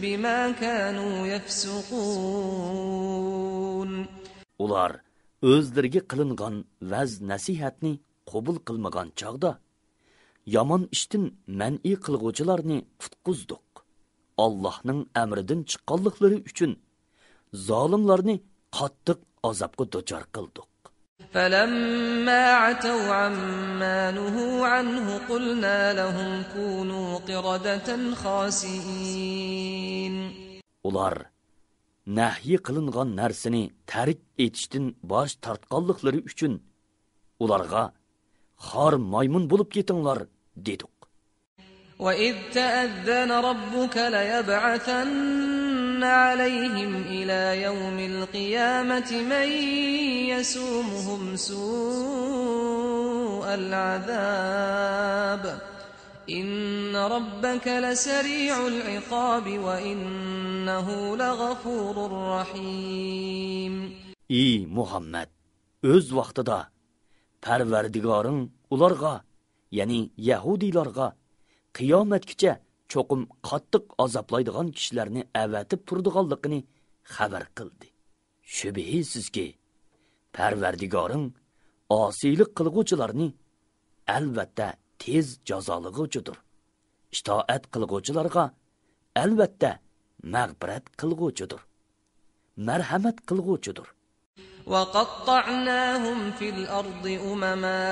بما كانوا يفسقون. ئۇلار ئۆزلىرىگە قىلىنغان ۋەز-نەسىھەتنى قوبۇل قىلمىغان چاغدا، يامان ئىشتىن مەنئى قىلغۇچىلارنى قۇتقۇزدۇق. ئاللاھنىڭ ئەمرىدىن چىققانلىقلىرى ئۈچۈن زالىملارنى قاتتىق ئازابقا دۇچار قىلدۇق. فلما عتوا عما نهوا عنه قلنا لهم كونوا قردة خاسئين. ئۇلار نەھيى قىلىنغان نەرسىنى تەرك ئېتىشتىن باش تارتقانلىقلىرى ئۈچۈن ئۇلارغا خار مايمۇن بولۇپ كېتىڭلار، دېدۇق. وإذ تأذن ربك ليبعثن عليهم إلى يوم القيامة من يسومهم سوء العذاب إن ربك لسريع العقاب وإنه لغفور رحيم. ئى مۇھەممەد! ئۆز ۋاقتىدا پەرۋەردىگارىڭ ئۇلارغا، يەنى يەھۇدىيلارغا، قىيامەتكىچە چوقۇم قاتتىق ئازابلايدىغان كىشىلەرنى ئەۋەتىپ تۇرىدىغانلىقىنى خەۋەر قىلدى. شۈبھىسىزكى، پەرۋەردىگارىڭ ئاسىيلىق قىلغۇچىلارنى ئەلۋەتتە تېز جازالىغۇچىدۇر. ئىتائەت قىلغۇچىلارغا ئەلۋەتتە مەغپىرەت قىلغۇچىدۇر، مەرھەمەت قىلغۇچىدۇر. وقطعناهم في الأرض أمما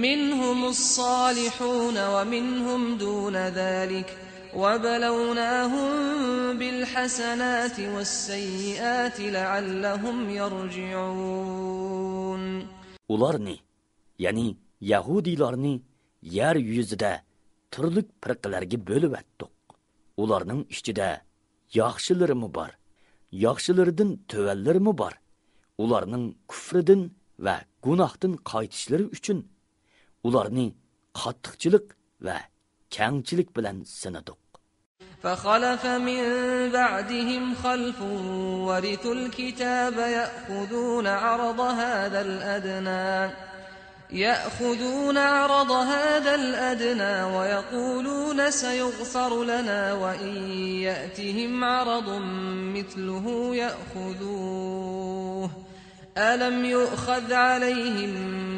منهم الصالحون ومنهم دون ذلك وبلوناهم بالحسنات والسيئات لعلهم يرجعون. ئۇلارنى، يەنى يەھۇدىيلارنى يەر يۈزىدە تۈرلۈك پىرقىلەرگە بۆلۈۋەتتۇق. ئۇلارنىڭ ئىچىدە ياخشىلىرىمۇ بار، ياخشىلىرىدىن تۆۋەنلىرىمۇ بار. ئۇلارنىڭ كۈفرىدىن ۋە گۇناھتىن قايتىشلىرى ئۈچۈن ئۇلارنى قاتتىقچىلىق ۋە كەڭچىلىك بىلەن سىنىدۇق. فخلف من بعدهم خلف ورثوا الكتاب يأخذون عرض هذا الأدنى يأخذون عرض هذا الأدنى ويقولون سيغفر لنا وإن يأتهم عرض مثله يأخذوه ألم يؤخذ عليهم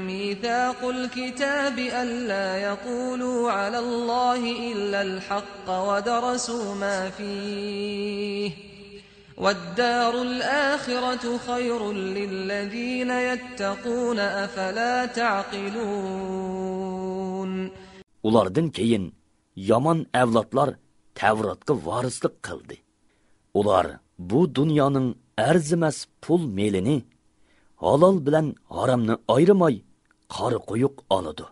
ميثاق الكتاب ألا يقولوا على الله إلا الحق ودرسوا ما فيه والدار الآخرة خير للذين يتقون أفلا تعقلون. ئۇلاردىن كېيىن يامان ئەۋلادلار تەۋراتقا ۋارىسلىق قىلدى. ئۇلار بۇ دۇنيانىڭ ئەرزىمەس پۇل مېلىنى ھالال بىلەن ھارامنى ئايرىماي قارا قويۇق ئالىدۇ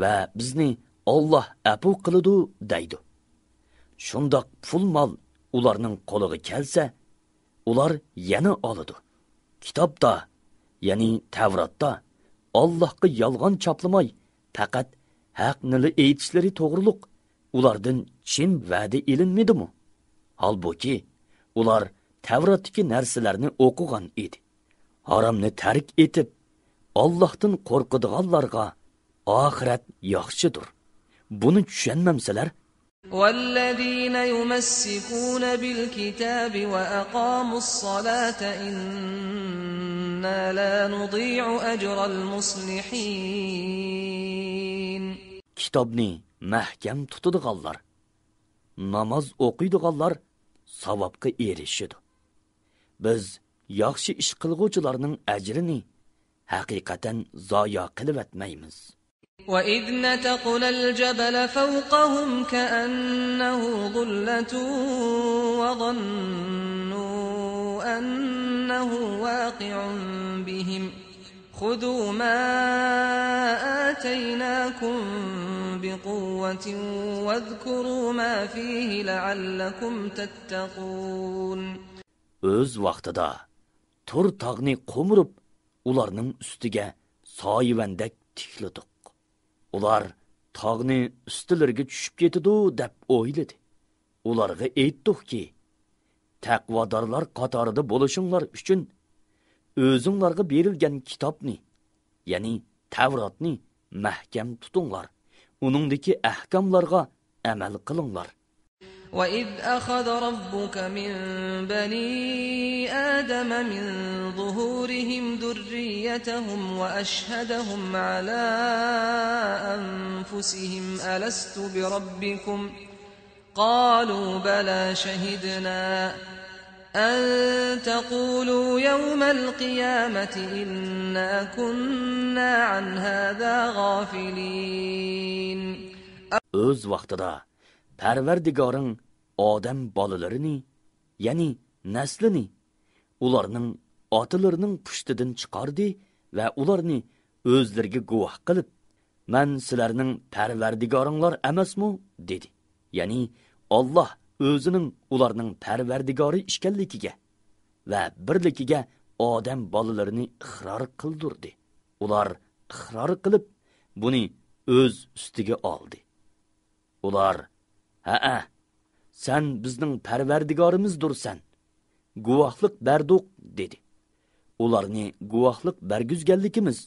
ۋە بىزنى ئاللاھ ئەپۇ قىلىدۇ دەيدۇ. شۇنداق پۇل مال ئۇلارنىڭ قولىغا كەلسە، ئۇلار يەنە ئالىدۇ. كىتابتا، يەنى تەۋراتتا ئاللاھقا يالغان چاپلىماي، پەقەت ھەقنىلا ئېيتىشلىرى توغرۇلۇق ئۇلاردىن چىن ۋەدە ئېلىنمىدىمۇ؟ ھالبۇكى، ئۇلار تەۋراتتىكى نەرسىلەرنى ئوقۇغان ئىدى. ھارامنى تەرك ئېتىپ، ئاللاھتىن قورقىدىغانلارغا ئاخىرەت ياخشىدۇر. بۇنى چۈشەنمەمسىلەر؟ والذين يمسكون بالكتاب وأقاموا الصلاة إنا لا نضيع أجر المصلحين. كىتابنى مەھكەم تۇتىدىغانلار، ناماز ئوقۇيدىغانلار ساۋابقا ئېرىشىدۇ. بىز ياخشى ئىش قىلغۇچىلارنىڭ ئەجرىنى ھەقىقەتەن زايا قىلىۋەتمەيمىز. وإذ نتقنا الجبل فوقهم كأنه ظلة وظنوا أنه واقع بهم خذوا ما آتيناكم بقوة واذكروا ما فيه لعلكم تتقون. ئۆز ۋاقتىدا تۇر تاغنى قومۇرۇپ، ئۇلارنىڭ ئۈستىگە سايىۋەندەك تىكلىدۇق. ئۇلار تاغنى ئۈستىلىرىگە چۈشۈپ كېتىدۇ دەپ ئويلىدى. ئۇلارغا ئېيتتۇقكى، تەقۋادارلار قاتارىدا بولۇشۇڭلار ئۈچۈن ئۆزۈڭلارغا بېرىلگەن كىتابنى، يەنى تەۋراتنى مەھكەم تۇتۇڭلار، ئۇنىڭدىكى ئەھكاملارغا ئەمەل قىلىڭلار. وإذ أخذ ربك من بني آدم من ظهورهم ذريتهم وأشهدهم على أنفسهم ألست بربكم؟ قالوا بلى شهدنا أن تقولوا يوم القيامة إنا كنا عن هذا غافلين. ئۆز ۋاقتىدا پەرۋەردىگارىڭ ئادەم بالىلىرىنى، يەنى نەسلىنى، ئۇلارنىڭ ئاتىلىرىنىڭ پۇشتىدىن چىقاردى ۋە ئۇلارنى ئۆزلىرىگە گۇۋاھ قىلىپ، مەن سىلەرنىڭ پەرۋەردىگارىڭلار ئەمەسمۇ؟ دېدى. يەنى ئاللاھ ئۆزىنىڭ ئۇلارنىڭ پەرۋەردىگارى ئىكەنلىكىگە ۋە بىرلىكىگە ئادەم بالىلىرىنى ئىقرار قىلدۇردى. ئۇلار ئىقرار قىلىپ، بۇنى ئۆز ئۈستىگە ئالدى. ئۇلار، ھەئە، سەن بىزنىڭ پەرۋەردىگارىمىزدۇرسەن، گۇۋاھلىق بەردۇق، دېدى. ئۇلارنى گۇۋاھلىق بەرگۈزگەنلىكىمىز،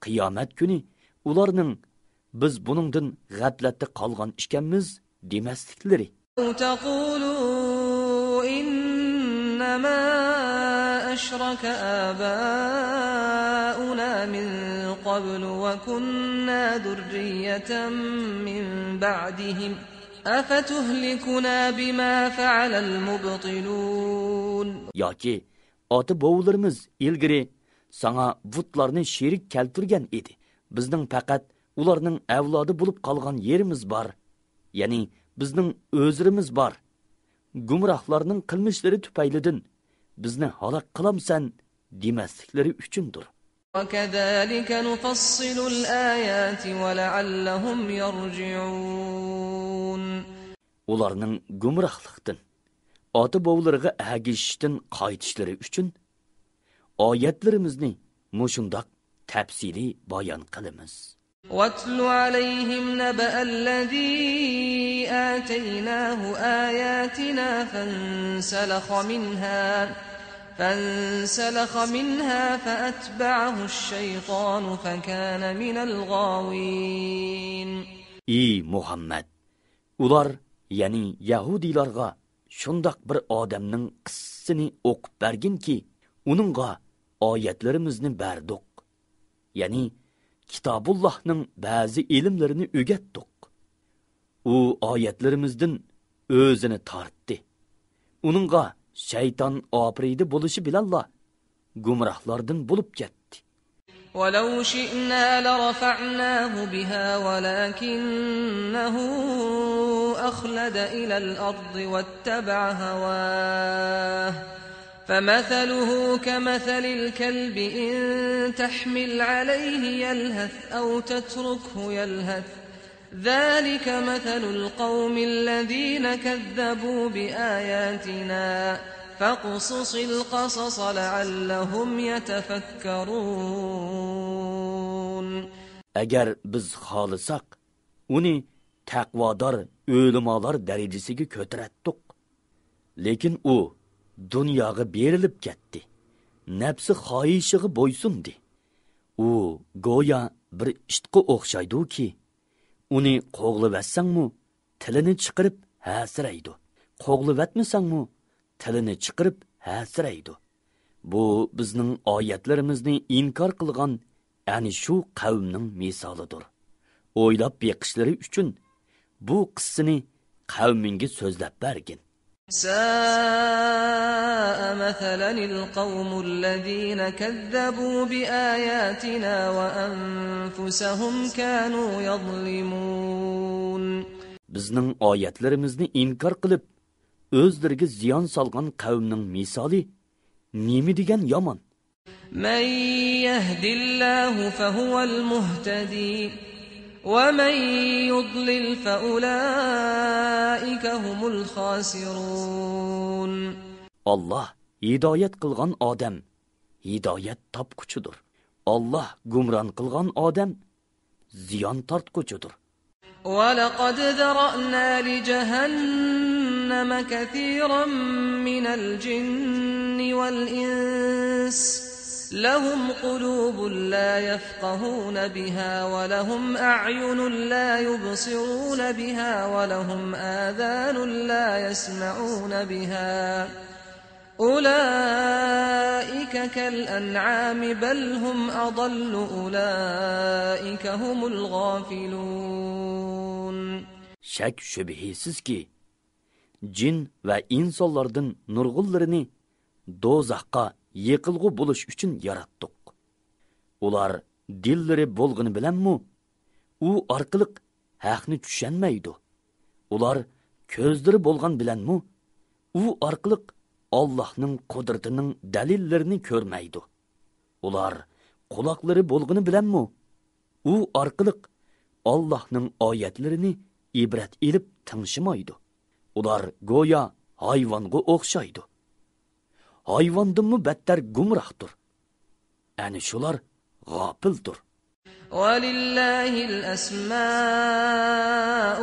قىيامەت كۈنى ئۇلارنىڭ، بىز بۇنىڭدىن غەپلەتتە قالغان ئىكەنمىز، دېمەسلىكلىرى. أو تقولوا إنما أشرك آباؤنا من قبل وكنا ذرية من بعدهم أفتهلكنا بما فعل المبطلون. ياكى ئاتا-بوۋىلىرىمىز ئىلگىرى ساڭا بۇتلارنى شېرىك كەلتۈرگەن ئىدى. بىزنىڭ پەقەت ئۇلارنىڭ ئەۋلادى بولۇپ قالغان يېرىمىز بار. يەنى بىزنىڭ ئۆزرىمىز بار. گۇمراھلارنىڭ قىلمىشلىرى تۈپەيلىدىن بىزنى ھالاك قىلامسەن دېمەسلىكلىرى ئۈچۈندۇر. وكذلك نفصل الآيات ولعلهم يرجعون. ئۇلارنىڭ گۇمراھلىقتىن، ئاتا-بوۋىلىرىغا ئەگىشىشتىن قايتىشلىرى ئۈچۈن ئايەتلىرىمىزنى مۇشۇنداق تەپسىلىي بايان قىلىمىز. واتل عليهم نبأ الذي آتيناه آياتنا فانسلخ منها، فانسلخ منها فأتبعه الشيطان فكان من الغاوين. ئى مۇھەممەد! ئۇلار، يەنى يەھۇدىيلارغا شۇنداق بىر ئادەمنىڭ قىسسىسىنى ئوقۇپ بەرگىنكى، ئۇنىڭغا ئايەتلىرىمىزنى بەردۇق. يەنى كىتابۇللاھنىڭ بەزى ئىلىملىرىنى ئۆگەتتۇق. ئۇ ئايەتلىرىمىزدىن ئۆزىنى تارتتى. ئۇنىڭغا شەيتان ئاپىرىدە بولۇشى بىلەنلا گۇمراھلاردىن بولۇپ كەتتى. ولو شئنا لرفعناه بها ولكنه أخلد إلى الأرض واتبع هواه فمثله كمثل الكلب إن تحمل عليه يلهث أو تتركه يلهث ذلك مثل القوم الذين كذبوا بآياتنا فاقصص القصص لعلهم يتفكرون. ئەگەر بىز خالىساق، ئۇنى تەقۋادار ئۆلىمالار دەرىجىسىگە كۆتۈرەتتۇق. لېكىن ئۇ دۇنياغا بېرىلىپ كەتتى، نەپسى خاھىشىغا بويسۇندى. ئۇ گويا بىر ئىتقا ئوخشايدۇكى، ئۇنى قوغلىۋەتسەڭمۇ، تىلىنى چىقىرىپ ھەسىرەيدۇ. قوغلىۋەتمىسەڭمۇ، تىلىنى چىقىرىپ ھەسىرەيدۇ. بۇ بىزنىڭ ئايەتلىرىمىزنى ئىنكار قىلغان ئەنە شۇ قەۋمنىڭ مىسالىدۇر. ئويلاپ بېقىشلىرى ئۈچۈن بۇ قىسسىنى قەۋمىڭگە سۆزلەپ بەرگىن. ساء مثلا القوم الذين كذبوا بآياتنا وأنفسهم كانوا يظلمون. بىزنىڭ ئايەتلىرىمىزنى ئىنكار قىلىپ، ئۆزلىرىگە زىيان سالغان قەۋمنىڭ مىسالى نېمە دېگەن يامان! من يهد الله فهو المهتدي ومن يضلل فأولئك هم الخاسرون. ئاللاھ ھىدايەت قىلغان ئادەم ھىدايەت تاپقۇچىدۇر. ئاللاھ گۇمران قىلغان ئادەم زىيان تارتقۇچىدۇر. ولقد ذرأنا لجهنم كثيرا من الجن والإنس لهم قلوب لا يفقهون بها ولهم أعين لا يبصرون بها ولهم آذان لا يسمعون بها أولئك كالأنعام بل هم أضل أولئك هم الغافلون. شەك-شۈبھىسىزكى، جىن ۋە ئىنسانلاردىن نۇرغۇنلىرىنى دوزاخقا يېقىلغۇ بولۇش ئۈچۈن ياراتتۇق. ئۇلار دىللىرى بولغىنى بىلەنمۇ ئۇ ئارقىلىق ھەقنى چۈشەنمەيدۇ. ئۇلار كۆزلىرى بولغان بىلەنمۇ ئۇ ئارقىلىق ئاللاھنىڭ قۇدرىتىنىڭ دەلىللىرىنى كۆرمەيدۇ. ئۇلار قۇلاقلىرى بولغىنى بىلەنمۇ ئۇ ئارقىلىق ئاللاھنىڭ ئايەتلىرىنى ئىبرەت ئېلىپ تىڭشىمايدۇ. ئۇلار گويا ھايۋانغا ئوخشايدۇ. ھايۋاندىنمۇ بەتتەر گۇمراھتۇر. ئەنە شۇلار غاپىلدۇر. ولله الأسماء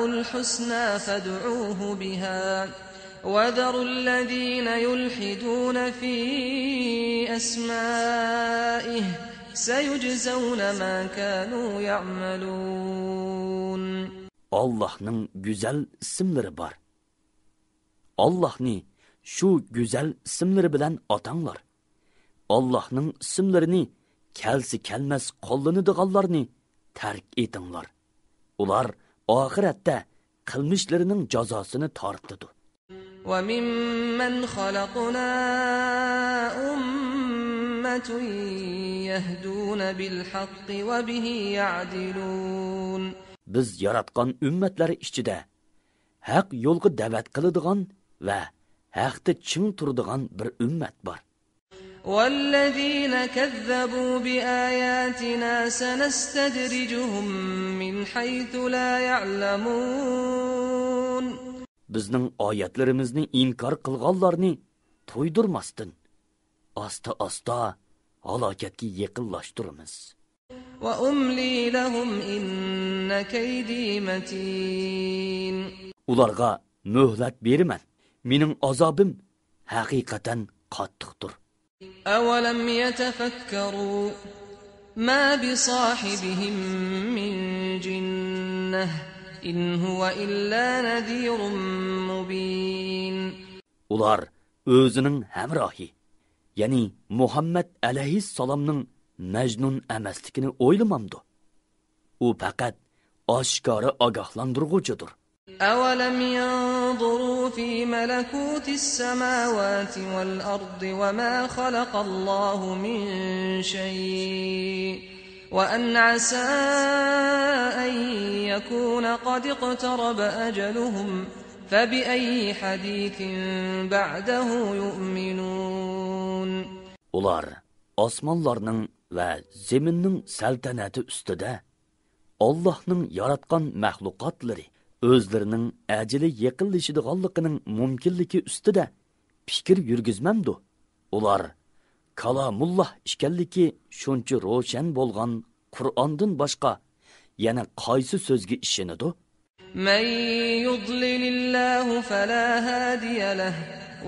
الحسنى فادعوه بها وذروا الذين يلحدون في أسمائه سيجزون ما كانوا يعملون. ئاللاھنىڭ گۈزەل ئىسىملىرى بار. ئاللاھنى شۇ گۈزەل ئىسىملىرى بىلەن ئاتاڭلار. ئاللاھنىڭ ئىسىملىرىنى كەلسە كەلمەس قوللىنىدىغانلارنى تەرك ئېتىڭلار. ئۇلار ئاخىرەتتە قىلمىشلىرىنىڭ جازاسىنى تارتىدۇ. وممن خلقنا أمة يهدون بالحق وبه يعدلون. بىز ياراتقان ئۈممەتلەر ئىچىدە ھەق يولغا دەۋەت قىلىدىغان ۋە ھەقتە چىڭ تۇرىدىغان بىر ئۈممەت بار. والذين كذبوا بآياتنا سنستدرجهم من حيث لا يعلمون. بىزنىڭ ئايەتلىرىمىزنى ئىنكار قىلغانلارنى تويدۇرماستىن، ئاستا-ئاستا ھالاكەتكە يېقىنلاشتۇرىمىز. وأملي لهم إن كيدي متين. ئۇلارغا مۆھلەت بېرىمەن. مېنىڭ ئازابىم ھەقىقەتەن قاتتىقتۇر. أولم يتفكروا ما بصاحبهم من جنة إن هو إلا نذير مبين. ئۇلار ئۆزىنىڭ ھەمراھى، يەنى مۇھەممەد ئەلەيھىسسالامنىڭ مەجنۇن ئەمەسلىكىنى ئويلىمامدۇ؟ ئۇ پەقەت ئاشكارا ئاگاھلاندۇرغۇچىدۇر. أولم ينظروا في ملكوت السماوات والأرض وما خلق الله من شيء وأن عسى أن يكون قد اقترب أجلهم فبأي حديث بعده يؤمنون. ئۇلار ئاسمانلارنىڭ ۋە زېمىننىڭ سەلتەنەتى ئۈستىدە ئاللاھنىڭ ياراتقان مەخلۇقاتلىرى ئۆزلىرىنىڭ ئەجىلى يېقىنلىشىدىغانلىقىنىڭ مۇمكىنلىكى ئۈستىدە پىكىر يۈرگۈزمەمدۇ؟ ئۇلار كالامۇللاھ ئىكەنلىكى شۇنچە روشەن بولغان قۇرئاندىن باشقا يەنە قايسى سۆزگە ئىشىنىدۇ؟ من يضلل الله فلا هادي له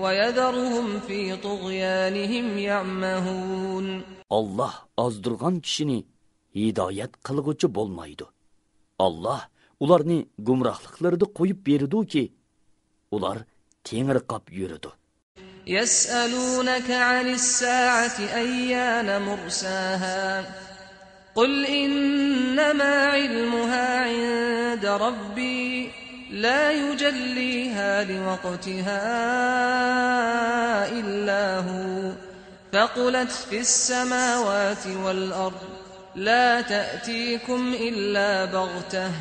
ويذرهم في طغيانهم يعمهون. ئاللاھ ئازدۇرغان كىشىنى ھىدايەت قىلغۇچى بولمايدۇ. ئاللاھ ئۇلارنى گۇمراھلىقلىرىدا قويۇپ بېرىدۇكى، ئۇلار تېڭىرقاپ يۈرىدۇ. يسألونك عن الساعة أيان مرساها قل إنما علمها عند ربي لا يجليها لوقتها إلا هو ثقلت في السماوات والأرض لا تأتيكم إلا بغتة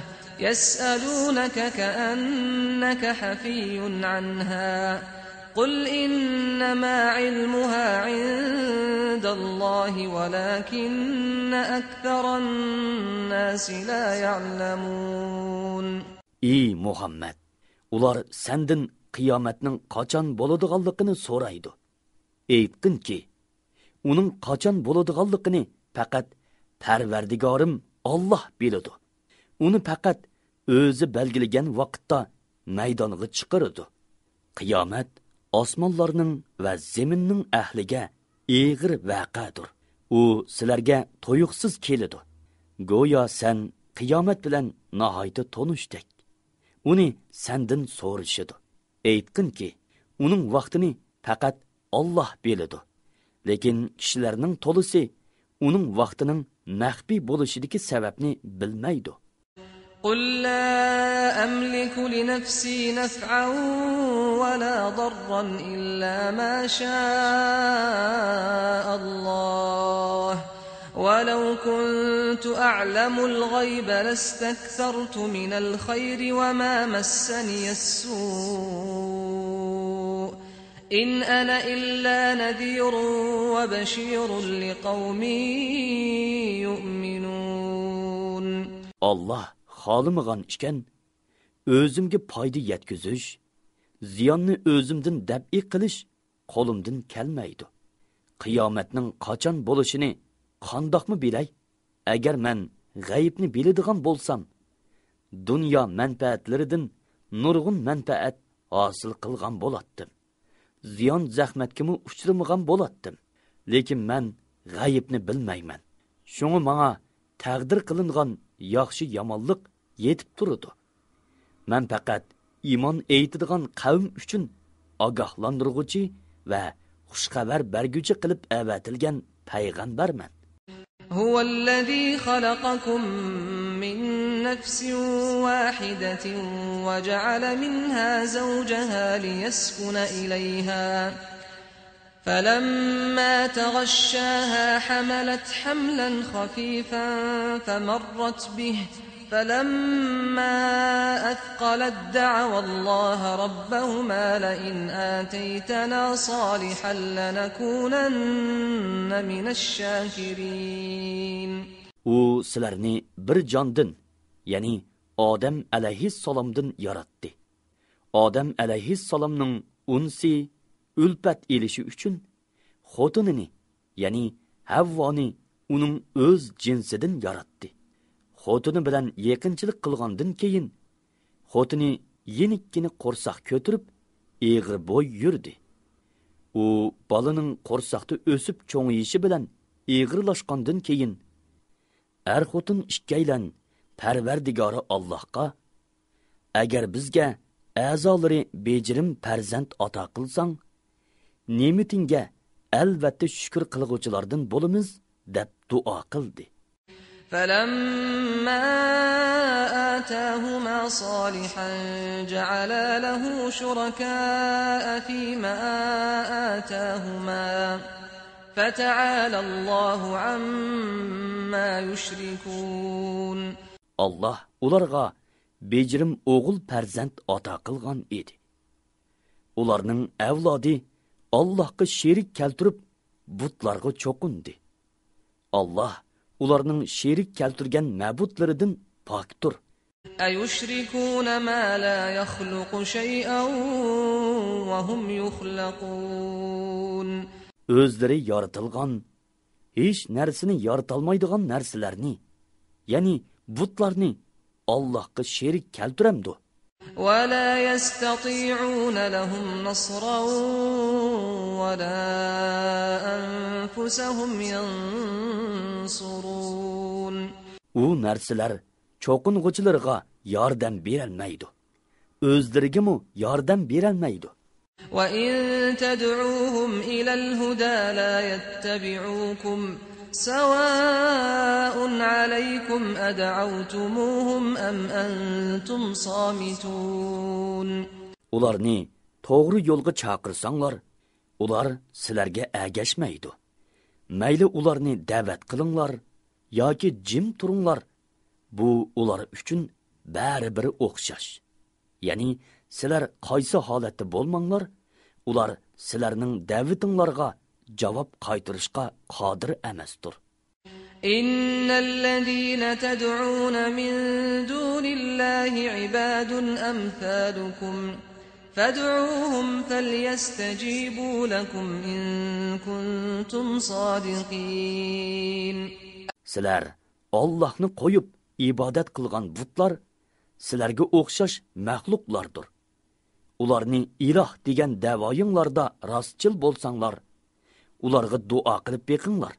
يسألونك كأنك حفي عنها قل إنما علمها عند الله ولكن أكثر الناس لا يعلمون. ئى مۇھەممەد، ئۇلار سەندىن قىيامەتنىڭ قاچان بولىدىغانلىقىنى سورايدۇ. ئېيتقىنكى، ئۇنىڭ قاچان بولىدىغانلىقىنى پەقەت پەرۋەردىگارىم ئاللاھ بىلىدۇ. ئۇنى پەقەت ئۆزى بەلگىلىگەن ۋاقىتتا مەيدانغا چىقىرىدۇ. قىيامەت ئاسمانلارنىڭ ۋە زېمىننىڭ ئەھلىگە ئېغىر ۋەقەدۇر. ئۇ سىلەرگە تۇيۇقسىز كېلىدۇ. گويا سەن قىيامەت بىلەن ناھايىتى تونۇشتەك. ئۇنى سەندىن سورىشىدۇ. ئېيتقىنكى، ئۇنىڭ ۋاقتىنى پەقەت ئاللاھ بىلىدۇ. لېكىن كىشىلەرنىڭ تولىسى ئۇنىڭ ۋاقتىنىڭ مەخپىي بولۇشىدىكى سەۋەبنى بىلمەيدۇ. قل لا أملك لنفسي نفعا ولا ضرا إلا ما شاء الله ولو كنت أعلم الغيب لاستكثرت من الخير وما مسني السوء إن أنا إلا نذير وبشير لقوم يؤمنون. ئاللاھ خالىمىغان ئىكەن، ئۆزۈمگە پايدا يەتكۈزۈش، زىياننى ئۆزۈمدىن دەپئى قىلىش قولۇمدىن كەلمەيدۇ. قىيامەتنىڭ قاچان بولۇشىنى قانداقمۇ بىلەي؟ ئەگەر مەن غەيىبنى بىلىدىغان بولسام، دۇنيا مەنپەئەتلىرىدىن نۇرغۇن مەنپەئەت ھاسىل قىلغان بولاتتىم. زىيان زەخمەتكىمۇ ئۇچرىمىغان بولاتتىم. لېكىن مەن غەيىبنى بىلمەيمەن. شۇڭا ماڭا تەقدىر قىلىنغان ياخشى يامانلىق يېتىپ تۇرىدۇ. مەن پەقەت ئىمان ئېيتىدىغان قەۋم ئۈچۈن ئاگاھلاندۇرغۇچى ۋە خۇشخەۋەر بەرگۈچى قىلىپ ئەۋەتىلگەن پەيغەمبەرمەن. هو الذي خلقكم من نفس واحدة وجعل منها زوجها ليسكن إليها فلما تغشاها حملت حملا خفيفا فمرت به فلما أثقلت دعوا الله ربهما لئن آتيتنا صالحا لنكونن من الشاكرين. ئۇ سىلەرنى بىر جاندىن، يەنى ئادەم ئەلەيھىسسالامدىن ياراتتى. ئادەم ئەلەيھىسسالامنىڭ ئۇنسى، ئۈلپەت ئېلىشى ئۈچۈن خوتۇنىنى، يەنى ھەۋۋانى ئۇنىڭ ئۆز جىنسىدىن ياراتتى. خوتۇنى بىلەن يېقىنچىلىق قىلغاندىن كېيىن، خوتۇنى يېنىككىنە قورساق كۆتۈرۈپ، ئېغىر بوي يۈردى. ئۇ بالىنىڭ قورساقتا ئۆسۈپ چوڭىيىشى بىلەن ئېغىرلاشقاندىن كېيىن، ئەر-خوتۇن ئىككىيلەن پەرۋەردىگارى ئاللاھقا، ئەگەر بىزگە ئەزالىرى بېجىرىم پەرزەنت ئاتا قىلساڭ، نېمىتىڭگە ئەلۋەتتە شۈكۈر قىلغۇچىلاردىن بولىمىز، دەپ دۇئا قىلدى. فلما آتاهما صالحا جعلا له شركاء فيما آتاهما فتعالى الله عما يشركون. ئاللاھ ئۇلارغا بېجىرىم ئوغۇل پەرزەنت ئاتا قىلغان ئىدى. ئۇلارنىڭ ئەۋلادى ئاللاھقا شېرىك كەلتۈرۈپ، بۇتلارغا چوقۇندى. ئاللاھ ئۇلارنىڭ شېرىك كەلتۈرگەن مەبۇتلىرىدىن پاكتۇر. أيشركون ما لا يخلق شيئا وهم يخلقون. ئۆزلىرى يارىتىلغان، ھېچ نەرسىنى يارىتالمايدىغان نەرسىلەرنى، يەنى بۇتلارنى ئاللاھقا شېرىك كەلتۈرەمدۇ؟ ولا يستطيعون لهم نصرا ولا أنفسهم ينصرون. ئۇ نەرسىلەر چوقۇنغۇچىلىرىغا ياردەم بېرەلمەيدۇ. ئۆزلىرىگىمۇ ياردەم بېرەلمەيدۇ. وإن تدعوهم إلى الهدى لا يتبعوكم سواء عليكم أدعوتموهم أم أنتم صامتون. ئۇلارنى توغرا يولغا چاقىرساڭلار، ئۇلار سىلەرگە ئەگەشمەيدۇ. مەيلى ئۇلارنى دەۋەت قىلىڭلار ياكى جىم تۇرۇڭلار، بۇ ئۇلار ئۈچۈن بەرىبىر ئوخشاش. يەنى سىلەر قايسى ھالەتتە بولماڭلار، ئۇلار سىلەرنىڭ دەۋىتىڭلارغا جاۋاب قايتۇرۇشقا قادىر ئەمەستۇر. إن الذين تدعون من دون الله عباد أمثالكم فادعوهم فليستجيبوا لكم إن كنتم صادقين. سىلەر ئاللاھنى قويۇپ ئىبادەت قىلغان بۇتلار سىلەرگە ئوخشاش مەخلۇقلاردۇر. ئۇلارنى ئىلاھ دېگەن دەۋايىڭلاردا راستچىل بولساڭلار، ئۇلارغا دۇئا قىلىپ بېقىڭلار.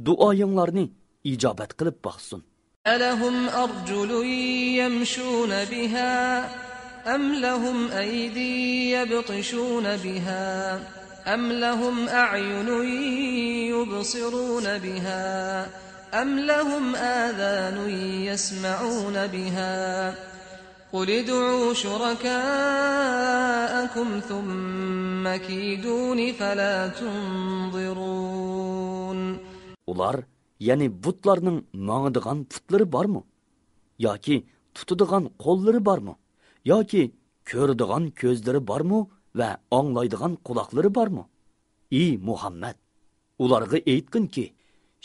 دۇئايىڭلارنى ئىجابەت قىلىپ باقسۇن. ألهم أرجل يمشون بها أم لهم أيدي يبطشون بها أم لهم أعين يبصرون بها أم لهم آذان يسمعون بها قل ادعوا شركاءكم ثم كيدون فلا تنظرون. ئۇلار، يەنى بۇتلارنىڭ ماڭىدىغان پۇتلىرى بارمۇ؟ ياكى تۇتىدىغان قوللىرى بارمۇ؟ ياكى كۆرىدىغان كۆزلىرى بارمۇ ۋە ئاڭلايدىغان قۇلاقلىرى بارمۇ؟ ئى مۇھەممەد، ئۇلارغا ئېيتقىنكى،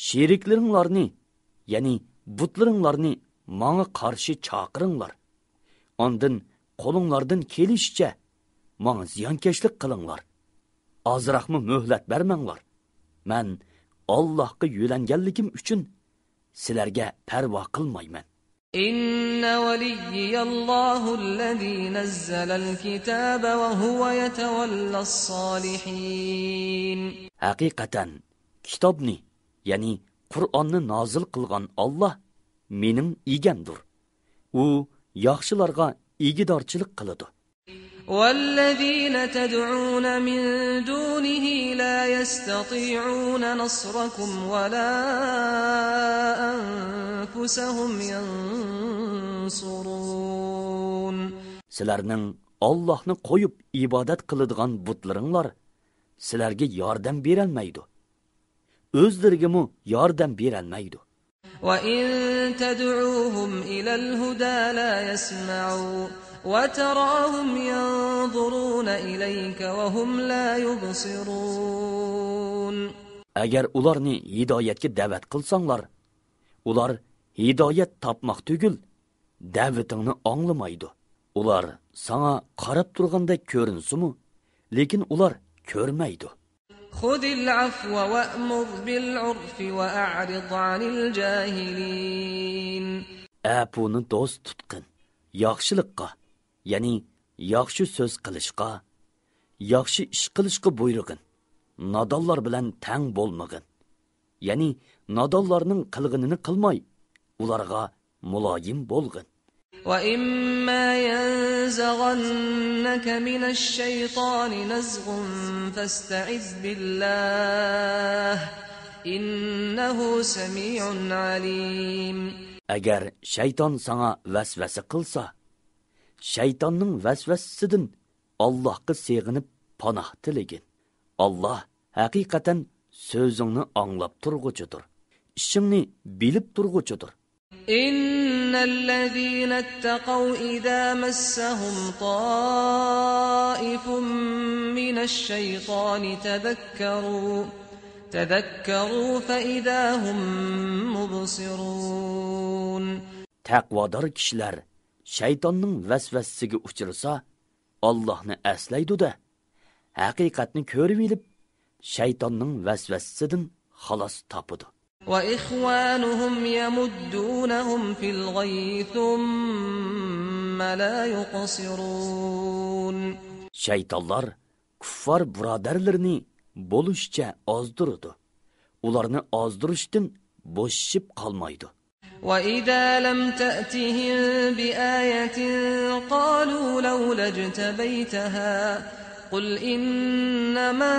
شېرىكلىرىڭلارنى، يەنى بۇتلىرىڭلارنى ماڭا قارشى چاقىرىڭلار. ئاندىن قولۇڭلاردىن كېلىشىچە ماڭا زىيانكەشلىك قىلىڭلار. ئازراقمۇ مۆھلەت بەرمەڭلار. مەن ئاللاھقا يۆلەنگەنلىكىم ئۈچۈن سىلەرگە پەرۋا قىلمايمەن. إن وليي الله الذي نزل الكتاب وهو يتولى الصالحين. ھەقىقەتەن، كىتابنى، يەنى قۇرئاننى نازىل قىلغان ئاللاھ مېنىڭ ئىگەمدۇر. ئۇ ياخشىلارغا ئىگىدارچىلىق قىلىدۇ. والذين تدعون من دونه لا يستطيعون نصركم ولا أنفسهم ينصرون. سىلەرنىڭ ئاللاھنى قويۇپ ئىبادەت قىلىدىغان بۇتلىرىڭلار سىلەرگە ياردەم بېرەلمەيدۇ. ئۆزلىرىگىمۇ ياردەم بېرەلمەيدۇ. وإن تدعوهم إلى الهدى لا يسمعوا وتراهم ينظرون إليك وهم لا يبصرون. ئەگەر ئۇلارنى ھىدايەتكە دەۋەت قىلساڭلار، ئۇلار ھىدايەت تاپماق تۈگۈل، دەۋىتىڭنى ئاڭلىمايدۇ. ئۇلار ساڭا قاراپ تۇرغاندەك كۆرۈنسىمۇ، لېكىن ئۇلار كۆرمەيدۇ. خذ العفو وأمر بالعرف وأعرض عن الجاهلين. ئەپۇنى دوست تۇتقىن، ياخشىلىققا، يەنى ياخشى سۆز قىلىشقا، ياخشى ئىش قىلىشقا بۇيرۇغىن. نادانلار بىلەن تەڭ بولمىغىن. يەنى نادانلارنىڭ قىلغىنىنى قىلماي، ئۇلارغا مۇلايىم بولغىن. وإما ينزغنك من الشيطان نزغ فاستعذ بالله إنه سميع عليم. ئەگەر شەيتان ساڭا ۋەسۋەسە قىلسا، شەيتاننىڭ ۋەسۋەسىسىدىن ئاللاھقا سېغىنىپ پاناھ تىلىگىن. ئاللاھ ھەقىقەتەن سۆزۈڭنى ئاڭلاپ تۇرغۇچىدۇر، ئىشىڭنى بىلىپ تۇرغۇچىدۇر. إن الذين اتقوا إذا مسهم طائف من الشيطان تذكروا تذكروا فإذا هم مبصرون. تەقۋادار كىشىلەر شەيتاننىڭ ۋەسۋەسىسىگە ئۇچرىسا، ئاللاھنى ئەسلەيدۇ-دە، ھەقىقەتنى كۆرۈۋېلىپ، شەيتاننىڭ ۋەسۋەسىسىدىن خالاس تاپىدۇ. وإخوانهم يمدونهم في الغي ثم لا يقصرون. شەيتانلار كۇففار بۇرادەرلىرىنى بولۇشىچە ئازدۇرىدۇ. ئۇلارنى ئازدۇرۇشتىن بوشىشىپ قالمايدۇ. وإذا لم تأتهم بآية قالوا لولا اجتبيتها قل إنما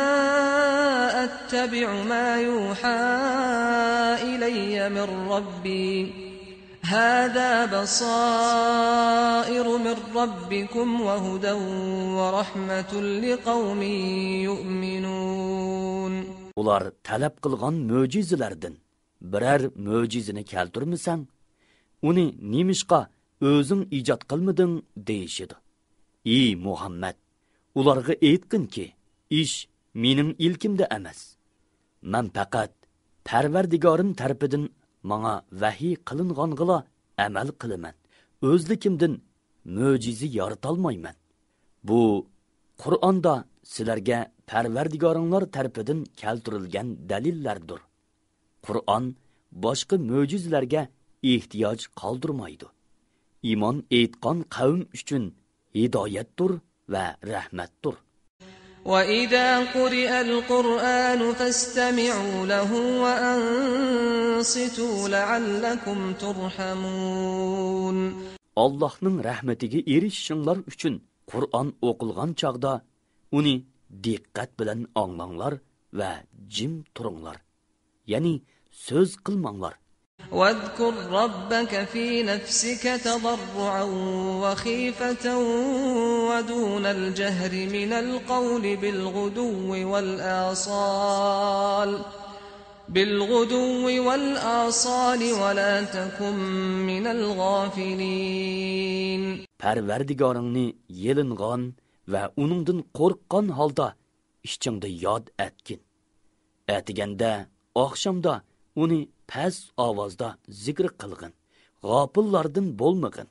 أتبع ما يوحى إلي من ربي هذا بصائر من ربكم وهدى ورحمة لقوم يؤمنون. ئۇلار تەلەپ قىلغان مۆجىزىلەردىن بىرەر مۆجىزىنى كەلتۈرمىسەڭ، ئۇنى نېمىشقا ئۆزۈڭ ئىجاد قىلمىدىڭ؟ دېيىشىدۇ. ئى مۇھەممەد، ئۇلارغا ئېيتقىنكى، ئىش مېنىڭ ئىلكىمدە ئەمەس. مەن پەقەت پەرۋەردىگارىم تەرىپىدىن ماڭا ۋەھىي قىلىنغانغىلا ئەمەل قىلىمەن. ئۆزلۈكۈمدىن مۆجىزە يارىتالمايمەن. بۇ قۇرئاندا سىلەرگە پەرۋەردىگارىڭلار تەرىپىدىن كەلتۈرۈلگەن دەلىللەردۇر. قۇرئان باشقا مۆجىزىلەرگە ئېھتىياج قالدۇرمايدۇ. ئىمان ئېيتقان قەۋم ئۈچۈن ھىدايەتتۇر ۋە رەھمەتتۇر. وإذا قرئ القرآن فاستمعوا له وأنصتوا لعلكم ترحمون. ئاللاھنىڭ رەھمىتىگە ئېرىشىشىڭلار ئۈچۈن قۇرئان ئوقۇلغان چاغدا ئۇنى دىققەت بىلەن ئاڭلاڭلار ۋە جىم تۇرۇڭلار. يەنى سۆز قىلماڭلار. واذكر ربك في نفسك تضرعا وخيفة ودون الجهر من القول بالغدو والآصال بالغدو والآصال ولا تكن من الغافلين. پەرۋەردىگارىڭنى يېلىنغان ۋە ئۇنىڭدىن قورققان ھالدا ئىچىڭدە ياد ئەتكىن. ئەتىگەندە، ئاخشامدا ئۇنى پەس ئاۋازدا زىكىر قىلغىن. غاپىللاردىن بولمىغىن.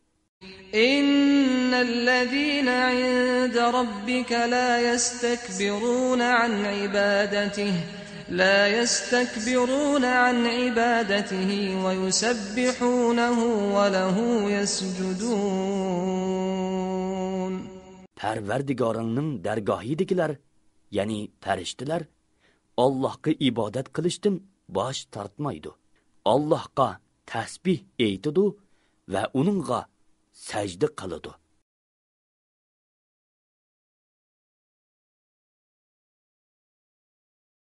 إن الذين عند ربك لا يستكبرون عن عبادته لا يستكبرون عن عبادته ويسبحونه وله يسجدون. پەرۋەردىگارىڭنىڭ دەرگاھىدىكىلەر، يەنى پەرىشتىلەر، ئاللاھقا ئىبادەت قىلىشتىن باش تارتمايدۇ. ئاللاھقا تەسبىھ ئېيتىدۇ ۋە ئۇنىڭغا سەجدە قىلىدۇ.